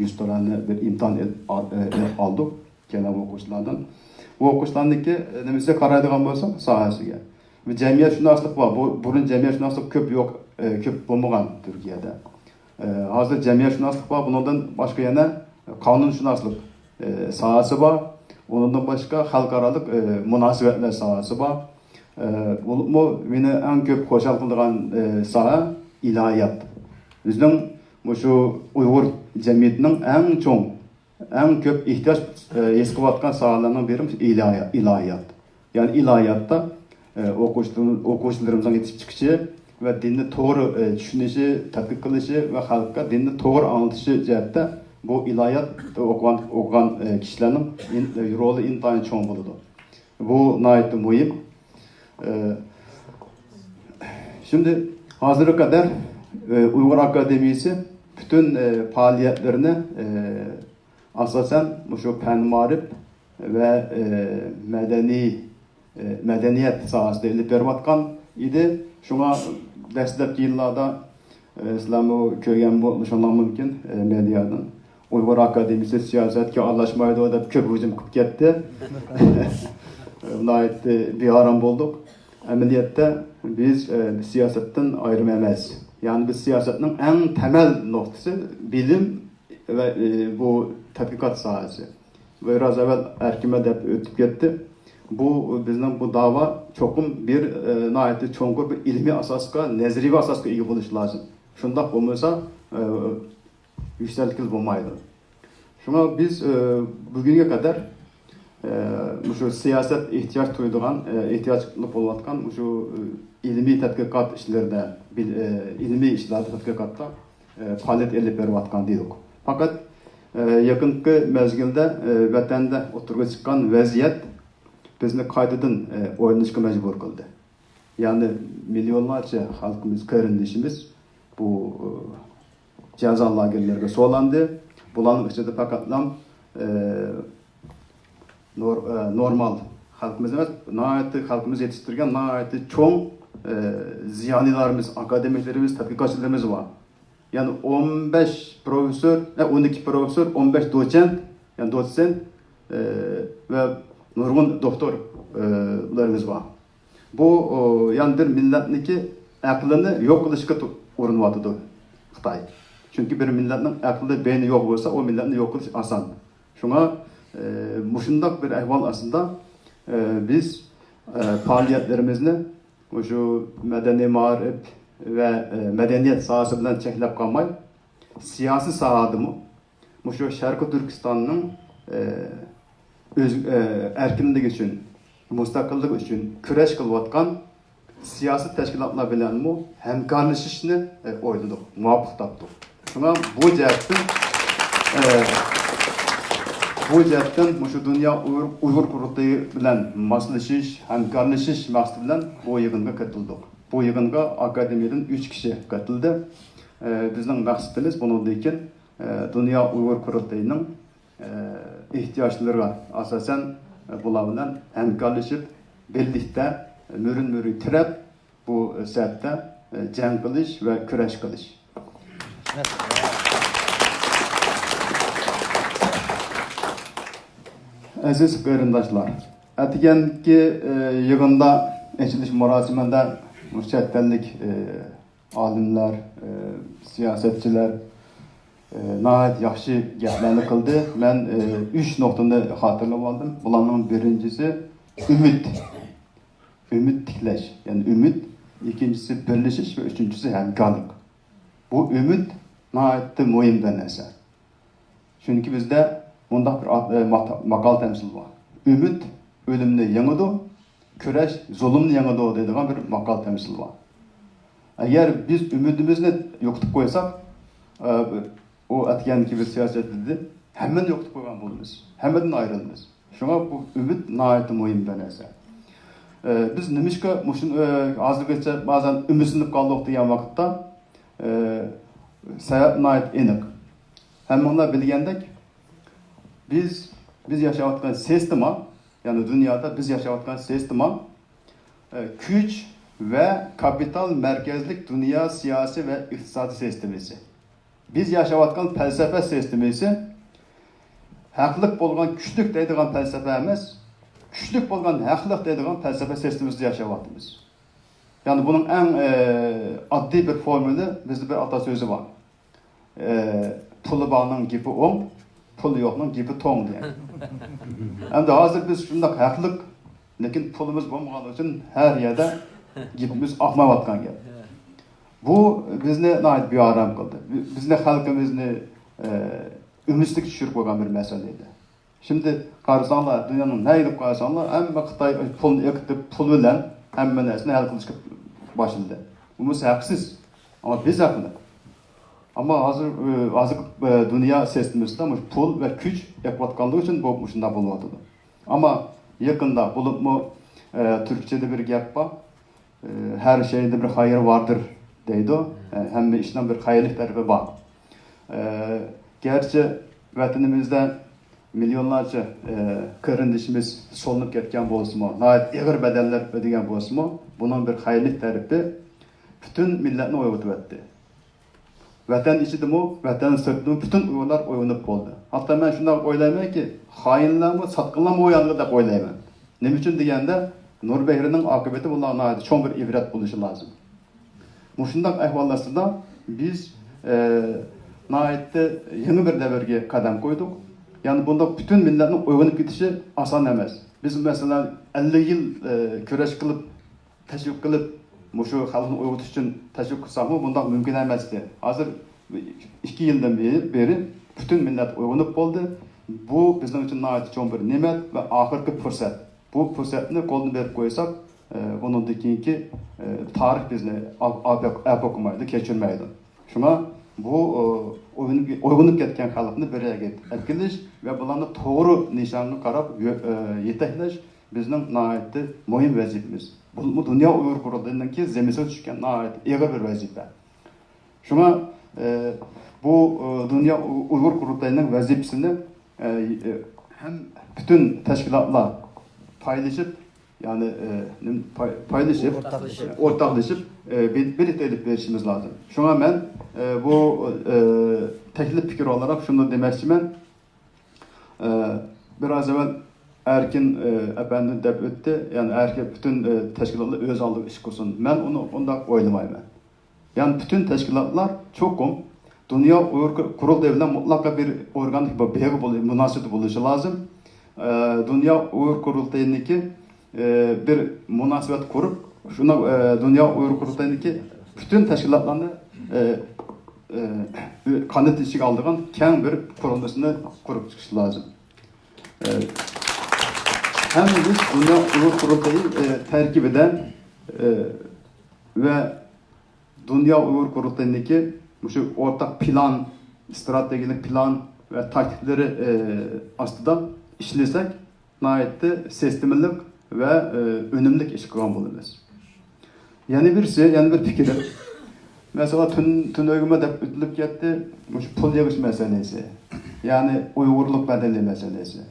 يۈز تۆۋەنلەر بىر ئىمتىھان ئېلىپ ئال-، ئە، ئېلىپ ئالدۇق. جاناب ئوقۇغۇچىلاردىن. بۇ ئوقۇغۇچىلارنىڭكى، ئە، نېمىسىگە قارايدىغان بولساق، ساھەسىگە. بىر جەمئىيەتشۇناسلىق بار. بۇ، بۇرۇن جەمئىيەتشۇناسلىق كۆپ يوق، ئە، كۆپ بولمىغان تۈركىيەدە. ئە، ھازىر جەمئىيەتشۇناسلىق بار، بۇنىڭدىن باشقا يەنە قانۇنشۇناسلىق، ئە، ساھەسى بار. ئۇنىڭدىن باشقا خەلقئارالىق، ئە، مۇناسىۋەتلەر ساھەسى بار. ئە، بولۇپمۇ مېنى ئەڭ كۆپ خۇشال قىلىدىغان، ئە، ساھە ئىلاھىيات. بىزنىڭ مۇشۇ ئۇيغۇر جەمئىيىتىنىڭ ئەڭ چوڭ ئەڭ كۆپ ئېھتىياج، ئە، ھېس قىلىۋاتقان ساھەلەرنىڭ بىرى ئىلاھىيات، ئىلاھىيات. يەنى ئىلاھىياتتا، ئە، ئوقۇغۇچىلىرىم-، ئوقۇغۇچىلىرىمىزنىڭ يېتىشىپ چىقىشى ۋە دىننى توغرا، ئە، چۈشىنىشى، تەتقىق قىلىشى ۋە خەلققە دىننى توغرا ئاڭلىتىشى جەھەتتە بۇ ئىلاھىيات ئوقۇغان، ئوقۇغان، ئە، كىشىلەرنىڭ ئىن-، ئە، رولى ئىنتايىن چوڭ بولىدۇ. بۇ ناھايىتى مۇھىم. ئە، شىمدى ھازىرغا قەدەر، ئە، ئۇيغۇر ئاكادېمىيىسى پۈتۈن، ئە، پائالىيەتلىرىنى، ئە، ئاساسەن مۇشۇ پەن مائارىپ ۋە، ئە، مەدەنىي، ئە، مەدەنىيەت ساھەسىدە ئېلىپ بېرىۋاتقان ئىدى. شۇڭا دەسلەپكى يىللاردا، ئە، سىلەرمۇ كۆرگەن بولۇشۇڭلار مۇمكىن، ئە، مېدىيادىن. ئۇيغۇر ئاكادېمىيىسى سىياسەتكە ئارىلاشمايدۇ دەپ كۆپ ھۇجۇم قىلىپ كەتتى. ناھايىتى بىئارام بولدۇق. ئەمەلىيەتتە بىز، ئە، سىياسەتتىن ئايرىم ئەمەس. يەنى بىز سىياسەتنىڭ ئەڭ تەمەل نۇقتىسى بىلىم ۋە، ئى، بۇ تەتقىقات ساھەسى. بىراز ئەۋۋەل ئەركىمە دەپ ئۆتۈپ كەتتى. بۇ، بىزنىڭ بۇ داۋا چوقۇم بىر، ئى، ناھايىتى چوڭقۇر بىر ئىلمىي ئاساسقا، نەزەرىيەۋى ئاساسقا ئىگە بولۇشى لازىم. شۇنداق بولمىسا، ئى، يۈكسەلتكىلى بولمايدۇ. شۇڭا بىز، ئى، بۈگۈنگە قەدەر، ئى، مۇشۇ سىياسەت ئېھتىياج تۇيىدىغان، ئى، ئېھتىياجلىق بولۇۋاتقان مۇشۇ، ئى، ئىلمىي تەتقىقات ئىشلىرىدا، بىل-، ئى، ئىلمىي ئىشلاردا، تەتقىقاتتا ئە، پائالىيەت ئېلىپ بېرىۋاتقان دېدۇق. پەقەت، ئە، يېقىنقى مەزگىلدە، ئە، ۋەتەندە ئوتتۇرىغا چىققان ۋەزىيەت بىزنى قايتىدىن، ئە، ئويلىنىشقا مەجبۇر قىلدى. يەنى مىليونلارچە خەلقىمىز، قېرىندىشىمىز بۇ، ئە، جازا لاگېرلىرىغا سولاندى. بۇلارنىڭ ئىچىدە پەقەتلا، ئە، نور-، ئە، نورمال خەلقىمىز ئەمەس، ناھايىتى خەلقىمىز يېتىشتۈرگەن ناھايىتى چوڭ، ئە، زىيالىيلارىمىز، ئاكادېمىكلىرىمىز، تەتقىقاتچىلىرىمىز بار. يەنى ئون بەش پروفېسسور، ئە، ئون ئىككى پروفېسسور، ئون بەش دوچېنت، يەنى دوتسېنت، ئە، ۋە نۇرغۇن دوختور، ئە، لىرىمىز بار. بۇ، ئۇ، يەنى بىر مىللەتنىڭكى ئەقلىنى يوق قىلىشقا تو-، ئۇرۇنۇۋاتىدۇ خىتاي. چۈنكى بىر مىللەتنىڭ ئەقلى، بەينى يوق بولسا، ئۇ مىللەتنى يوق قىلىش ئاسان. شۇڭا، ئە، مۇشۇنداق بىر ئەھۋال ئاستىدا، ئە، بىز، ئە، پائالىيەتلىرىمىزنى مۇشۇ مەدەنىي مائارىپ ۋە، ئە، مەدەنىيەت ساھەسى بىلەن چەكلەپ قالماي، سىياسىي ساھەدىمۇ مۇشۇ شەرقىي تۈركىستاننىڭ، ئە، ئۆز-، ئە، ئەركىنلىكى ئۈچۈن، مۇستەقىللىقى ئۈچۈن كۈرەش قىلىۋاتقان سىياسىي تەشكىلاتلار بىلەنمۇ ھەمكارلىشىشنى، ئە، ئويلىدۇق، مۇۋاپىق تاپتۇق. شۇڭا بۇ جەھەتتىن، ئە، بۇ جەھەتتىن مۇشۇ دۇنيا ئۇيغۇر، ئۇيغۇر قۇرۇلتىيى بىلەن ماسلىشىش، ھەمكارلىشىش مەقسىتى بىلەن بۇ يىغىنغا قېتىلدۇق. بۇ يىغىنغا ئاكادېمىيەدىن ئۈچ كىشى قېتىلدى. ئە، بىزنىڭ مەقسىتىمىز بۇنىڭدىن كېيىن، ئە، دۇنيا ئۇيغۇر قۇرۇلتىيىنىڭ ئېھتىياجلىرىغا ئاساسەن، بۇلار بىلەن ھەمكارلىشىپ، بىرلىكتە مۈرىن مۈرى تىرەپ، بۇ سەھەتتە جەڭ قىلىش ۋە كۈرەش قىلىش. ئەزىز قېرىنداشلار، ئەتىگەنكى يىغىندا، ئېچىلىش مۇراسىمىدا چەت ئەللىك ئالىملار، ئە، سىياسەتچىلەر، ئە، ناھايىتى ياخشى گەپلەرنى قىلدى. مەن، ئە، ئۈچ نۇقتىنى خاتىرىلەپ ئالدىم. بۇلارنىڭ بىرىنچىسى ئۈمىد. ئۈمىد تىكلەش، يەنى ئۈمىد. ئىككىنچىسى بىرلىشىش ۋە ئۈچىنچىسى ھەمكارلىق. بۇ ئۈمىد ناھايىتى مۇھىم بىر نەرسە. چۈنكى بىزدە مۇنداق بىر ئات-، ئە، ماتا-، ماقال تەمسىل بار. «ئۈمىد ئۆلۈمنى يېڭىدۇ، كۈرەش زۇلۇمنى يېڭىدۇ» دەيدىغان بىر ماقال تەمسىل بار. ئەگەر بىز ئۈمىدىمىزنى يوقىتىپ قويساق، ئە، ئۇ ئەتىگەنكى بىر سىياسەت دېدى، ھەممىنى يوقىتىپ قويغان بولىمىز، ھەممىدىن ئايرىلىمىز. شۇڭا بۇ ئۈمىد ناھايىتى مۇھىم بىر نەرسە. ئە، بىز نېمىشقا مۇشۇ، ئە، ھازىرغىچە بەزەن ئۈمىدسىزلىنىپ قالدۇق دېگەن ۋاقىتتا، ئە، سەۋەب ناھايىتى ئېنىق. ھەممىڭلار بىلگەندەك، بىز، بىز ياشاۋاتقان سىستېما، يەنى دۇنيادا بىز ياشاۋاتقان سىستېما، ئە، كۈچ ۋە كاپىتال مەركەزلىك دۇنيا سىياسىي ۋە ئىقتىسادىي سىستېمىسى. بىز ياشاۋاتقان پەلسەپە سىستېمىسى ھەقلىق بولغان كۈچلۈك دەيدىغان پەلسەپە ئەمەس، كۈچلۈك بولغان ھەقلىق دەيدىغان پەلسەپە سىستېمىسىدا ياشاۋاتىمىز. يەنى بۇنىڭ ئەڭ، ئە، ئاددىي بىر فورمۇلى، بىزدە بىر ئاتا سۆزى بار. ئە، پۇلى بارنىڭ گېپى ئوڭ، پۇلى يوقنىڭ گېپى توڭ دېگەن. ئەمدى ھازىر بىز شۇنداق ھەقلىق، لېكىن پۇلىمىز بولمىغانلىقى ئۈچۈن ھەر يەردە گېپىمىز ئاقمايۋاتقان گەپ. بۇ بىزنى ناھايىتى بىئارام قىلدى. بىزنى، خەلقىمىزنى، ئە، ئۈمىدسىزلىككە چۈشۈرۈپ قويغان بىر مەسىلە ئىدى. شىمدى قارىساڭلار، دۇنيانىڭ نەگە قاراپ قارىساڭلار، ھەممە خىتاي پۇلنى ئېقىتىپ، پۇل بىلەن ھەممە نەرسىنى ھەل قىلىشقا باشلىدى. بۇ بولسا ھەقسىز. ئەمما بىز ھەقلىق. ئەمما ھازىر، ئە، ھازىرقى، ئە، دۇنيا سىستېمىسىدا مۇشۇ پۇل ۋە كۈچ ئېقىۋاتقانلىقى ئۈچۈن بۇ مۇشۇنداق بولۇۋاتىدۇ. ئەمما يېقىندا بولۇپمۇ، ئە، تۈركچىدە بىر گەپ بار. ئە، ھەر شەيدە بىر خەير ۋاردىر دەيدۇ. ئە، ھەممە ئىشنىڭ بىر خەيرلىك تەرىپى بار. ئە، گەرچە ۋەتىنىمىزدە مىليونلارچە، ئە، قېرىندىشىمىز سولىنىپ كەتكەن بولسىمۇ، ناھايىتى ئېغىر بەدەللەر ئۆدىگەن بولسىمۇ، بۇنىڭ بىر خەيرلىك تەرىپى پۈتۈن مىللەتنى ئويغىتىۋەتتى. ۋەتەن ئىچىدىمۇ، ۋەتەن سىرتىدىمۇ پۈتۈن ئۇيغۇرلار ئويغىنىپ بولدى. ھەتتا مەن شۇنداق ئويلايمەنكى، خائىنلارمۇ، ساتقىنلارمۇ ئويغانغۇ دەپ ئويلايمەن. نېمە ئۈچۈن دېگەندە، نۇر بەھرىنىڭ ئاقىۋىتى بۇلارغا ناھايىتى چوڭ بىر ئىبرەت بولۇشى لازىم. مۇشۇنداق ئەھۋال ئاستىدا بىز، ئە، ناھايىتى يېڭى بىر دەۋرگە قەدەم قويدۇق. يەنى بۇنداق پۈتۈن مىللەتنىڭ ئويغىنىپ كېتىشى ئاسان ئەمەس. بىز، مەسىلەن، ئەللىك يىل، ئە، كۈرەش قىلىپ، تەشۋىق قىلىپ، مۇشۇ خەلقنى ئويغىتىش ئۈچۈن تەشۋىق قىلساقمۇ، بۇنداق مۇمكىن ئەمەستى. ھازىر ئىككى يىلدىن بېرى، بېرى پۈتۈن مىللەت ئويغىنىپ بولدى. بۇ بىزنىڭ ئۈچۈن ناھايىتى چوڭ بىر نېمەت ۋە ئاخىرقى پۇرسەت. بۇ پۇرسەتنى قولدىن بېرىپ قويساق، ئە، بۇنىڭدىن كېيىنكى، ئە، تارىخ بىزنى ئاپ-، ئاپ-، ئەپۇ قىلمايدۇ، كەچۈرمەيدۇ. شۇڭا بۇ، ئە، ئويغىنىپ، ئويغىنىپ كەتكەن خەلقنى بىر يەرگە ئەكېلىش ۋە بۇلارنى توغرا نىشانغا قاراپ يۆ-، ئە، يېتەكلەش بىزنىڭ ناھايىتى مۇھىم ۋەزىپىمىز. بۇمۇ دۇنيا ئۇيغۇر قۇرۇلتىيىنىڭكى زىممىسىگە چۈشكەن ناھايىتى ئېغىر بىر ۋەزىپە. شۇڭا، ئە، بۇ، ئە، دۇنيا ئۇ-، ئۇيغۇر قۇرۇلتىيىنىڭ ۋەزىپىسىنى، ئە، ئە، ھەم پۈتۈن تەشكىلاتلار پايلىشىپ، يەنى، ئە، نېمە، پاي-، پايلىشىپ، ئورتاقلىشىپ. ئورتاقلىشىپ، ئە، بىر-، بىرلىكتە ئېلىپ بېرىشىمىز لازىم. شۇڭا مەن، ئە، بۇ، ئە، تەكلىپ پىكىر ئولاراق شۇنى دېمەكچىمەن. ئە، بىر ئاز ئەۋۋەل ئەركىن، ئە، ئەپەندى دەپ ئۆتتى، يەنى ئەركىن پۈتۈن، ئە، تەشكىلاتلار ئۆز ئالدىغا ئىش قىلسۇن. مەن ئۇنى ئۇنداق ئويلىمايمەن. يەنى پۈتۈن تەشكىلاتلار چوقۇم دۇنيا ئۇيغۇر قۇرۇلتىيى بىلەن مۇتلەقا بىر ئورگانىك بىر بېغى بولۇ-، مۇناسىۋىتى بولۇشى لازىم. ئە، دۇنيا ئۇيغۇر قۇرۇلتىيىنىڭكى، ئە، بىر مۇناسىۋەت قۇرۇپ، شۇنىڭ، ئە، دۇنيا ئۇيغۇر قۇرۇلتىيىنىڭكى پۈتۈن تەشكىلاتلارنى، ئە، ئە، قانات ئىچىگە ئالىدىغان كەڭ بىر قۇرۇلمىسىنى قۇرۇپ چىقىش لازىم. ئە، ھەممىمىز دۇنيا ئۇيغۇر قۇرۇلتىيى، ئە، تەركىبىدە، ئە، ۋە دۇنيا ئۇيغۇر قۇرۇلتىيىنىڭكى مۇشۇ ئورتاق پىلان، ئىستراتېگىيەلىك پىلان ۋە تاكتىكىلىرى، ئە، ئاستىدا ئىشلىسەك، ناھايىتى سىستېمىلىق ۋە، ئە، ئۈنۈملۈك ئىش قىلغان بولىمىز. يەنە بىرسى، يەنە بىر پىكرىم، مەسىلەن، تۈن، تۈنۈگۈنمۇ دەپ ئۆتۈلۈپ كەتتى، مۇشۇ پۇل يىغىش مەسىلىسى، يەنى ئۇيغۇرلۇق بەدىلى مەسىلىسى.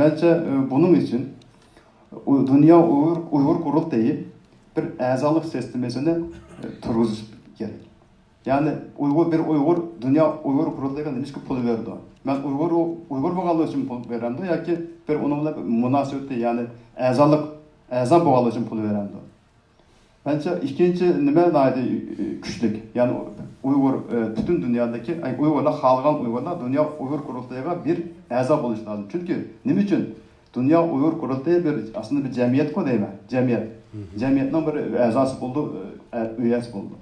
مەنچە، ئە، بۇنىڭ ئۈچۈن ئۇ-، دۇنيا ئۇيغۇر، ئۇيغۇر قۇرۇلتىيى بىر ئەزالىق سىستېمىسىنى، ئە، تۇرغۇزۇش كېرەك. يەنى ئۇيغۇر، بىر ئۇيغۇر دۇنيا ئۇيغۇر قۇرۇلتىيىغا نېمىشقا پۇل بېرىدۇ؟ مەن ئۇيغۇر، ئۇيغۇر بولغانلىقى ئۈچۈن پۇل بېرەمدۇ ياكى بىر ئۇنىڭ بىلەن بىر مۇناسىۋىتى، يەنى ئەزالىق، ئەزا بولغانلىقى ئۈچۈن پۇل بېرەمدۇ؟ مەنچە ئىككىنچى نېمە ناھايىتى كۈچلۈك، يەنى ئۇيغۇر، ئە، پۈتۈن دۇنيادىكى، ئەي، ئۇيغۇرلار، خالىغان ئۇيغۇرلار دۇنيا ئۇيغۇر قۇرۇلتىيىغا بىر ئەزا بولۇشى لازىم. چۈنكى نېمە ئۈچۈن؟ دۇنيا ئۇيغۇر قۇرۇلتىيى بىر، ئەسلىدە بىر جەمئىيەتكۇ دەيمەن، جەمئىيەت. جەمئىيەتنىڭ بىر ئەزاسى بولىدۇ، ئە، ئۈيەسى بولىدۇ.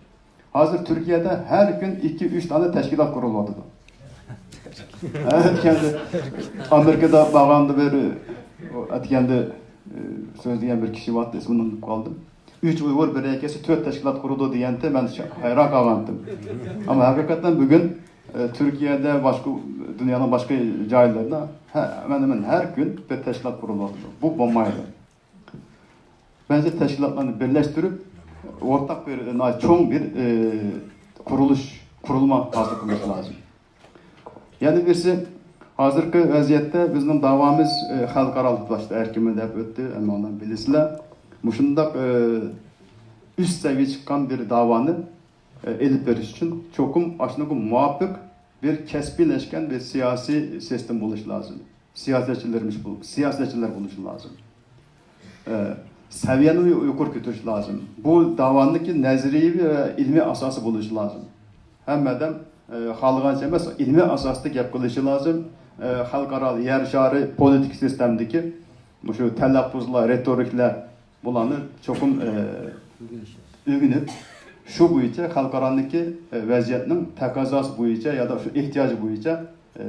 ھازىر تۈركىيەدە ھەر كۈن ئىككى، ئۈچ دانە تەشكىلات قۇرۇلۇۋاتىدۇ. ئەتىگەندە ئامېرىكىدا بارغاندا بىر، ئەتىگەندە، ئە، سۆزلىگەن بىر كىشى بارتى، ئىسمىنى ئۇنتۇپ قالدىم. ئۈچ ئۇيغۇر بىر يەرگە كەلسە تۆت تەشكىلات قۇرىدۇ دېگەنتى، مەن شا-، ھەيران قالغانتىم. ئەمما ھەقىقەتەن بۈگۈن، ئە، تۈركىيەدە، باشقا، دۇنيانىڭ باشقا جايلىرىدا ھە-، ھەمەن ھەمەن ھەر كۈن بىر تەشكىلات قۇرۇلۇۋاتىدۇ. بۇ بولمايدۇ. بەزى تەشكىلاتلارنى بىرلەشتۈرۈپ، ئورتاق بىر، ناھايىتى چوڭ بىر، ئى، قۇرۇلۇش، قۇرۇلما ھاسىل قىلىش لازىم. يەنە بىرسى، ھازىرقى ۋەزىيەتتە بىزنىڭ داۋامىز، ئى، خەلقئارالىق باشتا ئەركىنمۇ دەپ ئۆتتى، ھەممىڭلار بىلىسىلەر. مۇشۇنداق، ئى، ئۈست سەۋىيە چىققان بىر داۋانى، ئى، ئېلىپ بېرىش ئۈچۈن چوقۇم ئاشۇنىڭغا مۇۋاپىق بىر كەسپىيلەشكەن بىر سىياسىي سىستېما بولۇشى لازىم. سىياسەتچىلىرىمىز بول-، سىياسەتچىلەر بولۇشى لازىم. ئە، سەۋىيەنى يۇقىرى كۆتۈرۈش لازىم. بۇ داۋانىڭكى نەزەرىيەۋى ۋە ئىلمىي ئاساسى بولۇشى لازىم. ھەممە ئادەم، ئە، خالىغانچە ئەمەس، ئىلمىي ئاساستا گەپ قىلىشى لازىم. ئە، خەلقئارا يەر شارى پولىتىك سىستېمىدىكى مۇشۇ تەلەپپۇزلار، رېتورىكىلار، بۇلارنى چوقۇم، ئە، ئۆگىنىپ، شۇ بويىچە خەلقئارانىڭكى، ئە، ۋەزىيەتنىڭ تەقەززاسى بويىچە يا دا شۇ ئېھتىياجى بويىچە، ئە،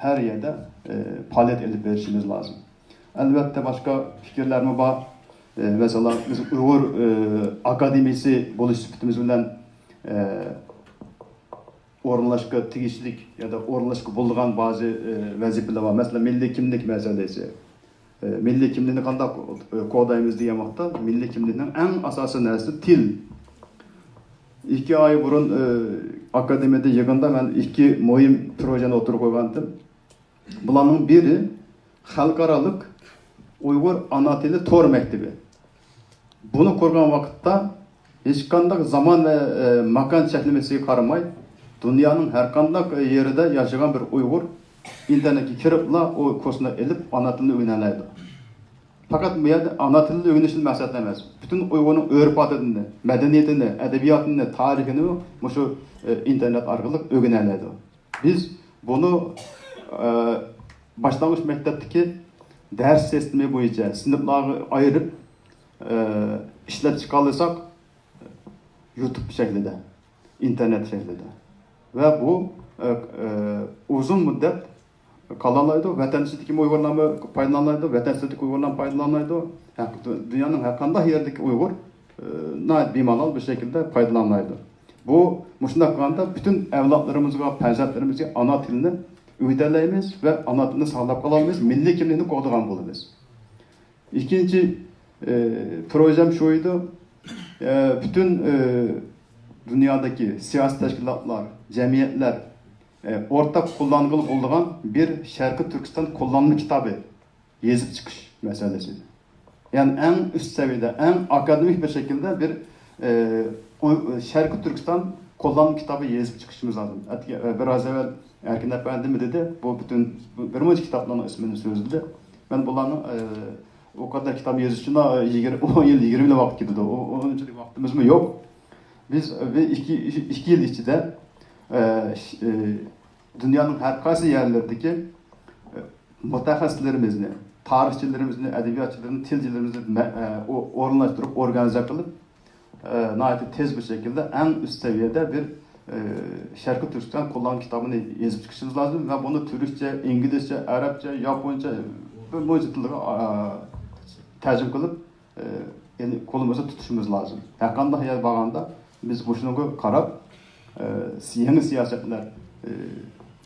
ھەر يەردە، ئە، پائالىيەت ئېلىپ بېرىشىمىز لازىم. ئەلۋەتتە، باشقا پىكىرلەرمۇ بار. ئە، مەسىلەن، بىز ئۇيغۇر، ئە، ئاكادېمىيىسى بولۇش سۈپىتىمىز بىلەن، ئە، ئورۇنلاشقا تېگىشلىك يا دا ئورۇنلاشقا بولىدىغان بەزى، ئە، ۋەزىپىلەر بار. مەسىلەن، مىللىي كىملىك مەسىلىسى. ئە، مىللىي كىملىكنى قانداق، ئە، قوغدايمىز دېگەن ۋاقىتتا، مىللىي كىملىكنىڭ ئەڭ ئاساسىي نەرسىسى تىل. ئىككى ئاي بۇرۇن، ئە، ئاكادېمىيەدە يىغىندا مەن ئىككى مۇھىم پروژېنى ئوتتۇرىغا قويغانىدىم. بۇلارنىڭ بىرى خەلقئارالىق ئۇيغۇر ئانا تىلى تور مەكتىپى. بۇنى قۇرغان ۋاقىتتا ھېچقانداق زامان ۋە، ئە، ماكان چەكلىمىسىگە قارىماي، دۇنيانىڭ ھەرقانداق يېرىدە ياشىغان بىر ئۇيغۇر ئىنتېرنېتكە كىرىپلا ئۇ كۇرسنى ئېلىپ ئانا تىلىنى ئۆگىنەلەيدۇ. پەقەت بۇ يەردە ئانا تىلىنى ئۆگىنىشتىن مەقسەت ئەمەس، پۈتۈن ئۇيغۇرنىڭ ئۆرپ-ئادىتىنى، مەدەنىيىتىنى، ئەدەبىياتىنى، تارىخىنى مۇشۇ، ئە، ئىنتېرنېت ئارقىلىق ئۆگىنەلەيدۇ. بىز بۇنى، ئە، باشلانغۇچ مەكتەپتىكى دەرس سىستېمى بويىچە سىنىپلارغا ئايرىپ، ئە، ئىشلەپ چىقالىساق، يۇتۇب شەكلىدە، ئىنتېرنېت شەكلىدە. ۋە بۇ، ئە، ئە، ئۇزۇن مۇددەت قالالايدۇ، ۋەتەن ئىچىدىكى ئۇيغۇرلارمۇ پايدىلانالايدۇ، ۋەتەن سىرتىدىكى ئۇيغۇرلارمۇ پايدىلانالايدۇ، ھەق-، دۇنيانىڭ ھەر قانداق يېرىدىكى ئۇيغۇر، ئە، ناھايىتى بىمالال بىر شەكىلدە پايدىلانالايدۇ. بۇ، مۇشۇنداق قىلغاندا پۈتۈن ئەۋلادلىرىمىزغا، پەرزەنتلىرىمىزگە ئانا تىلىنى ئۆگىتەلەيمىز ۋە ئانا تىلنى ساقلاپ قالالمايمىز، مىللىي كىملىكنى قوغدىغان بولىمىز. ئىككىنچى، ئى، پروژەم شۇ ئىدى. ئى، پۈتۈن، ئى، دۇنيادىكى سىياسىي تەشكىلاتلار، جەمئىيەتلەر، ئى، ئورتاق قوللانغىلى بولىدىغان بىر شەرقىي تۈركىستان قوللانما كىتابى يېزىپ چىقىش مەسىلىسى. يەنى ئەڭ ئۈست سەۋىيەدە، ئەڭ ئاكادېمىك بىر شەكىلدە بىر، ئى، ئۇ-، شەرقىي تۈركىستان قوللانما كىتابى يېزىپ چىقىشىمىز لازىم. ئەتىگە-، ئى، بىر ئاز ئەۋۋەل ئەركىن ئەپەندىمۇ دېدى، بۇ پۈتۈن، بىر مۇنچە كىتابلارنىڭ ئىسمىنى سۆزلىدى. مەن بۇلارنىڭ، ئى، ئۇ قەدەر كىتاب يېزىش ئۈچۈن، ئا، يىگىر-، ئون يىل، يىگىرمە يىل ۋاقىت كېتىدۇ. ئۇ، ئۇنچىلىك ۋاقتىمىزمۇ يوق. بىز، ئى، بىر ئىككى، ئىككى يىل ئىچىدە، ئى، ش-، ئى، دۇنيانىڭ ھەر قايسى يەرلىرىدىكى، ئى، مۇتەخەسسىسلىرىمىزنى، تارىخچىلىرىمىزنى، ئەدەبىياتچىلىرىمىزنى، تىلچىلىرىمىزنى مە-، ئە، ئو-، ئورۇنلاشتۇرۇپ، ئورگانىزاتسىيە قىلىپ، ئە، ناھايىتى تېز بىر شەكىلدە ئەڭ ئۈست سەۋىيەدە بىر، ئە، شەرقىي تۈركىستان قوللانما كىتابىنى يېزىپ چىقىشىمىز لازىم ۋە بۇنى تۈركچە، ئىنگلىزچە، ئەرەبچە، ياپونچە، بىر مۇنچە تىلغا، ئە، تەرجىمە قىلىپ، ئە، يەنى قولىمىزدا تۇتۇشىمىز لازىم. ھەرقانداق يەرگە بارغاندا بىز مۇشۇنىڭغا قاراپ، ئە، يېڭى سىياسەتلەر، ئە،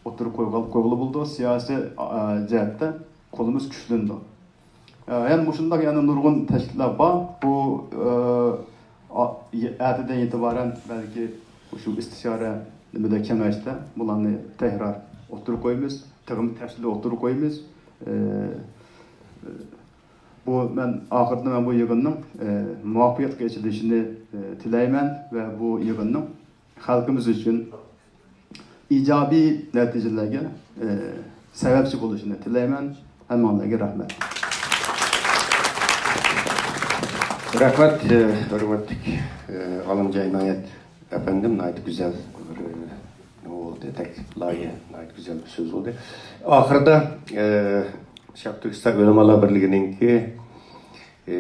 ئوتتۇرىغا قويغىلى، قويغىلى بولىدۇ. سىياسىي، ئە، جەھەتتە قولىمىز كۈچلىنىدۇ. ئە، يەنە مۇشۇنداق يەنە نۇرغۇن تەشكىلاتلار بار. بۇ، ئە، ئا-، ئەتىدىن ئېتىبارەن بەلكى مۇشۇ ئىستىشارە نېمىدە، كېڭەشتە بۇلارنى تەكرار ئوتتۇرىغا قويىمىز، تېخىمۇ تەپسىلىي ئوتتۇرىغا قويىمىز. ئە، بۇ مەن ئاخىرىدا مەن بۇ يىغىننىڭ، ئە، مۇۋەپپەقىيەتلىك ئېچىلىشىنى، ئە، تىلەيمەن ۋە بۇ يىغىننىڭ خەلقىمىز ئۈچۈن ئىجابىي نەتىجىلەرگە، ئە، سەۋەبچى بولۇشىنى تىلەيمەن. ھەممىڭلارغا رەھمەت. رەھمەت، ئە، ھۆرمەتلىك، ئە، ئالىمجان ئىنايەت ئەپەندىم، ناھايىتى گۈزەل بىر، ئە، نېمە بولدى، تەكلىپ، لايىھە، ناھايىتى گۈزەل بىر سۆز بولدى. ئاخىرىدا، ئە، شەرقىي تۈركىستان ئۆلىمالار بىرلىكىنىڭكى، ئى،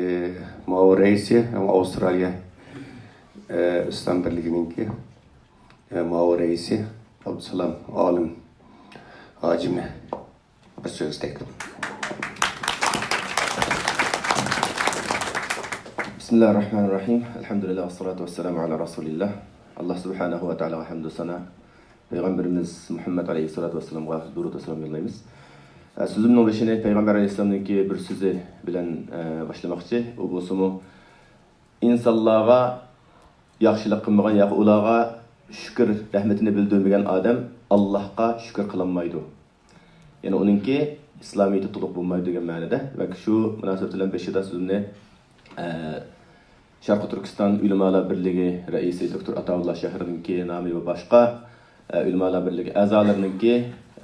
مۇئاۋىن رەئىسى ھەم ئاۋسترالىيە، ئى، ئىسلام بىرلىكىنىڭكى، ئى، مۇئاۋىن رەئىسى ئابدۇسالام ئالىم ھاجىمنى بىر سۆز تەكلىپ. بىسمىللاھىررەھمانىررەھىم. ئەلھەمدۇلىللاھ، ۋەسسالاتۇ ۋەسسالامۇ ئەلا رەسۇلىللاھ. ئاللاھ سۇبھانەھۇ ۋە تائالاغا ھەمدۇ سانا، پەيغەمبىرىمىز مۇھەممەد ئەلەيھىسسالاتۇ ۋەسسالامغا دۇرۇد ۋەسسالام يوللايمىز. ئە، سۆزۈمنىڭ بېشىنى پەيغەمبەر ئەلەيھىسسالامنىڭكى بىر سۆزى بىلەن، ئە، باشلىماقچى. ئۇ بولسىمۇ، ئىنسانلارغا ياخشىلىق قىلمىغان ياكى ئۇلارغا شۈكۈر رەھمىتىنى بىلدۈرمىگەن ئادەم ئاللاھقا شۈكۈر قىلالمايدۇ. يەنى ئۇنىڭكى ئىسلامىيىتى تولۇق بولمايدۇ دېگەن مەنىدە. ۋە شۇ مۇناسىۋەت بىلەن بېشىدا سۆزۈمنى، ئە، شەرقىي تۈركىستان ئۆلىمالار بىرلىكى رەئىسى دوكتور ئاتاۋۇللا شاھىرنىڭكى نامى ۋە باشقا، ئە، ئۆلىمالار بىرلىكى ئەزالىرىنىڭكى،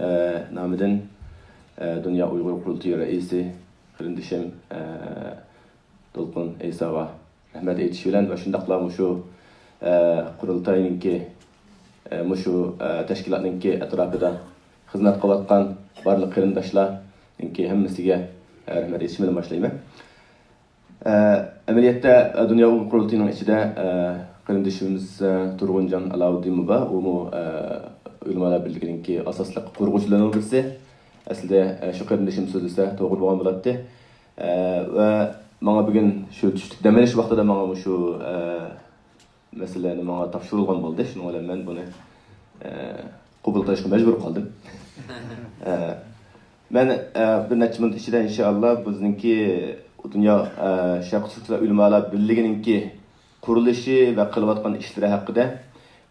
ئە، نامىدىن، ئە، دۇنيا ئۇيغۇر قۇرۇلتىيى رەئىسى قېرىندىشىم، ئە، دولقۇن ئەيساغا رەھمەت ئېيتىش بىلەن ۋە شۇنداقلا مۇشۇ، ئە، قۇرۇلتاينىڭكى، ئە، مۇشۇ، ئە، تەشكىلاتنىڭكى ئەتراپىدا خىزمەت قىلىۋاتقان بارلىق قېرىنداشلارنىڭكى ھەممىسىگە، ئە، رەھمەت ئېيتىش بىلەن باشلايمەن. ئە، ئەمەلىيەتتە، ئە، دۇنيا ئۇيغۇر قۇرۇلتىيىنىڭ ئىچىدە، ئە، قېرىندىشىمىز، ئە، تۇرغۇنجان ئالاۋۇددىنمۇ بار. ئۇمۇ، ئە، ئۆلىمالار بىرلىكىنىڭكى ئاساسلىق قۇرغۇچىلىرىنىڭ بىرسى. ئەسلىدە، ئە، شۇ قېرىندىشىم سۆزلىسە توغرا بولغان بولاتتى. ئە، ۋە ماڭا بۈگۈن شۇ چۈشلۈك دەم ئېلىش ۋاقتىدا ماڭا مۇشۇ، ئە، مەسىلىلەرنى ماڭا تاپشۇرۇلغان بولدى. شۇنىڭ بىلەن مەن بۇنى، ئە، قوبۇل قىلىشقا مەجبۇر قالدىم. ئە، مەن، ئە، بىر نەچچە مىنۇت ئىچىدە ئىنشائاللا بىزنىڭكى دۇنيا، ئە، شەرقىي تۈركىستان ئۆلىمالار بىرلىكىنىڭكى قۇرۇلۇشى ۋە قىلىۋاتقان ئىشلىرى ھەققىدە،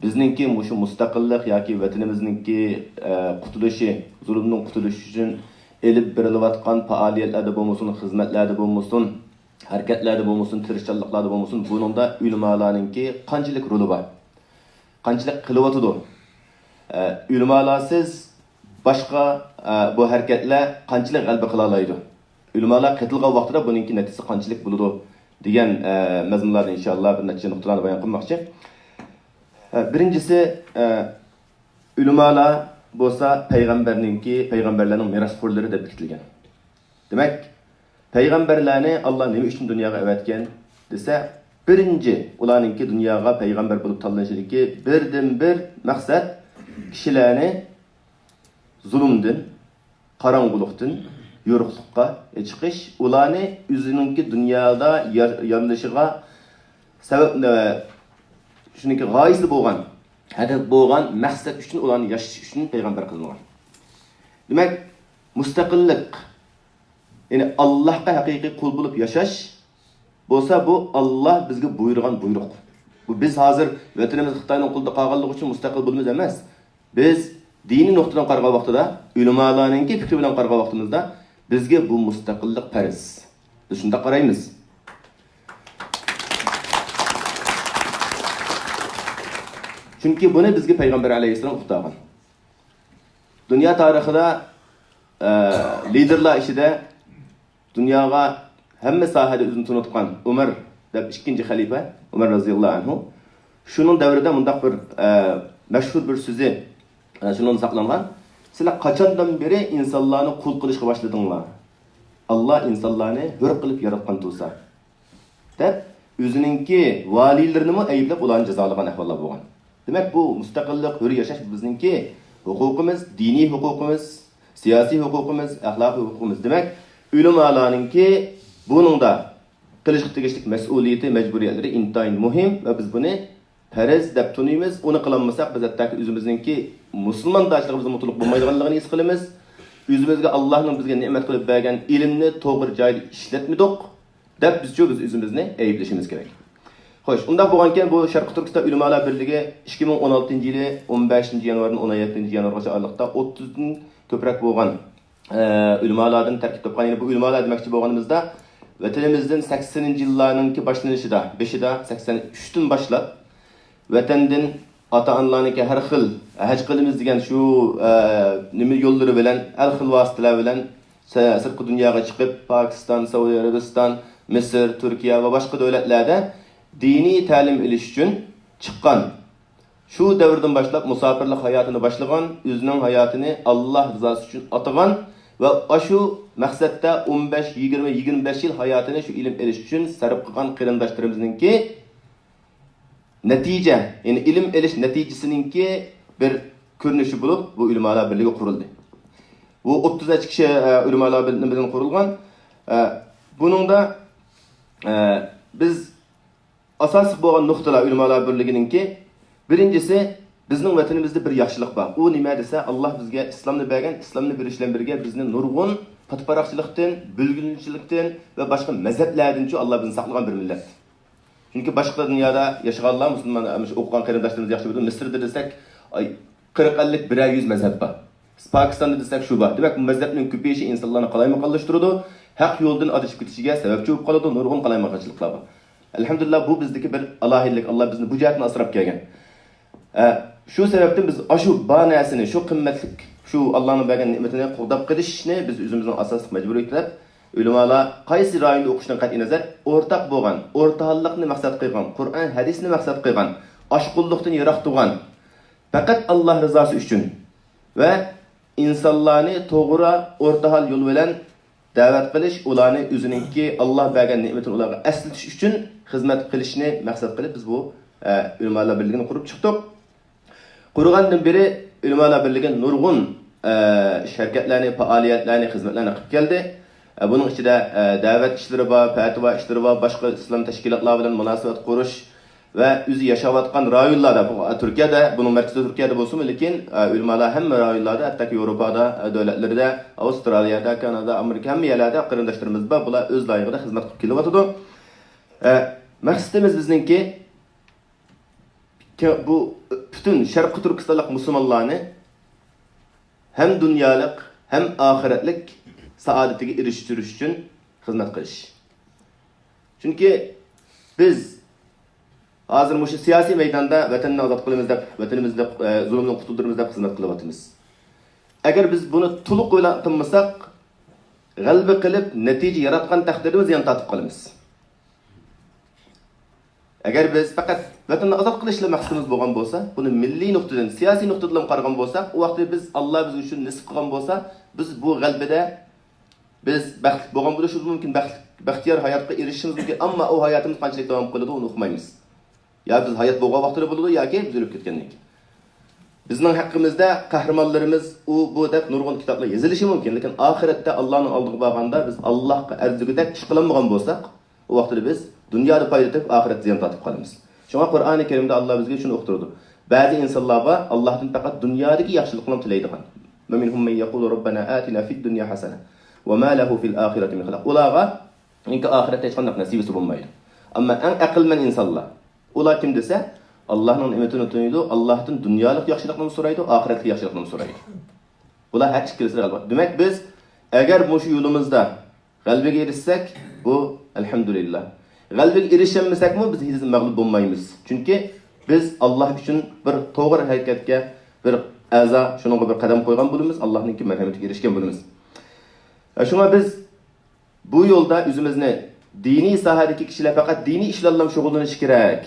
بىزنىڭكى مۇشۇ مۇستەقىللىق ياكى ۋەتىنىمىزنىڭكى، ئە، قۇتۇلۇشى، زۇلۇمدىن قۇتۇلۇش ئۈچۈن ئېلىپ بېرىلىۋاتقان پائالىيەتلەردە بولمىسۇن، خىزمەتلەردە بولمىسۇن، ھەرىكەتلەردە بولمىسۇن، تىرىشچانلىقلاردا بولمىسۇن، بۇنىڭدا ئۆلىمالارنىڭكى قانچىلىك رولى بار؟ قانچىلىك قىلىۋاتىدۇ؟ ئە، ئۆلىمالارسىز باشقا، ئە، بۇ ھەرىكەتلەر قانچىلىك غەلىبە قىلالايدۇ؟ ئۆلىمالار قېتىلغان ۋاقتىدا بۇنىڭكى نەتىجىسى قانچىلىك بولىدۇ؟ دېگەن، ئە، مەزمۇنلاردا ئىنشائاللا بىر نەچچە نۇقتىلارنى بايان قىلماقچى. ئە، بىرىنچىسى، ئە، ئۆلىمالار بولسا پەيغەمبەرنىڭكى، پەيغەمبەرلەرنىڭ مىراسخورلىرى دەپ بېكىتىلگەن. دېمەك، پەيغەمبەرلەرنى ئاللا نېمە ئۈچۈن دۇنياغا ئەۋەتكەن دېسە، بىرىنچى، ئۇلارنىڭكى دۇنياغا پەيغەمبەر بولۇپ تاللىنىشىدىكى بىردىنبىر مەقسەت، كىشىلەرنى زۇلۇمدىن، قاراڭغۇلۇقتىن يورۇقلۇققا چىقىش، ئۇلارنى ئۆزىنىڭكى دۇنيادا يار-، يارىلىشىغا سەۋەب، ئە، شۇنىڭكى غايىسى بولغان، ھەدەپ بولغان مەقسەت ئۈچۈن، ئۇلارنى ياشىتىش ئۈچۈن پەيغەمبەر قىلىنغان. دېمەك، مۇستەقىللىق، يەنى ئاللاھقا ھەقىقىي قۇل بولۇپ ياشاش بولسا، بۇ ئاللا بىزگە بۇيرۇغان بۇيرۇق. بۇ بىز ھازىر ۋەتىنىمىز خىتاينىڭ قولىدا قالغانلىقى ئۈچۈن مۇستەقىل بولىمىز ئەمەس. بىز دىنىي نۇقتىدىن قارىغان ۋاقتىدا، ئۆلىمالارنىڭكى پىكرى بىلەن قارىغان ۋاقتىمىزدا، بىزگە بۇ مۇستەقىللىق پەرز. بىز شۇنداق قارايمىز. چۈنكى بۇنى بىزگە پەيغەمبەر ئەلەيھىسسالام ئۇقتۇرغان. دۇنيا تارىخىدا، ئە، لىدېرلار ئىچىدە دۇنياغا ھەممە ساھەدە ئۆزىنى تونۇتقان ئۆمەر دەپ ئىككىنچى خەلىپە، ئۆمەر رازىياللاھۇ ئەنھۇ، شۇنىڭ دەۋرىدە مۇنداق بىر، ئە، مەشھۇر بىر سۆزى، ئە، شۇنىڭدا ساقلانغان: «سىلەر قاچاندىن بېرى ئىنسانلارنى قۇل قىلىشقا باشلىدىڭلار؟ ئاللا ئىنسانلارنى ھۆر قىلىپ ياراتقان تۇرسا.» دەپ، ئۆزىنىڭكى ۋالىيلىرىنىمۇ ئەيىبلەپ، ئۇلارنى جازالىغان ئەھۋاللار بولغان. دېمەك، بۇ مۇستەقىللىق، ھۆر ياشاش بىزنىڭكى ھوقۇقىمىز، دىنىي ھوقۇقىمىز، سىياسىي ھوقۇقىمىز، ئەخلاقىي ھوقۇقىمىز. دېمەك، ئۆلىمالارنىڭكى بۇنىڭدا قىلىشقا تېگىشلىك مەسئۇلىيىتى، مەجبۇرىيەتلىرى ئىنتايىن مۇھىم ۋە بىز بۇنى پەرز دەپ تونۇيمىز. ئۇنى قىلالمىساق، بىز ھەتتاكى ئۆزىمىزنىڭكى مۇسۇلماندارچىلىقىمىزنىڭمۇ تولۇق بولمايدىغانلىقىنى ھېس قىلىمىز. ئۆزىمىزگە ئاللانىڭ بىزگە نېمەت قىلىپ بەرگەن ئىلىمنى توغرا جايدا ئىشلەتمىدۇق، دەپ بىزچۇ بىز ئۆزىمىزنى ئەيىبلىشىمىز كېرەك. خوش، ئۇنداق بولغانىكەن، بۇ شەرقىي تۈركىستان ئۆلىمالار بىرلىكى ئىككى مىڭ ئون ئالتىنچى يىلى ئون بەشىنچى يانۋاردىن ئون يەتتىنچى يانۋارغىچە ئارىلىقتا ئوتتۇزدىن كۆپرەك بولغان، ئە، ئۆلىمالادىن تەركىب تاپقان. يەنى بۇ ئۆلىمالار دېمەكچى بولغىنىمىزدا، ۋەتىنىمىزدىن سەكسىنىنچى يىللارنىڭكى باشلىنىشىدا، بېشىدا، سەكسەن ئۈچتىن باشلاپ، ۋەتەندىن ئاتا-ئانىلارنىڭكى ھەر خىل ھەج قىلىمىز دېگەن شۇ، ئە، نېمە يوللىرى بىلەن، ھەر خىل ۋاسىتىلەر بىلەن سە-، سىرتقى دۇنياغا چىقىپ، پاكىستان، سەئۇدى ئەرەبىستان، مىسىر، تۈركىيە ۋە باشقا دۆلەتلەردە دىنىي تەلىم ئېلىش ئۈچۈن چىققان. شۇ دەۋردىن باشلاپ مۇساپىرلىق ھاياتىنى باشلىغان، ئۆزىنىڭ ھاياتىنى ئاللا رىزاسى ئۈچۈن ئاتىغان ۋە ئاشۇ مەقسەتتە ئون بەش، يىگىرمە، يىگىرمە بەش يىل ھاياتىنى شۇ ئىلىم ئېلىش ئۈچۈن سەرپ قىلغان قېرىنداشلىرىمىزنىڭكى نەتىجە، يەنى ئىلىم ئېلىش نەتىجىسىنىڭكى بىر كۆرۈنۈشى بولۇپ، بۇ ئۆلىمالار بىرلىكى قۇرۇلدى. بۇ ئوتتۇز نەچچە كىشى، ئە، ئۆلىمالار بىر-، بىلەن قۇرۇلغان. ئە، بۇنىڭدا، ئە، بىز ئاساسلىق بولغان نۇقتىلار ئۆلىمالار بىرلىكىنىڭكى، بىرىنچىسى، بىزنىڭ ۋەتىنىمىزدە بىر ياخشىلىق بار. ئۇ نېمە دېسە، ئاللا بىزگە ئىسلامنى بەرگەن، ئىسلامنى بېرىش بىلەن بىرگە بىزنى نۇرغۇن پاتىپاراقچىلىقتىن، بۆلگۈنچىلىكتىن ۋە باشقا مەزھەپلەردىنچۇ ئاللا بىزنى ساقلىغان بىر مىللەت. چۈنكى باشقا دۇنيادا ياشىغانلار، مۇسۇلمان، مۇشۇ ئوقۇغان قېرىنداشلىرىمىز ياخشى بىلىدۇ. مىسىردا دېسەك، ئاي، قىرىق ئەللىك، بىرەر يۈز مەزھەپ بار. پاكىستاندا دېسەك شۇ بار. دېمەك، مەزھەپنىڭ كۆپىيىشى ئىنسانلارنى قالايمىقانلاشتۇرىدۇ، ھەق يولدىن ئادىشىپ كېتىشىگە سەۋەبچى بولۇپ قالىدۇ، نۇرغۇن قالايمىقانچىلىقلار بار. ئەلھەمدۇلىللا، بۇ بىزدىكى بىر ئالاھىدىلىك، ئاللا بىزنى بۇ جەھەتتىن ئاسراپ كەلگەن. ئە، شۇ سەۋەبتىن بىز ئاشۇ بار نەرسىنى، شۇ قىممەتلىك، شۇ ئاللانىڭ بەرگەن نېمىتىنى قوغداپ قېلىشنى بىز ئۆزىمىزنىڭ ئاساسلىق مەجبۇرىيىتى دەپ، ئۆلىمالار قايسى رايوندا ئوقۇشىدىن قەتئىينەزەر، ئورتاق بولغان، ئورتاھاللىقنى مەقسەت قىلغان، قۇرئان، ھەدىسنى مەقسەت قىلغان، ئاشقۇنلۇقتىن يىراق تۇرغان، پەقەت ئاللا رىزاسى ئۈچۈن ۋە ئىنسانلارنى توغرا ئورتاھال يول بىلەن دەۋەت قىلىش، ئۇلارنى ئۆزىنىڭكى ئاللا بەرگەن نېمىتىنى ئۇلارغا ئەسلىتىش ئۈچۈن خىزمەت قىلىشنى مەقسەت قىلىپ، بىز بۇ، ئە، ئۆلىمالار بىرلىكىنى قۇرۇپ چىقتۇق. قۇرغاندىن بېرى ئۆلىمالار بىرلىكى نۇرغۇن، ئە، ئىش ھەرىكەتلەرنى، پائالىيەتلەرنى، خىزمەتلەرنى قىلىپ كەلدى. ئە، بۇنىڭ ئىچىدە، ئە، دەۋەت ئىشلىرى بار، پەتىۋا ئىشلىرى بار، باشقا ئىسلام تەشكىلاتلار بىلەن مۇناسىۋەت قۇرۇش ۋە ئۆزى ياشاۋاتقان رايونلاردا، بۇ، تۈركىيەدە، بۇنىڭ مەركىزى تۈركىيەدە بولسىمۇ، لېكىن، ئە، ئۆلىمالار ھەممە رايونلاردا، ھەتتاكى ياۋروپادا، ئە، دۆلەتلىرىدە، ئاۋسترالىيەدە، كانادا، ئامېرىكا، ھەممە يەرلەردە قېرىنداشلىرىمىز بار. بۇلار ئۆز لايىقىدا خىزمەت قىلىپ كېلىۋاتىدۇ. ئە، مەقسىتىمىز بىزنىڭكى، كە-، بۇ پۈتۈن شەرقىي تۈركىستانلىق مۇسۇلمانلارنى ھەم دۇنيالىق، ھەم ئاخىرەتلىك سائادىتىگە ئېرىشتۈرۈش ئۈچۈن خىزمەت قىلىش. چۈنكى بىز ھازىر مۇشۇ سىياسىي مەيداندا ۋەتەننى ئازاد قىلىمىز دەپ، ۋەتىنىمىزنى، ئە، زۇلۇمدىن قۇتۇلدۇرىمىز دەپ خىزمەت قىلىۋاتىمىز. ئەگەر بىز بۇنى تولۇق ئويلانمىساق، غەلىبە قىلىپ نەتىجە ياراتقان تەقدىردىمۇ زىيان تارتىپ قالىمىز. ئەگەر بىز پەقەت ۋەتەننى ئازاد قىلىشلا مەقسىتىمىز بولغان بولسا، بۇنى مىللىي نۇقتىدىن، سىياسىي نۇقتىدىن قارىغان بولساق، ئۇ ۋاقىتتا بىز، ئاللا بىز ئۈچۈن نېسىپ قىلغان بولسا، بىز بۇ غەلىبىدە بىز بەختلىك بولغان بولۇشىمىز مۇمكىن، بەخت-، بەختىيار ھاياتقا ئېرىشىشىمىز مۇمكىن، ئەمما ئۇ ھاياتىمىز قانچىلىك داۋام قىلىدۇ، ئۇنى ئۇقمايمىز. يا بىز ھايات بولغان ۋاقتىدا بولىدۇ، ياكى بىز ئۆلۈپ كەتكەندىن كېيىن. بىزنىڭ ھەققىمىزدە قەھرىمانلىرىمىز ئۇ، بۇ دەپ نۇرغۇن كىتابلار يېزىلىشى مۇمكىن، لېكىن ئاخىرەتتە ئاللانىڭ ئالدىغا بارغاندا بىز ئاللاغا ئەرزىگۈدەك ئىش قىلالمىغان بولساق، ئۇ ۋاقىتتا بىز دۇنيادا پايدا تېپىپ، ئاخىرەتتە زىيان تارتىپ قالىمىز. شۇڭا قۇرئانى كەرىمدە ئاللا بىزگە شۇنى ئۇقتۇرىدۇ. بەزى ئىنسانلار بار، ئاللاھتىن پەقەت دۇنيادىكى ياخشىلىقلارنى تىلەيدىغان. ومنهم من يقول ربنا آتنا في الدنيا حسنة وما له في الآخرة من خلاق. ئۇلارغا ئۇنىڭكى ئاخىرەتتە ھېچقانداق نەسىۋىسى بولمايدۇ. ئەمما ئەڭ ئەقىلمەن ئىنسانلار، ئۇلار كىم دېسە، ئاللاھنىڭ نېمىتىنى تونۇيدۇ، ئاللاھتىن دۇنيالىق ياخشىلىقنىمۇ سورايدۇ، ئاخىرەتلىك ياخشىلىقنىمۇ سورايدۇ. بۇلار ھەر ئىككىلىسىدە غەلىبە. دېمەك، بىز ئەگەر مۇشۇ يولىمىزدا غەلىبىگە ئېرىشسەك، بۇ ئەلھەمدۇلىللا. غەلىبىگە ئېرىشەلمىسەكمۇ، بىز ھېچ مەغلۇپ بولمايمىز. چۈنكى بىز ئاللاھ ئۈچۈن بىر توغرا ھەرىكەتكە، بىر ئەزا، شۇنىڭغا بىر قەدەم قويغان بولىمىز، ئاللاھنىڭكى مەرھەمىتىگە ئېرىشكەن بولىمىز. شۇڭا بىز بۇ يولدا ئۆزىمىزنى دىنىي ساھەدىكى كىشىلەر پەقەت دىنىي ئىشلار بىلەن شۇغۇللىنىشى كېرەك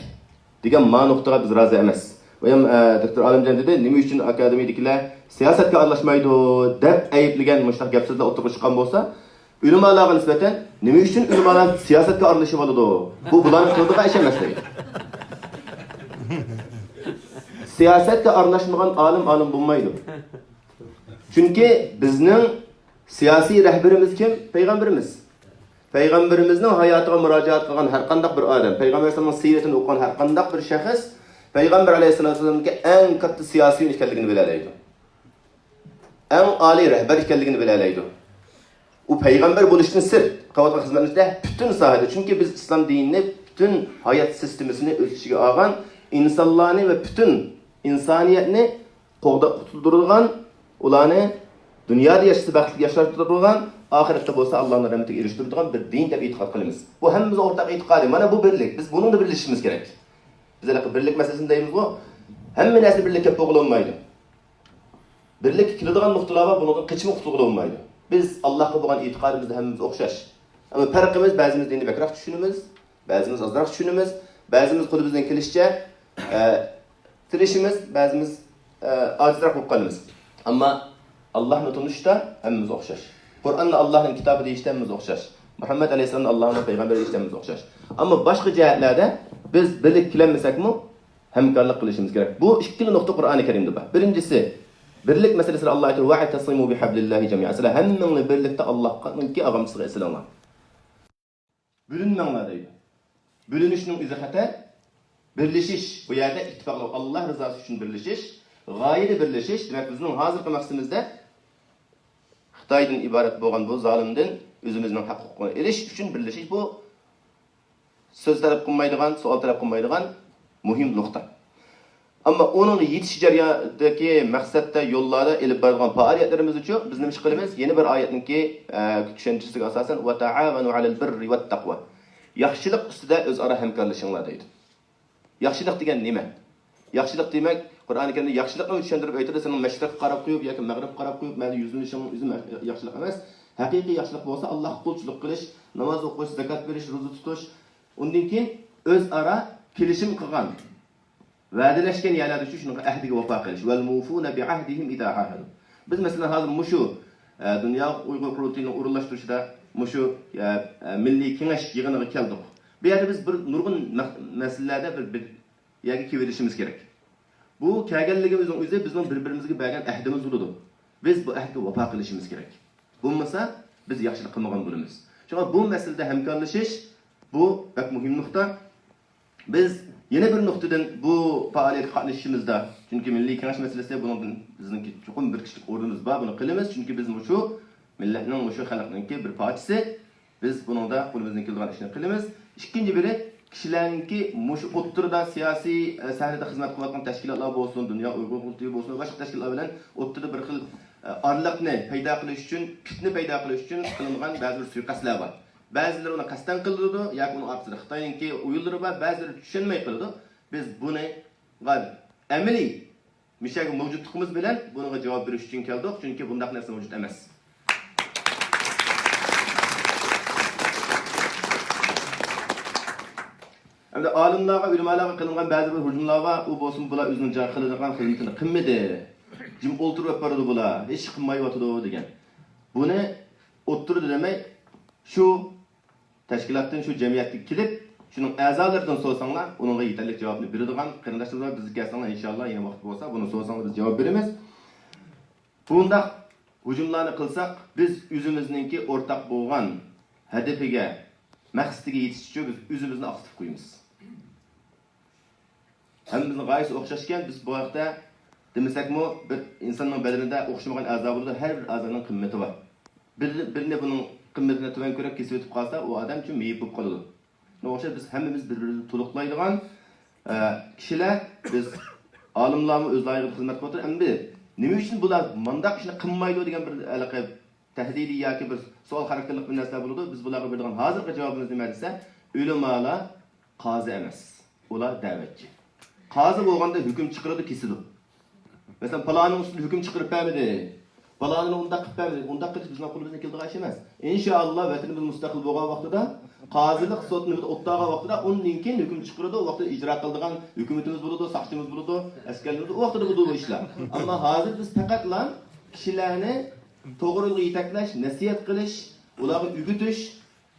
دېگەن ما نۇقتىغا بىز رازى ئەمەس. ئۇ ھەم، ئە، دوكتور ئالىمجان دېدى، نېمە ئۈچۈن ئاكادېمىيىدىكىلەر سىياسەتكە ئارىلاشمايدۇ دەپ ئەيىبلىگەن مۇشۇنداق گەپ سۆزلەر ئوتتۇرىغا چىققان بولسا، ئۆلىمالارغا نىسبەتەن نېمە ئۈچۈن ئۆلىمالار سىياسەتكە ئارىلىشىۋالىدۇ؟ بۇ بۇلارنىڭ قىلىدىغان ئىش ئەمەس دەيدۇ. سىياسەتكە ئارىلاشمىغان ئالىم ئالىم بولمايدۇ. چۈنكى بىزنىڭ سىياسىي رەھبىرىمىز كىم؟ پەيغەمبىرىمىز. پەيغەمبىرىمىزنىڭ ھاياتىغا مۇراجىئەت قىلغان ھەر قانداق بىر ئادەم، پەيغەمبەر ئەلەيھىسسالامنىڭ سىيرىتىنى ئوقۇغان ھەر قانداق بىر شەخس پەيغەمبەر ئەلەيھىسسالام ئەڭ كاتتا سىياسىيون ئىكەنلىكىنى بىلەلەيدۇ. ئەڭ ئالىي رەھبەر ئىكەنلىكىنى بىلەلەيدۇ. ئۇ پەيغەمبەر بولۇشتىن سىرت قىلىۋاتقان خىزمەتلىرىدە پۈتۈن ساھەدە، چۈنكى بىز ئىسلام دىنىنى پۈتۈن ھايات سىستېمىسىنى ئۆز ئىچىگە ئالغان، ئىنسانلارنى ۋە پۈتۈن ئىنسانىيەتنى قوغداپ قۇتۇلدۇرىدىغان، ئۇلارنى دۇنيادا ياشىسا بەختلىك ياشاپ تۇرىدىغان، ئاخىرەتتە بولسا ئاللانىڭ رەھمىتىگە ئېرىشتۈرىدىغان بىر دىن دەپ ئېتىقاد قىلىمىز. بۇ ھەممىمىزنىڭ ئورتاق ئېتىقادى. مانا بۇ بىرلىك. بىز بۇنىڭدا بىرلىشىشىمىز كېرەك. بىز ھېلىقى بىرلىك مەسىلىسىنى دەيمىزغۇ، ھەممە نەرسە بىرلىك كەپ بولغىلى بولمايدۇ. بىرلىككە كېلىدىغان نۇقتىلار بار، بۇنىڭدىن قېچىپمۇ قۇتۇلغىلى بولمايدۇ. بىز ئاللاھقا بولغان ئېتىقادىمىزدا ھەممىمىز ئوخشاش. ئەمما پەرقىمىز، بەزىمىز دىننى بەكرەك چۈشىنىمىز، بەزىمىز ئازراق چۈشىنىمىز، بەزىمىز قولىمىزدىن كېلىشىچە، ئە، تىرىشىمىز، بەزىمىز، ئە، ئاجىزراق بولۇپ قالىمىز. ئەمما ئاللاھنى تونۇشتا ھەممىمىز ئوخشاش. قۇرئاننى ئاللاھنىڭ كىتابى دېيىشتە ھەممىمىز ئوخشاش. مۇھەممەد ئەلەيھىسسالامنى ئاللاھنىڭ پەيغەمبىرى دېيىشتە ھەممىمىز ئوخشاش. ئەمما باشقا جەھەتلەردە بىز بىرلىككە كېلەلمىسەكمۇ، ھەمكارلىق قىلىشىمىز كېرەك. بۇ ئىككىلا نۇقتا قۇرئانى كەرىمدە بار. بىرىنچىسى، بىرلىك مەسىلىسىدە ئاللا ئېيتىدۇ، «ۋەئتەسىمۇ بىھەبلىللاھى جەمىئا.» سىلەر ھەممىڭلار بىرلىكتە ئاللاھنىڭكى ئاغامچىسىغا ئېسىلىڭلار. بۆلۈنمەڭلار دەيدۇ. بۆلۈنۈشنىڭ ئۆزى خەتەر. بىرلىشىش، بۇ يەردە ئىتتىپاقلىق، ئاللا رىزاسى ئۈچۈن بىرلىشىش، غايىدە بىرلىشىش. دېمەك، بىزنىڭ ھازىرقى مەقسىتىمىزدە خىتايدىن ئىبارەت بولغان بۇ زالىمدىن ئۆزىمىزنىڭ ھەق ھوقۇقىنى ئېلىش ئۈچۈن بىرلىشىش، بۇ سۆز تەلەپ قىلمايدىغان، سوئال تەلەپ قىلمايدىغان مۇھىم نۇقتا. ئەمما ئۇنىڭغا يېتىش جەريانىدىكى مەقسەتتە، يوللاردا ئېلىپ بارىدىغان پائالىيەتلىرىمىزدىچۇ، بىز نېمە ئىش قىلىمىز؟ يەنە بىر ئايەتنىڭكى، ئە، چۈشەنچىسىگە ئاساسەن، «ۋەتەئاۋەنۇ ئەلەل بىررى ۋەتتەقۋا.» ياخشىلىق ئۈستىدە ئۆزئارا ھەمكارلىشىڭلار دەيدۇ. ياخشىلىق دېگەن نېمە؟ ياخشىلىق دېمەك، قۇرئانى كەرىمدە ياخشىلىقنى چۈشەندۈرۈپ ئېيتىدۇ، سېنىڭ مەشرىققە قاراپ قويۇپ ياكى مەغرىبكە قاراپ قويۇپ، مەيلى يۈزلىنىشىڭ ئۆزى ياخشىلىق ئەمەس. ھەقىقىي ياخشىلىق بولسا، ئاللاھقا قۇلچىلىق قىلىش، ناماز ئوقۇش، زاكات بېرىش، روزا تۇتۇش، ئۇندىن كېيىن ئۆزئارا كېلىشىم قىلغان، ۋەدىلەشكەن يەرلەردە شۇ، شۇنىڭغا ئەھدىگە ۋاپا قىلىش. «ۋەل مۇفۇنە بىئەھدىھىم ئىزا ئاھەدۇ.» بىز، مەسىلەن، ھازىر مۇشۇ، ئە، دۇنيا ئۇيغۇر قۇرۇلتىيىنىڭ ئورۇنلاشتۇرۇشىدا مۇشۇ، ئە، ئە، مىللىي كېڭەش يىغىنىغا كەلدۇق. بۇ يەردە بىز بىر نۇرغۇن مەق-، مەسىلىلەردە بىر، بىر يەرگە كېلىۋېلىشىمىز كېرەك. بۇ كەلگەنلىكىمىزنىڭ ئۆزى بىزنىڭ بىر-بىرىمىزگە بەرگەن ئەھدىمىز بولىدۇ. بىز بۇ ئەھدكە ۋاپا قىلىشىمىز كېرەك. بولمىسا، بىز ياخشىلىق قىلمىغان بولىمىز. شۇڭا بۇ مەسىلىدە ھەمكارلىشىش، بۇ بەك مۇھىم نۇقتا. بىز يەنە بىر نۇقتىدىن بۇ پائالىيەتكە قاتنىشىشىمىزدا، چۈنكى مىللىي كېڭەش مەسىلىسى، بۇنىڭدىن بىزنىڭكى چوقۇم بىر كىشىلىك ئورنىمىز بار، بۇنى قىلىمىز، چۈنكى بىز مۇشۇ مىللەتنىڭ، مۇشۇ خەلقنىڭكى بىر پارچىسى. بىز بۇنىڭدا قولىمىزدىن كېلىدىغان ئىشنى قىلىمىز. ئىككىنچى بىرى، كىشىلەرنىڭكى مۇشۇ ئوتتۇرىدا سىياسىي، ئە، سەھنىدە خىزمەت قىلىۋاتقان تەشكىلاتلار بولسۇن، دۇنيا ئۇيغۇر قۇرۇلتىيى بولسۇن ۋە باشقا تەشكىلاتلار بىلەن ئوتتۇرىدا بىر خىل، ئە، ئارىلىقنى پەيدا قىلىش ئۈچۈن، پىتنە پەيدا قىلىش ئۈچۈن قىلىنغان بەزى بىر سۇيىقەستلەر بار. بەزىلىرى ئۇنى قەستەن قىلىدۇ ياكى ئۇنىڭ ئارقىسىدا خىتاينىڭكى ئويۇنلىرى بار، بەزىلىرى چۈشەنمەي قىلىدۇ. بىز بۇنىڭغا ئەمەلىي مۇشۇ يەرگە مەۋجۇتلۇقىمىز بىلەن بۇنىڭغا جاۋاب بېرىش ئۈچۈن كەلدۇق، چۈنكى بۇنداق نەرسە مەۋجۇت ئەمەس. ئەمدى ئالىملارغا، ئۆلىمالارغا قىلىنغان بەزى بىر ھۇجۇملار بار، ئۇ بولسىمۇ بۇلار ئۆزىنىڭ جايىغا قىلىدىغان خىزمىتىنى قىلمىدى، جىم ئولتۇرۇپ بارىدۇ بۇلار، ھېچ ئىش قىلمايۋاتىدۇ دېگەن. بۇنى ئوتتۇرىدا دېمەي، شۇ تەشكىلاتتىن شۇ جەمئىيەتكە كېلىپ، شۇنىڭ ئەزالىرىدىن سورىساڭلار، ئۇنىڭغا يېتەرلىك جاۋابنى بېرىدىغان قېرىنداشلىرىمىز بار. بىزگە كەلسەڭلار، ئىنشاللا، يەنە ۋاقىت بولسا، بۇنى سورىساڭلار، بىز جاۋاب بېرىمىز. بۇنداق ھۇجۇملارنى قىلساق، بىز ئۆزىمىزنىڭكى ئورتاق بولغان ھەدىپىگە، مەقسىتىگە يېتىش ئۈچۈن بىز ئۆزىمىزنى ئاقسىتىپ قويىمىز. ھەممىمىزنىڭ غايىسى ئوخشاشكەن، بىز بۇ ھەقتە دېمىسەكمۇ، بىر ئىنساننىڭ بەدىنىدە ئوخشىمىغان ئەزا بولىدۇ، ھەر بىر ئەزانىڭ قىممىتى بار. بىر، بىرنى بۇنىڭ قىممىتىنى تۆۋەن كۆرۈپ كېسىۋېتىپ قالسا، ئۇ ئادەم شۇ مېيىپ بولۇپ قالىدۇ. شۇنىڭغا ئوخشاش بىز ھەممىمىز بىر-بىرىنى تولۇقلايدىغان، ئە، كىشىلەر، بىز ئالىملارمۇ ئۆز لايىقىدا خىزمەت قىلىۋاتىدۇ. ئەمدى نېمە ئۈچۈن بۇلار مانداق ئىشنى قىلمايدۇ دېگەن بىر ھېلىقى تەھدىدىي ياكى بىر سوئال خاراكتېرلىق بىر نەرسىلەر بولىدۇ. بىز بۇلارغا بېرىدىغان ھازىرقى جاۋابىمىز نېمە دېسە، ئۆلىمالار قازى ئەمەس، ئۇلار دەۋەتچى. قازى بولغاندا ھۆكۈم چىقىرىدۇ، كېسىدۇ. مەسىلەن، پالانىنىڭ ئۈستىدە ھۆكۈم چىقىرىپ بەرمىدى، پالانىنى ئۇنداق قىلىپ بەرمىدى، ئۇنداق قىلىش بىزنىڭ قولىمىزدىن كېلىدىغان ئىش ئەمەس. ئىنشائاللا، ۋەتىنىمىز مۇستەقىل بولغان ۋاقتىدا، قازىلىق سوت نېمىدە ئوتتۇرىغان ۋاقتىدا، ئۇندىن كېيىن ھۆكۈم چىقىرىدۇ، ئۇ ۋاقتىدا ئىجرا قىلىدىغان ھۆكۈمىتىمىز بولىدۇ، ساقچىمىز بولىدۇ، ئەسكەرلىرىمىز، ئۇ ۋاقتىدا بولىدۇ بۇ ئىشلار. ئەمما ھازىر بىز پەقەتلا كىشىلەرنى توغرا يولغا يېتەكلەش، نەسىھەت قىلىش، ئۇلارغا ئۆگىتىش،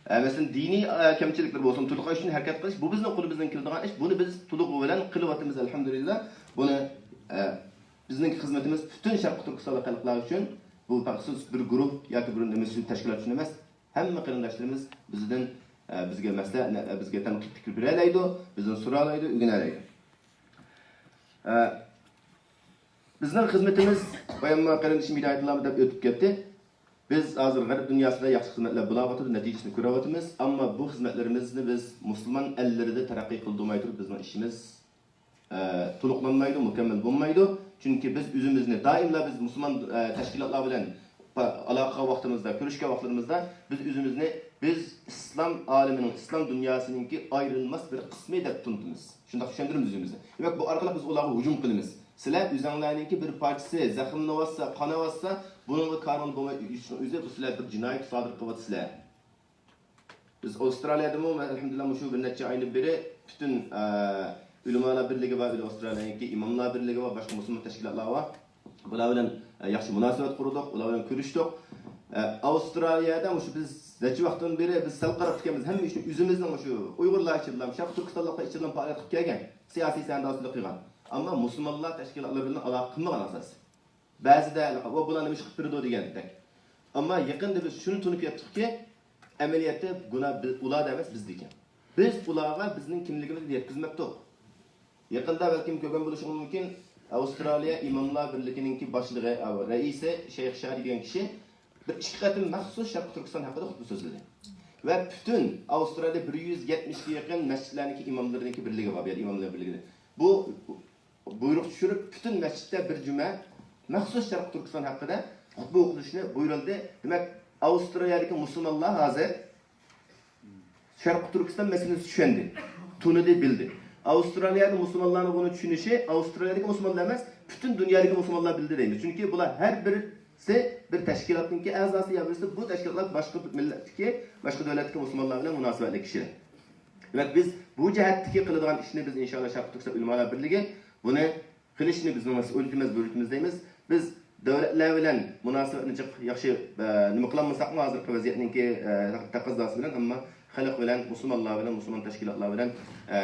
ئە، مەسىلەن، دىنىي، ئە، كەمچىلىكلەر بولسۇن، تولۇقلاش ئۈچۈن ھەرىكەت قىلىش، بۇ بىزنىڭ قولىمىزدىن كېلىدىغان ئىش. بۇنى بىز تولۇق بىلەن قىلىۋاتىمىز، ئەلھەمدۇلىللا. بۇنى، ئە، بىزنىڭ خىزمىتىمىز پۈتۈن شەرقىي تۈركىستانلىق خەلقلەر ئۈچۈن، بۇ مەخسۇس بىر گۇرۇھ ياكى بىر نېمە تەشكىلات ئۈچۈن ئەمەس. ھەممە قېرىنداشلىرىمىز بىزدىن، ئە، بىزگە مەسلىھەت، ئە، بىزگە تەنقىد پىكىر بېرەلەيدۇ، بىزدىن سورالايدۇ، ئۆگىنەلەيدۇ. ئە، بىزنىڭ خىزمىتىمىز، بايام قېرىندىشىم ھىدايەتۇللا دەپ ئۆتۈپ كەتتى. بىز ھازىر غەرب دۇنياسىدا ياخشى خىزمەتلەر بولاۋاتىدۇ، نەتىجىسىنى كۆرۈۋاتىمىز. ئەمما بۇ خىزمەتلىرىمىزنى بىز مۇسۇلمان ئەللىرىدە تەرەققىي قىلدۇرماي تۇرۇپ، بىزنىڭ ئىشىمىز، ئە، تولۇقلانمايدۇ، مۇكەممەل بولمايدۇ. چۈنكى بىز ئۆزىمىزنى دائىملا، بىز مۇسۇلمان، ئە، تەشكىلاتلار بىلەن پا-، ئالاقە قىلغان ۋاقتىمىزدا، كۆرۈشكەن ۋاقىتلىرىمىزدا بىز ئۆزىمىزنى، بىز ئىسلام ئالىمىنىڭ، ئىسلام دۇنياسىنىڭكى ئايرىلماس بىر قىسمى دەپ تونۇتىمىز. شۇنداق چۈشەندۈرىمىز ئۆزىمىزنى. دېمەك، بۇ ئارقىلىق بىز ئۇلارغا ھۇجۇم قىلىمىز. سىلەر ئۆزۈڭلارنىڭكى بىر پارچىسى، زەخىملىنىۋاتسا، قاناۋاتسا، بۇنىڭغا كارىڭلار بولماي، ئۆزى بۇ سىلەر بىر جىنايەت سادىر قىلىۋاتىسىلەر. بىز ئاۋسترالىيەدىمۇ، ئەلھەمدۇلىللا، مۇشۇ بىر نەچچە ئايدىن بېرى پۈتۈن، ئە، ئۆلىمالار بىرلىكى بار، ئاۋسترالىيەنىڭكى ئىماملار بىرلىكى بار، باشقا مۇسۇلمان تەشكىلاتلار بار. بۇلار بىلەن، ئە، ياخشى مۇناسىۋەت قۇردۇق، ئۇلار بىلەن كۆرۈشتۇق. ئە، ئاۋسترالىيەدە مۇشۇ بىز نەچچە ۋاقىتتىن بېرى بىز سەل قاراپ كەلمىز، ھەممە ئىشنى ئۆزىمىزنىڭ مۇشۇ ئۇيغۇرلار ئىچىدىلا، شەرقىي تۈركىستانلىقلار ئىچىدىلا پائالىيەت قىلىپ كەلگەن، سىياسىي سەھنىدە ئاستىلىق قىلغان. ئەمما مۇسۇلمانلار تەشكىلاتلىرى بىلەن ئالاقە قىلمىغان ئاساسەن. بەزىدە، ۋە بۇلار نېمە ئىش قىلىپ بېرىدۇ دېگەندەك. ئەمما يېقىندا بىز شۇنى تونۇپ يەتتۇقكى، ئەمەلىيەتتە گۇناھ بىز، ئۇلاردا ئەمەس، بىزدىكەن. بىز ئۇلارغا بىزنىڭ كىملىكىمىزنى يەتكۈزمەپتۇق. يېقىندا بەلكىم كۆرگەن بولۇشىڭىز مۇمكىن، ئاۋسترالىيە ئىماملار بىرلىكىنىڭكى باشلىقى، ئە، رەئىسى شەيخ شادى دېگەن كىشى بىر ئىككى قېتىم مەخسۇس شەرقىي تۈركىستان ھەققىدە خۇتبە سۆزلىدى. ۋە پۈتۈن ئاۋسترالىيەدە بىر يۈز يەتمىشكە يېقىن مەسچىتلەرنىڭكى ئىماملىرىنىڭكى بىرلىكى بار، بۇ يەردە ئىماملار بىرلىكىدە. بۇ بۇيرۇق چۈشۈرۈپ، پۈتۈن مەسچىتتە بىر جۈمە مەخسۇس شەرقىي تۈركىستان ھەققىدە خۇتبە ئوقۇلۇشىنى بۇيرۇلدى. دېمەك، ئاۋسترالىيەدىكى مۇسۇلمانلار ھازىر شەرقىي تۈركىستان مەسىلىسىنى چۈشەندى، تونۇدى، بىلدى. ئاۋسترالىيەدە مۇسۇلمانلارنىڭ بۇنى چۈشىنىشى ئاۋسترالىيەدىكى مۇسۇلمانلار ئەمەس، پۈتۈن دۇنيادىكى مۇسۇلمانلار بىلدى دەيمىز. چۈنكى بۇلار ھەر بىرسى بىر تەشكىلاتنىڭكى ئەزاسى يا بىرسى بۇ تەشكىلاتلار باشقا مىللەتتىكى، باشقا دۆلەتتىكى مۇسۇلمانلار بىلەن مۇناسىۋەتلىك كىشىلەر. دېمەك، بىز بۇ جەھەتتىكى قىلىدىغان ئىشنى بىز ئىنشائاللا شەرقىي تۈركىستان ئۆلىمالار بىرلىكى بۇنى قىلىشنى بىزنىڭ مەسئۇلىيىتىمىز، بۇيرۇقىمىز دەيمىز. بىز دۆلەتلەر بىلەن مۇناسىۋەتنى جىق ياخشى، ئە، نېمە قىلالمىساقمۇ، ھازىرقى ۋەزىيەتنىڭكى، ئە، تەقەززاسى بىلەن، ئەمما خەلق بىلەن، مۇسۇلمانلار بىلەن، مۇسۇلمان تەشكىلاتلار بىلەن، ئە،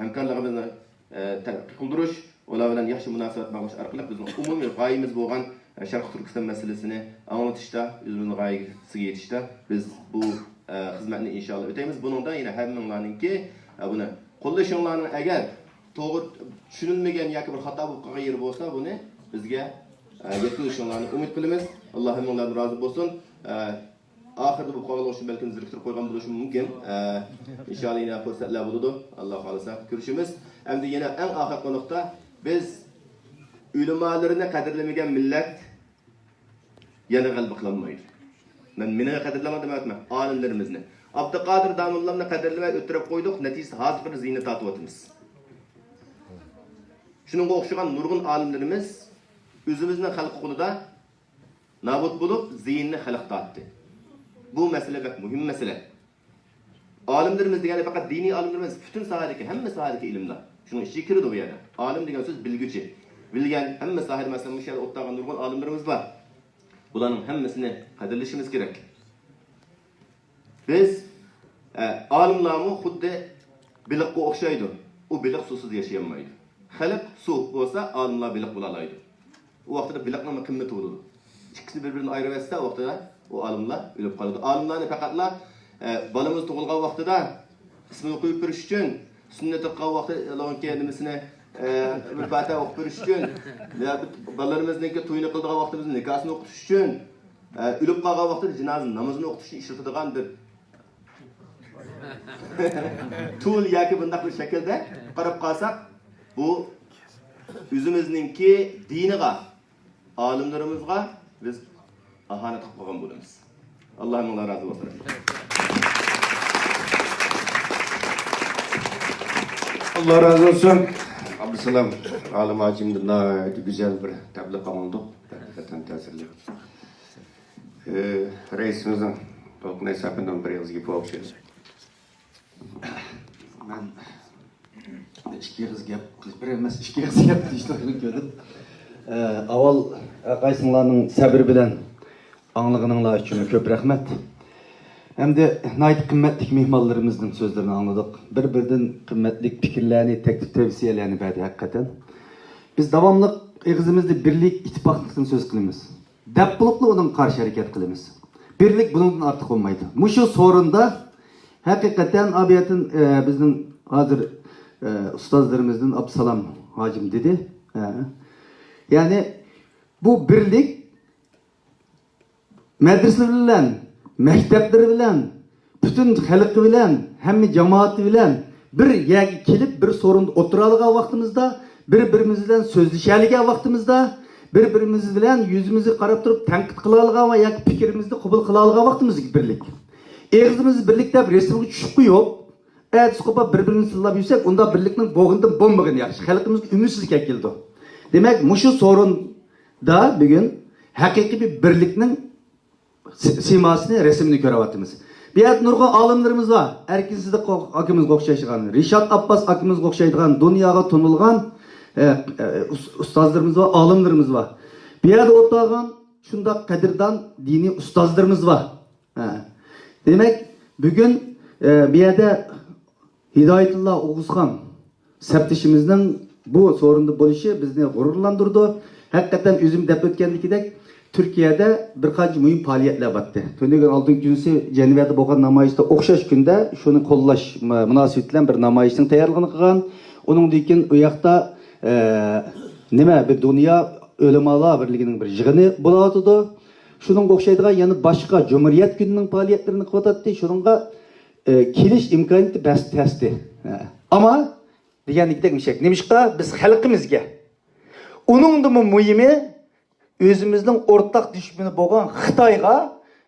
ھەمكارلىقىمىزنى، ئە، تەرەققىي قىلدۇرۇش، ئۇلار بىلەن ياخشى مۇناسىۋەت باغلاش ئارقىلىق بىزنىڭ ئومۇمىي غايىمىز بولغان، ئە، شەرقىي تۈركىستان مەسىلىسىنى ئاڭلىتىشتا، ئۆزىمىزنىڭ غايىسىگە يېتىشتە بىز بۇ، ئە، خىزمەتنى ئىنشائاللا ئۆتەيمىز. بۇنىڭدا يەنە ھەممىڭلارنىڭكى، ئە، بۇنى قوللىشىڭلارنىڭ ئەگەر توغرا چۈشىنىلمىگەن ياكى بىر خاتا بولۇپ قالغان يېرى بولسا، بۇنى بىزگە، ئە، يەتكۈزۈشۈڭلارنى ئۈمىد قىلىمىز. ئاللا ھەممىڭلاردىن رازى بولسۇن. ئە، ئاخىردا بولۇپ قالغان ئوخشاپ بەلكىم زېرىكتۈرۈپ قويغان بولۇشىمۇ مۇمكىن. ئە، ئىنشائاللا يەنە پۇرسەتلەر بولىدۇ. ئاللا خالىسا كۆرۈشىمىز. ئەمدى يەنە ئەڭ ئاخىرقى نۇقتا، بىز ئۆلىمالىرىنى قەدىرلىمىگەن مىللەت يەنە غەلىبە قىلالمايدۇ. مەن مېنى قەدىرلەڭلار دېمەيۋاتىمەن، ئالىملىرىمىزنى. ئابدۇقادىر داموللامنى قەدىرلىمەي ئۆلتۈرۈپ قويدۇق، نەتىجىسىدە ھازىر بىر زىيىننى تارتىۋاتىمىز. شۇنىڭغا ئوخشىغان نۇرغۇن ئالىملىرىمىز ئۆزىمىزنىڭ خەلقى قولىدا نابۇت بولۇپ، زىيىننى خەلق تارتتى. بۇ مەسىلە بەك مۇھىم مەسىلە. ئالىملىرىمىز دېگەندە پەقەت دىنىي ئالىملىرىمىز، پۈتۈن ساھەدىكى، ھەممە ساھەدىكى ئىلىملار. شۇنىڭ ئىچىگە كىرىدۇ بۇ يەردە. ئالىم دېگەن سۆز بىلگۈچى. بىلگەن، ھەممە ساھەدە، مەسىلەن، مۇشۇ يەردە ئولتۇرغان نۇرغۇن ئالىملىرىمىز بار. بۇلارنىڭ ھەممىسىنى قەدىرلىشىمىز كېرەك. بىز، ئە، ئالىملارمۇ خۇددى بېلىققا ئوخشايدۇ. ئۇ بېلىق سۇسىز ياشىيالمايدۇ. خەلق سۇ بولسا، ئالىملار بېلىق بولالايدۇ. ئۇ ۋاقتىدا بېلىقنىڭ قىممىتى بولىدۇ. ئىككىسىنى بىر-بىرىدىن ئايرىۋەتسە، ئۇ ۋاقتىدا ئۇ ئالىملار ئۆلۈپ قالىدۇ. ئالىملارنى پەقەتلا، ئە، بالىمىز تۇغۇلغان ۋاقتىدا ئىسمىنى قويۇپ بېرىش ئۈچۈن، سۈننەت ئوقۇغان ۋاقتى، ئۇنىڭكى نېمىسىنى، ئە، بىر پاتىھە ئوقۇپ بېرىش ئۈچۈن، يا بالىلىرىمىزنىڭكى تويىنى قىلىدىغان ۋاقتىمىزدا نىكاھسىنى ئوقۇتۇش ئۈچۈن، ئە، ئۆلۈپ قالغان ۋاقتىدا جىنازا نامىزىنى ئوقۇتۇش ئۈچۈن ئىشلىتىدىغان بىر تۇل ياكى بۇنداق بىر شەكىلدە قاراپ قالساق، بۇ ئۆزىمىزنىڭكى دىنىغا، ئالىملىرىمىزغا بىز ئاھانەت قىلىپ قالغان بولىمىز. ئاللا ھەممىڭلار رازى بولسۇن. ئاللا رازى بولسۇن. ئابدۇسالام ئالىم ھاجىمدىن ناھايىتى گۈزەل بىر تەبلىغ ئاڭلىدۇق. ھەقىقەتەن تەسىرلىك. ئى، رەئىسىمىزنىڭ تولقۇن ئەيسا ئەپەندىنىڭ بىر ئېغىز گېپى بار ئوخشايدۇ. مەن ئىككى ئېغىز گەپ قىلىش، بىر ئەمەس، ئىككى ئېغىز گەپ قىلىشنى ئويلاپ كۆردۈم. ئە، ئاۋۋال ھەر قايسىڭلارنىڭ سەۋر بىلەن ئاڭلىغىنىڭلار ئۈچۈن كۆپ رەھمەت. ئەمدى ناھايىتى قىممەتلىك مېھمانلىرىمىزنىڭ سۆزلىرىنى ئاڭلىدۇق. بىر-بىرىدىن قىممەتلىك پىكىرلەرنى، تەكلىپ-تەۋسىيەلەرنى بەردى ھەقىقەتەن. بىز داۋاملىق ئېغىزىمىزدا بىرلىك، ئىتتىپاقلىقتىن سۆز قىلىمىز. دەپ بولۇپلا ئۇنىڭغا قارشى ھەرىكەت قىلىمىز. بىرلىك بۇنىڭدىن ئارتۇق بولمايدۇ. مۇشۇ سورۇندا ھەقىقەتەن ئابىيەتىن، ئە، بىزنىڭ ھازىر، ئە، ئۇستازلىرىمىزدىن ئابدۇسالام ھاجىم دېدى. ئە، يەنى بۇ بىرلىك مەدرىسىلىرى بىلەن، مەكتەپلىرى بىلەن، پۈتۈن خەلقى بىلەن، ھەممە جامائىتى بىلەن بىر يەرگە كېلىپ، بىر سورۇندا ئولتۇرالىغان ۋاقتىمىزدا، بىر-بىرىمىز بىلەن سۆزلىشەلىگەن ۋاقتىمىزدا، بىر-بىرىمىز بىلەن يۈزىمىزگە قاراپ تۇرۇپ تەنقىد قىلالىغان ۋە ياكى پىكرىمىزنى قوبۇل قىلالىغان ۋاقتىمىزدىكى بىرلىك. ئېغىزىمىز بىرلىك دەپ رەسىمگە چۈشۈپ قويۇپ، ئەتىسى قوپاپ بىر-بىرىمىزنى تىللاپ يۈرسەك، ئۇنداق بىرلىكنىڭ بولغىنىدىن بولمىغىنى ياخشى. خەلقىمىزگە ئۈمىدسىزلىك ئەكېلىدۇ. دېمەك، مۇشۇ سورۇندا بۈگۈن ھەقىقىي بىر بىرلىكنىڭ سى-، سىيماسىنى، رەسىمىنى كۆرۈۋاتىمىز. بۇ يەردە نۇرغۇن ئالىملىرىمىز بار. ئەركىن سىدىق ئاكىمىزغا ئوخشايدىغان، رىشات ئابباس ئاكىمىزغا ئوخشايدىغان، دۇنياغا تونۇلغان، ئە، ئە، ئۇس-، ئۇستازلىرىمىز بار، ئالىملىرىمىز بار. بۇ يەردە ئولتۇرغان شۇنداق قەدىردان دىنىي ئۇستازلىرىمىز بار. ھە. دېمەك، بۈگۈن، ئە، بۇ يەردە ھىدايەتۇللا ئوغۇزخان سەپدىشىمىزنىڭ بۇ سورۇندا بولۇشى بىزنى غۇرۇرلاندۇرىدۇ. ھەقىقەتەن ئۆزۈم دەپ ئۆتكەندىكىدەك، تۈركىيەدە بىر قانچە مۇھىم پائالىيەتلەر بارتتى. تۈنۈگۈن ئالتىنچى كۈنىسى جەنۋەدە بولغان نامايىشتا ئوخشاش كۈندە شۇنى قوللاش مۇ-، مۇناسىۋىتى بىلەن بىر نامايىشنىڭ تەييارلىقىنى قىلغان. ئۇنىڭدىن كېيىن ئۇ ياقتا، ئە، نېمە، بىر دۇنيا ئۆلىمالار بىرلىكىنىڭ بىر يىغىنى بولۇۋاتىدۇ. شۇنىڭغا ئوخشايدىغان يەنە باشقا جۇمھۇرىيەت كۈنىنىڭ پائالىيەتلىرىنى قىلىۋاتاتتى. شۇنىڭغا، ئە، كېلىش ئىمكانىيىتى بەس-، تەستى. ئەمما دېگەندىكىدەك مىشەك. نېمىشقا؟ بىز خەلقىمىزگە، ئۇنىڭدىنمۇ مۇھىمى، ئۆزىمىزنىڭ ئورتاق دۈشمىنى بولغان خىتايغا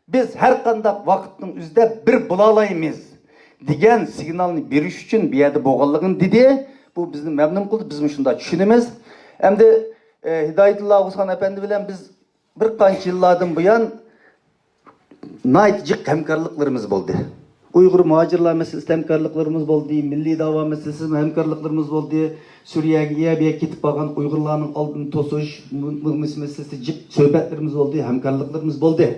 بىز ھەر قانداق ۋاقىتنىڭ ئۆزىدە بىر بولالايمىز دېگەن سىگنالنى بېرىش ئۈچۈن بۇ يەردە بولغانلىقىنى دېدى. بۇ بىزنى مەمنۇن قىلدى، بىزمۇ شۇنداق چۈشىنىمىز. ئەمدى، ئە، ھىدايەتۇللا ئوغۇزخان ئەپەندى بىلەن بىز بىر قانچە يىللاردىن بۇيان ناھايىتى جىق ھەمكارلىقلىرىمىز بولدى. ئۇيغۇر مۇھاجىرلار مەسىلىسىدە ھەمكارلىقلىرىمىز بولدى، مىللىي داۋا مەسىلىسىدە ھەمكارلىقلىرىمىز بولدى، سۈرىيەگە، يەبىيەگە كېتىپ بارغان ئۇيغۇرلارنىڭ ئالدىنى توسۇش، بۇ، بۇ مەسىلىسىدە جىق سۆھبەتلىرىمىز بولدى، ھەمكارلىقلىرىمىز بولدى.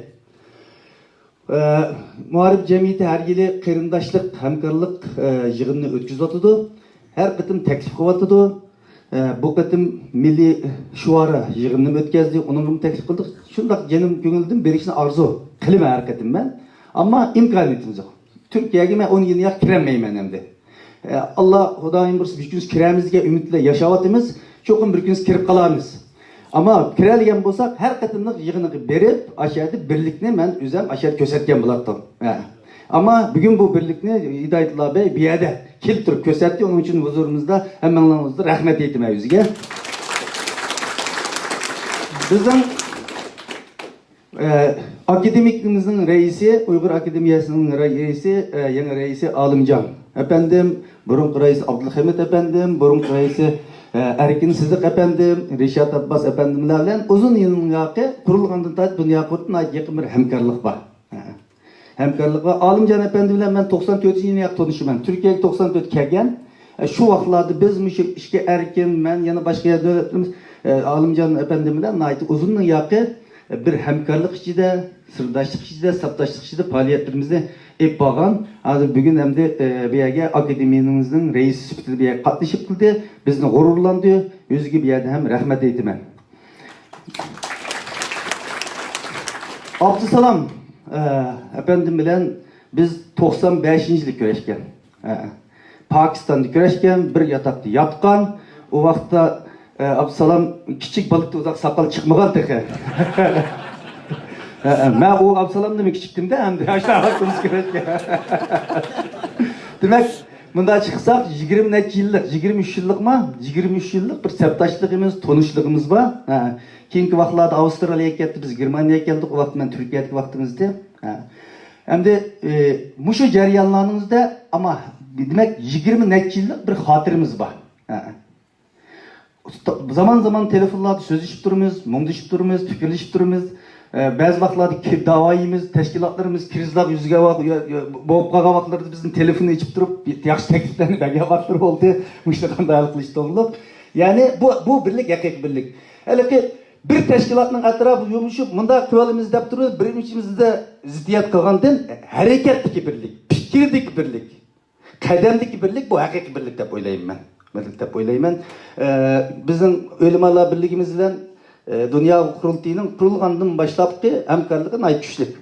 ئە، مائارىپ جەمئىيىتى ھەر يىلى قېرىنداشلىق، ھەمكارلىق، ئە، يىغىنىنى ئۆتكۈزۈۋاتىدۇ. ھەر قېتىم تەكلىپ قىلىۋاتىدۇ. ئە، بۇ قېتىم مىللىي شوئار يىغىنىنى ئۆتكەزدى، ئۇنىڭغىمۇ تەكلىپ قىلدۇق. شۇنداق جېنىم كۆڭۈلدىن بېرىشنى ئارزۇ قىلىمەن ھەر قېتىم مەن. ئەمما ئىمكانىيىتىمىز يوق. تۈركىيەگە مەن ئون يىلدىن ياق كىرەلمەيمەن ئەمدى. ئە، ئاللا خۇدايىم بۇيرۇسا بىر كۈن كىرەرمىز دېگەن ئۈمىد بىلەن ياشاۋاتىمىز. چوقۇم بىر كۈن كىرىپ قالارمىز. ئەمما كىرەلىگەن بولساق، ھەر قېتىملىق يىغىنىغا بېرىپ، ئاشۇ يەردە بىرلىكنى مەن ئۆزۈم ئاشۇ يەردە كۆرسەتكەن بولاتتىم. ھە. ئەمما بۈگۈن بۇ بىرلىكنى ھىدايەتۇللا بەي بۇ يەردە كېلىپ تۇرۇپ كۆرسەتتى. ئۇنىڭ ئۈچۈن ھۇزۇرىمىزدا ھەممىڭلارنىڭ ھۇزۇرىدا رەھمەت ئېيتىمەن ئۆزىگە. بىزنىڭ ئە، ئاكادېمىكىمىزنىڭ رەئىسى، ئۇيغۇر ئاكادېمىيەسىنىڭ رەئىسى، ئە، يېڭى رەئىسى ئالىمجان ئەپەندىم، بۇرۇنقى رەئىسى ئابدۇلخەمىت ئەپەندىم، بۇرۇنقى رەئىسى، ئە، ئەركىن سىدىق ئەپەندىم، رىشات ئابباس ئەپەندىملەر بىلەن ئۇزۇن يىلنىڭ ياقى قۇرۇلغاندىن تارتىپ دۇنيا قۇرۇلتىيى ناھايىتى يېقىن بىر ھەمكارلىق بار. ئە، ھەمكارلىق بار. ئالىمجان ئەپەندى بىلەن مەن توقسان تۆتىنچى يىلى ياق تونۇشىمەن. تۈركىيەگە توقسان تۆت كەلگەن. ئە، شۇ ۋاقىتلاردا بىز مۇشۇ ئىككى ئەركىن، مەن يەنە باشقا يەردە دۆلەتلىرىمىز، ئە، ئالىمجان ئەپەندى بىلەن ناھايىتى ئۇزۇندىن ياقى بىر ھەمكارلىق ئىچىدە، سىرداشلىق ئىچىدە، ساپداشلىق ئىچىدە پائالىيەتلىرىمىزنى ئېلىپ بارغان. ھازىر بۈگۈن ئەمدى، ئە، بۇ يەرگە ئاكادېمىيەمىزنىڭ رەئىسى سۈپىتىدە بۇ يەرگە قاتنىشىپ قىلدى. بىزنى غۇرۇرلاندۇرۇۋاتىدۇ. ئۆزىگە بۇ يەردە ھەم رەھمەت ئېيتىمەن. ئابدۇسالام، ئە، ئەپەندىم بىلەن بىز توقسان بەشىنچى يىلى كۆرۈشكەن. ئە، پاكىستاندا كۆرۈشكەن، بىر ياتاقتا ياتقان. ئۇ ۋاقىتتا، ئە، ئابدۇسالام كىچىك بالا ئىدى، ئۇزاق ساقال چىقمىغان تېخى. ئە، ئە، مەن ئۇ ئابدۇسالامدىنمۇ كىچىكتىم-دە، ئەمدى ئاشۇنداق ۋاقتىمىز كۆرۈشكەن. دېمەك، مۇنداق چىقساق، يىگىرمە نەچچە يىللىق، يىگىرمە ئۈچ يىللىقما؟ يىگىرمە ئۈچ يىللىق بىر سەپداشلىقىمىز، تونۇشلۇقىمىز بار. ھە. كېيىنكى ۋاقىتلاردا ئاۋسترالىيەگە كەتتى، بىز گېرمانىيەگە كەلدۇق. ئۇ ۋاقىت مەن تۈركىيەدىكى ۋاقتىمىزدى. ھە. ئەمدى، ئى، مۇشۇ جەريانلارنىڭ ئۆزىدە، ئەمما، دېمەك، يىگىرمە نەچچە يىللىق بىر خاتىرىمىز بار. ھە. زامان-زامان تېلېفونلاردا سۆزلىشىپ تۇرىمىز، مۇڭدىشىپ تۇرىمىز، پىكىرلىشىپ تۇرىمىز. ئە، بەزى ۋاقىتلاردا كىر-، داۋا يەيمىز، تەشكىلاتلىرىمىز كىرىزلار يۈزىگە ۋاق-، يا-، يا-، بولۇپ قالغان ۋاقىتلىردا بىزنى تېلېفون ئېچىپ تۇرۇپ، ياخشى تەكلىپلەرنى بەرگەن ۋاقىتلىرى بولدى. مۇشۇنى قانداق ھەل قىلىش توغرۇلۇق. يەنى بۇ، بۇ بىرلىك ھەقىقىي بىرلىك. ھېلىقى بىر تەشكىلاتنىڭ ئەتراپىدا يۈمشۈپ، مۇنداق قىلىۋالىمىز دەپ تۇرۇپ، بىر-بىرىمىزدە زىددىيەت قىلغاندىن، ھەرىكەتتىكى بىرلىك، پىكىردىكى بىرلىك. قەدەمدىكى بىرلىك بۇ ھەقىقىي بىرلىك دەپ ئويلايمەن مەن. بىرلىك دەپ ئويلايمەن. ئە، بىزنىڭ ئۆلىمالار بىرلىكىمىز بىلەن، ئە، دۇنيا قۇرۇلتىيىنىڭ قۇرۇلغاندىن باشلاپقى ھەمكارلىقى ناھايىتى كۈچلۈك.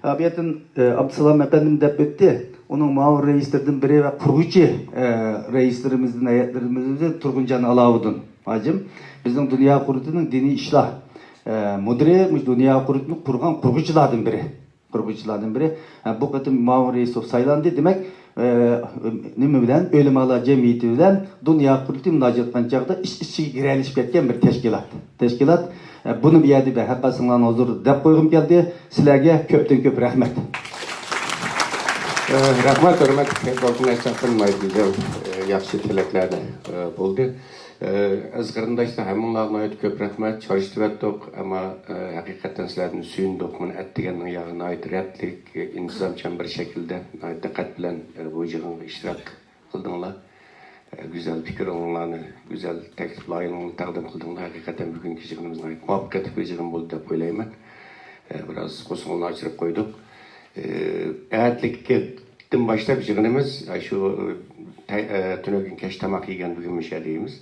ئە، بۇ يەردىن، ئە، ئابدۇسالام ئەپەندىم دەپ ئۆتتى. ئۇنىڭ مۇئاۋىن رەئىسلىرىدىن بىرى ۋە قۇرغۇچى، ئە، رەئىسلىرىمىزدىن، ھەيئەتلىرىمىزدىن تۇرغۇنجان ئالاۋۇدۇن ھاجىم. بىزنىڭ دۇنيا قۇرۇلتىيىنىڭ دىنىي ئىشلار، ئە، مۇدىرى، مۇشۇ دۇنيا قۇرۇلتىيىنى قۇرغان قۇرغۇچىلاردىن بىرى. قۇرغۇچىلاردىن بىرى. ھە، بۇ قېتىم مۇئاۋىن رەئىس بولۇپ سايلاندى. دېمەك، ئە، نېمە بىلەن؟ ئۆلىمالار جەمئىيىتى بىلەن دۇنيا قۇرۇلتىيى مۇناجات قىلغان چاغدا ئىچ-ئىچىگە گىرەلىشىپ كەتكەن بىر تەشكىلات. تەشكىلات. ئە، بۇنى بۇ يەردە بە-، ھەر قايسىڭلارنىڭ ھۇزۇرىدا دەپ قويغۇم كەلدى. سىلەرگە كۆپتىن كۆپ رەھمەت. ئە، رەھمەت، ھۆرمەتلىك دولقۇن ئەشرەپتىن ناھايىتى گۈزەل، ئە، ياخشى تىلەكلەرنى، ئە، بولدى. ئە، ئەزىز قېرىنداشلار، ھەممىڭلارغا ناھايىتى كۆپ رەھمەت. چارچىتىۋەتتۇق، ئەمما، ئە، ھەقىقەتەن سىلەردىن سۆيۈندۇق. مانا ئەتىگەننىڭ ياغى ناھايىتى رەتلىك، ئىنتىزامچان بىر شەكىلدە، ناھايىتى دىققەت بىلەن، ئە، بۇ يىغىنغا ئىشتىراك قىلدىڭلار. ئە، گۈزەل پىكىرلىرىڭلارنى، گۈزەل تەكلىپ لايىھىلىرىڭلارنى تەقدىم قىلدىڭلار. ھەقىقەتەن بۈگۈنكى يىغىنىمىز ناھايىتى مۇۋەپپەقىيەتلىك بىر يىغىن بولدى دەپ ئويلايمەن. ئە، بىراز قورسىقىمىزنى ئاچتۇرۇپ قويدۇق. ئە، ئەتىلىكتىن باشلاپ يىغىنىمىز، ئە، شۇ، تە-، ئە، تۈنۈگۈن كەچ تاماق يېگەن، بۈگۈن مۇشۇ يەردە يەيمىز.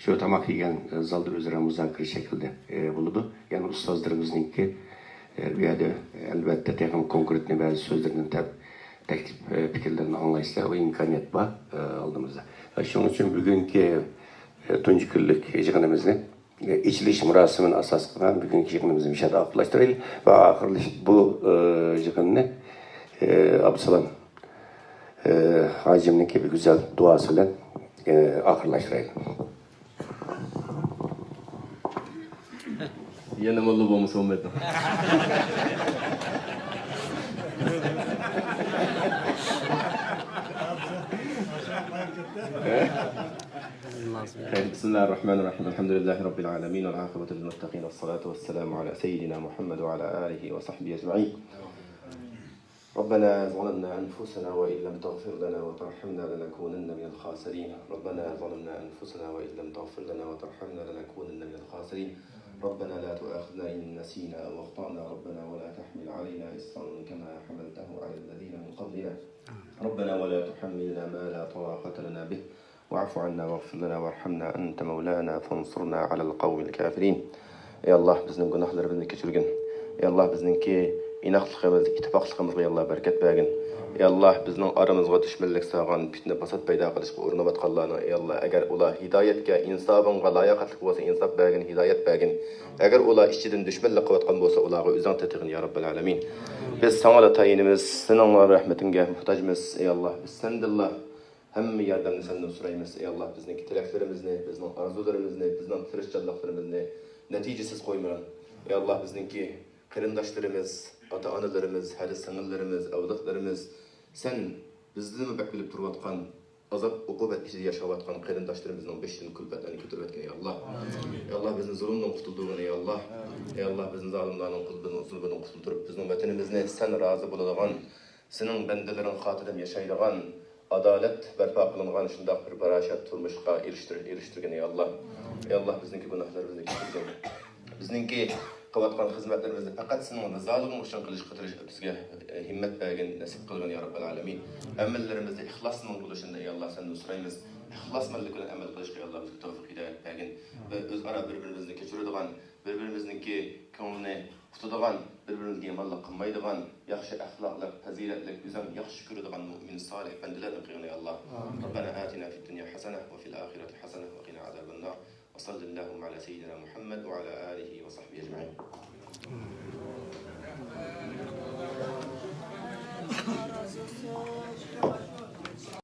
شۇ تاماق يېگەن، ئە، زالدا ئۆزئارا مۇزاكىرە شەكلىدە، ئە، بولىدۇ. يەنە ئۇستازلىرىمىزنىڭكى، ئە، بۇ يەردە، ئەلۋەتتە، تېخىمۇ كونكرېتنى بەزى سۆزلىرىدىن تەپ-، تەكلىپ، ئە، پىكىرلىرىنى ئاڭلايسىلەر. ئۇ ئىمكانىيەت بار، ئە، ئالدىمىزدا. شۇنىڭ ئۈچۈن بۈگۈنكى، ئە، تۇنجى كۈنلۈك يىغىنىمىزنى ئېچىلىش مۇراسىمىنى ئاساس قىلغان بۈگۈنكى يىغىنىمىزنى مۇشۇ يەردە ئاخىرلاشتۇرايلى ۋە ئاخىرلىشىپ بۇ، ئى، يىغىننى، ئى، ئابدۇسالام، ئى، ھاجىمنىڭكى بىر گۈزەل دۇئاسى بىلەن، ئى، ئاخىرلاشتۇرايلى. يەنە موللا بولمىسا بولمايدۇ. بسم الله الرحمن الرحيم. الحمد لله رب العالمين، والعاقبة للمتقين، والصلاة والسلام على سيدنا محمد وعلى آله وصحبه أجمعين. ربنا ظلمنا أنفسنا وإن لم تغفر لنا وترحمنا لنكونن من الخاسرين. ربنا ظلمنا أنفسنا وإن لم تغفر لنا وترحمنا لنكونن من الخاسرين. ربنا لا تؤاخذنا إن نسينا أو أخطأنا. ربنا ولا تحمل علينا إصرا كما حملته على الذين من قبلنا. ربنا ولا تحملنا ما لا طاقة لنا به. واعف عنا واغفر لنا وارحمنا أنت مولانا فانصرنا على القوم الكافرين. ئەي ئاللا، بىزنىڭ گۇناھلىرىمىزنى كەچۈرگىن. ئەي ئاللا، بىزنىڭكى ئىناقلىقىمىز، ئىتتىپاقلىقىمىزغا، ئەي ئاللا، بەرىكەت بەرگىن. ئەي ئاللا، بىزنىڭ ئارىمىزغا دۈشمەنلىك سالغان، پىتنە-پاسات پەيدا قىلىشقا ئۇرۇنۇۋاتقانلارنىڭ، ئەي ئاللا، ئەگەر ئۇلار ھىدايەتكە، ئىنسابىڭغا لاياقەتلىك بولسا، ئىنساپ بەرگىن، ھىدايەت بەرگىن. ئەگەر ئۇلار ئىچىدىن دۈشمەنلىك قىلىۋاتقان بولسا، ئۇلارغا ئۆزۈڭ تېتىغىن، يا رەببەل ئالەمىن. بىز ساڭىلا تايىنىمىز، سېنىڭ رەھمىتىڭگە موھتاجمىز، ئەي ئاللا. بىز سەندىنلا ھەممە ياردەمنى سەندىن سورايمىز، ئەي ئاللا. بىزنىڭكى تىلەكلىرىمىزنى، بىزنىڭ ئارزۇلىرىمىزنى، بىزنىڭ تىرىشچانلىقلىرىمىزنى نەتىجىسىز قويمىغىن. ئەي ئاللا، بىزنىڭكى قېرىنداشلىرىمىز، ئاتا-ئانىلىرىمىز، ھەدە سىڭىللىرىمىز، ئەۋلادلىرىمىز، سەن بىزدىنمۇ بەك بىلىپ تۇرۇۋاتقان، ئازاب-ئوقۇبەت ئىچىدە ياشاۋاتقان قېرىنداشلىرىمىزنىڭ بېشىدىن كۈلپەتلەرنى كۆتۈرۈۋەتكىن، ئەي ئاللا. ئەي ئاللا، بىزنى زۇلۇمدىن قۇتۇلدۇرغىن، ئەي ئاللا. ئەي ئاللا، بىزنى زالىملارنىڭ قولىدىن، زۇلمىدىن قۇتۇلدۇرۇپ، بىزنىڭ ۋەتىنىمىزنى سەن رازى بولىدىغان، سېنىڭ بەندىلىرىڭ خاتىرجەم ياشايدىغان، ئادالەت بەرپا قىلىنغان شۇنداق بىر پاراھەت تۇرمۇشقا ئېرىشتۈر-، ئېرىشتۈرگىن، ئەي ئاللا. ئەي ئاللا، بىزنىڭكى گۇناھلىرىمىزنى كەچۈرگىن. بىزنىڭكى قىلىۋاتقان خىزمەتلىرىمىزنى پەقەت سېنىڭ رىزالىقىڭ ئۈچۈن قىلىشقا تىرىش-، بىزگە ھىممەت بەرگىن، نەسىپ قىلغىن، يا رەببەل ئالەمىن. ئەمەللىرىمىزدە ئىخلاسنىڭ بولۇشىنى، ئەي ئاللا، سەندىن سورايمىز. ئىخلاسمەنلىك بىلەن ئەمەل قىلىشقا، يا ئاللا، بىزگە تەۋپىق ھىدايەت بەرگىن. بىز ئۆزئارا بىر-بىرىمىزنى كەچۈرىدىغان، بىر-بىرىمىزنىڭكى كۆڭلىنى تۇتىدىغان، بىر-بىرىمىزگە يامانلىق قىلمايدىغان، ياخشى ئەخلاقلىق، پەزىلەتلىك، ئۆزۈڭ ياخشى كۆرىدىغان مۇئمىن سالىھ بەندىلەردىن قىلغىن، يا ئاللا. رەببەنا ئاتىنا فىد دۇنيا ھەسەنە ۋە فىل ئاخىرەتى ھەسەنە ۋە قىنا ئازابەننار. ۋە سەللەللاھۇ ئەلا سەييىدىنا مۇھەممەد ۋە ئەلا ئالىھى ۋە سەھبىھى ئەجمەئىن.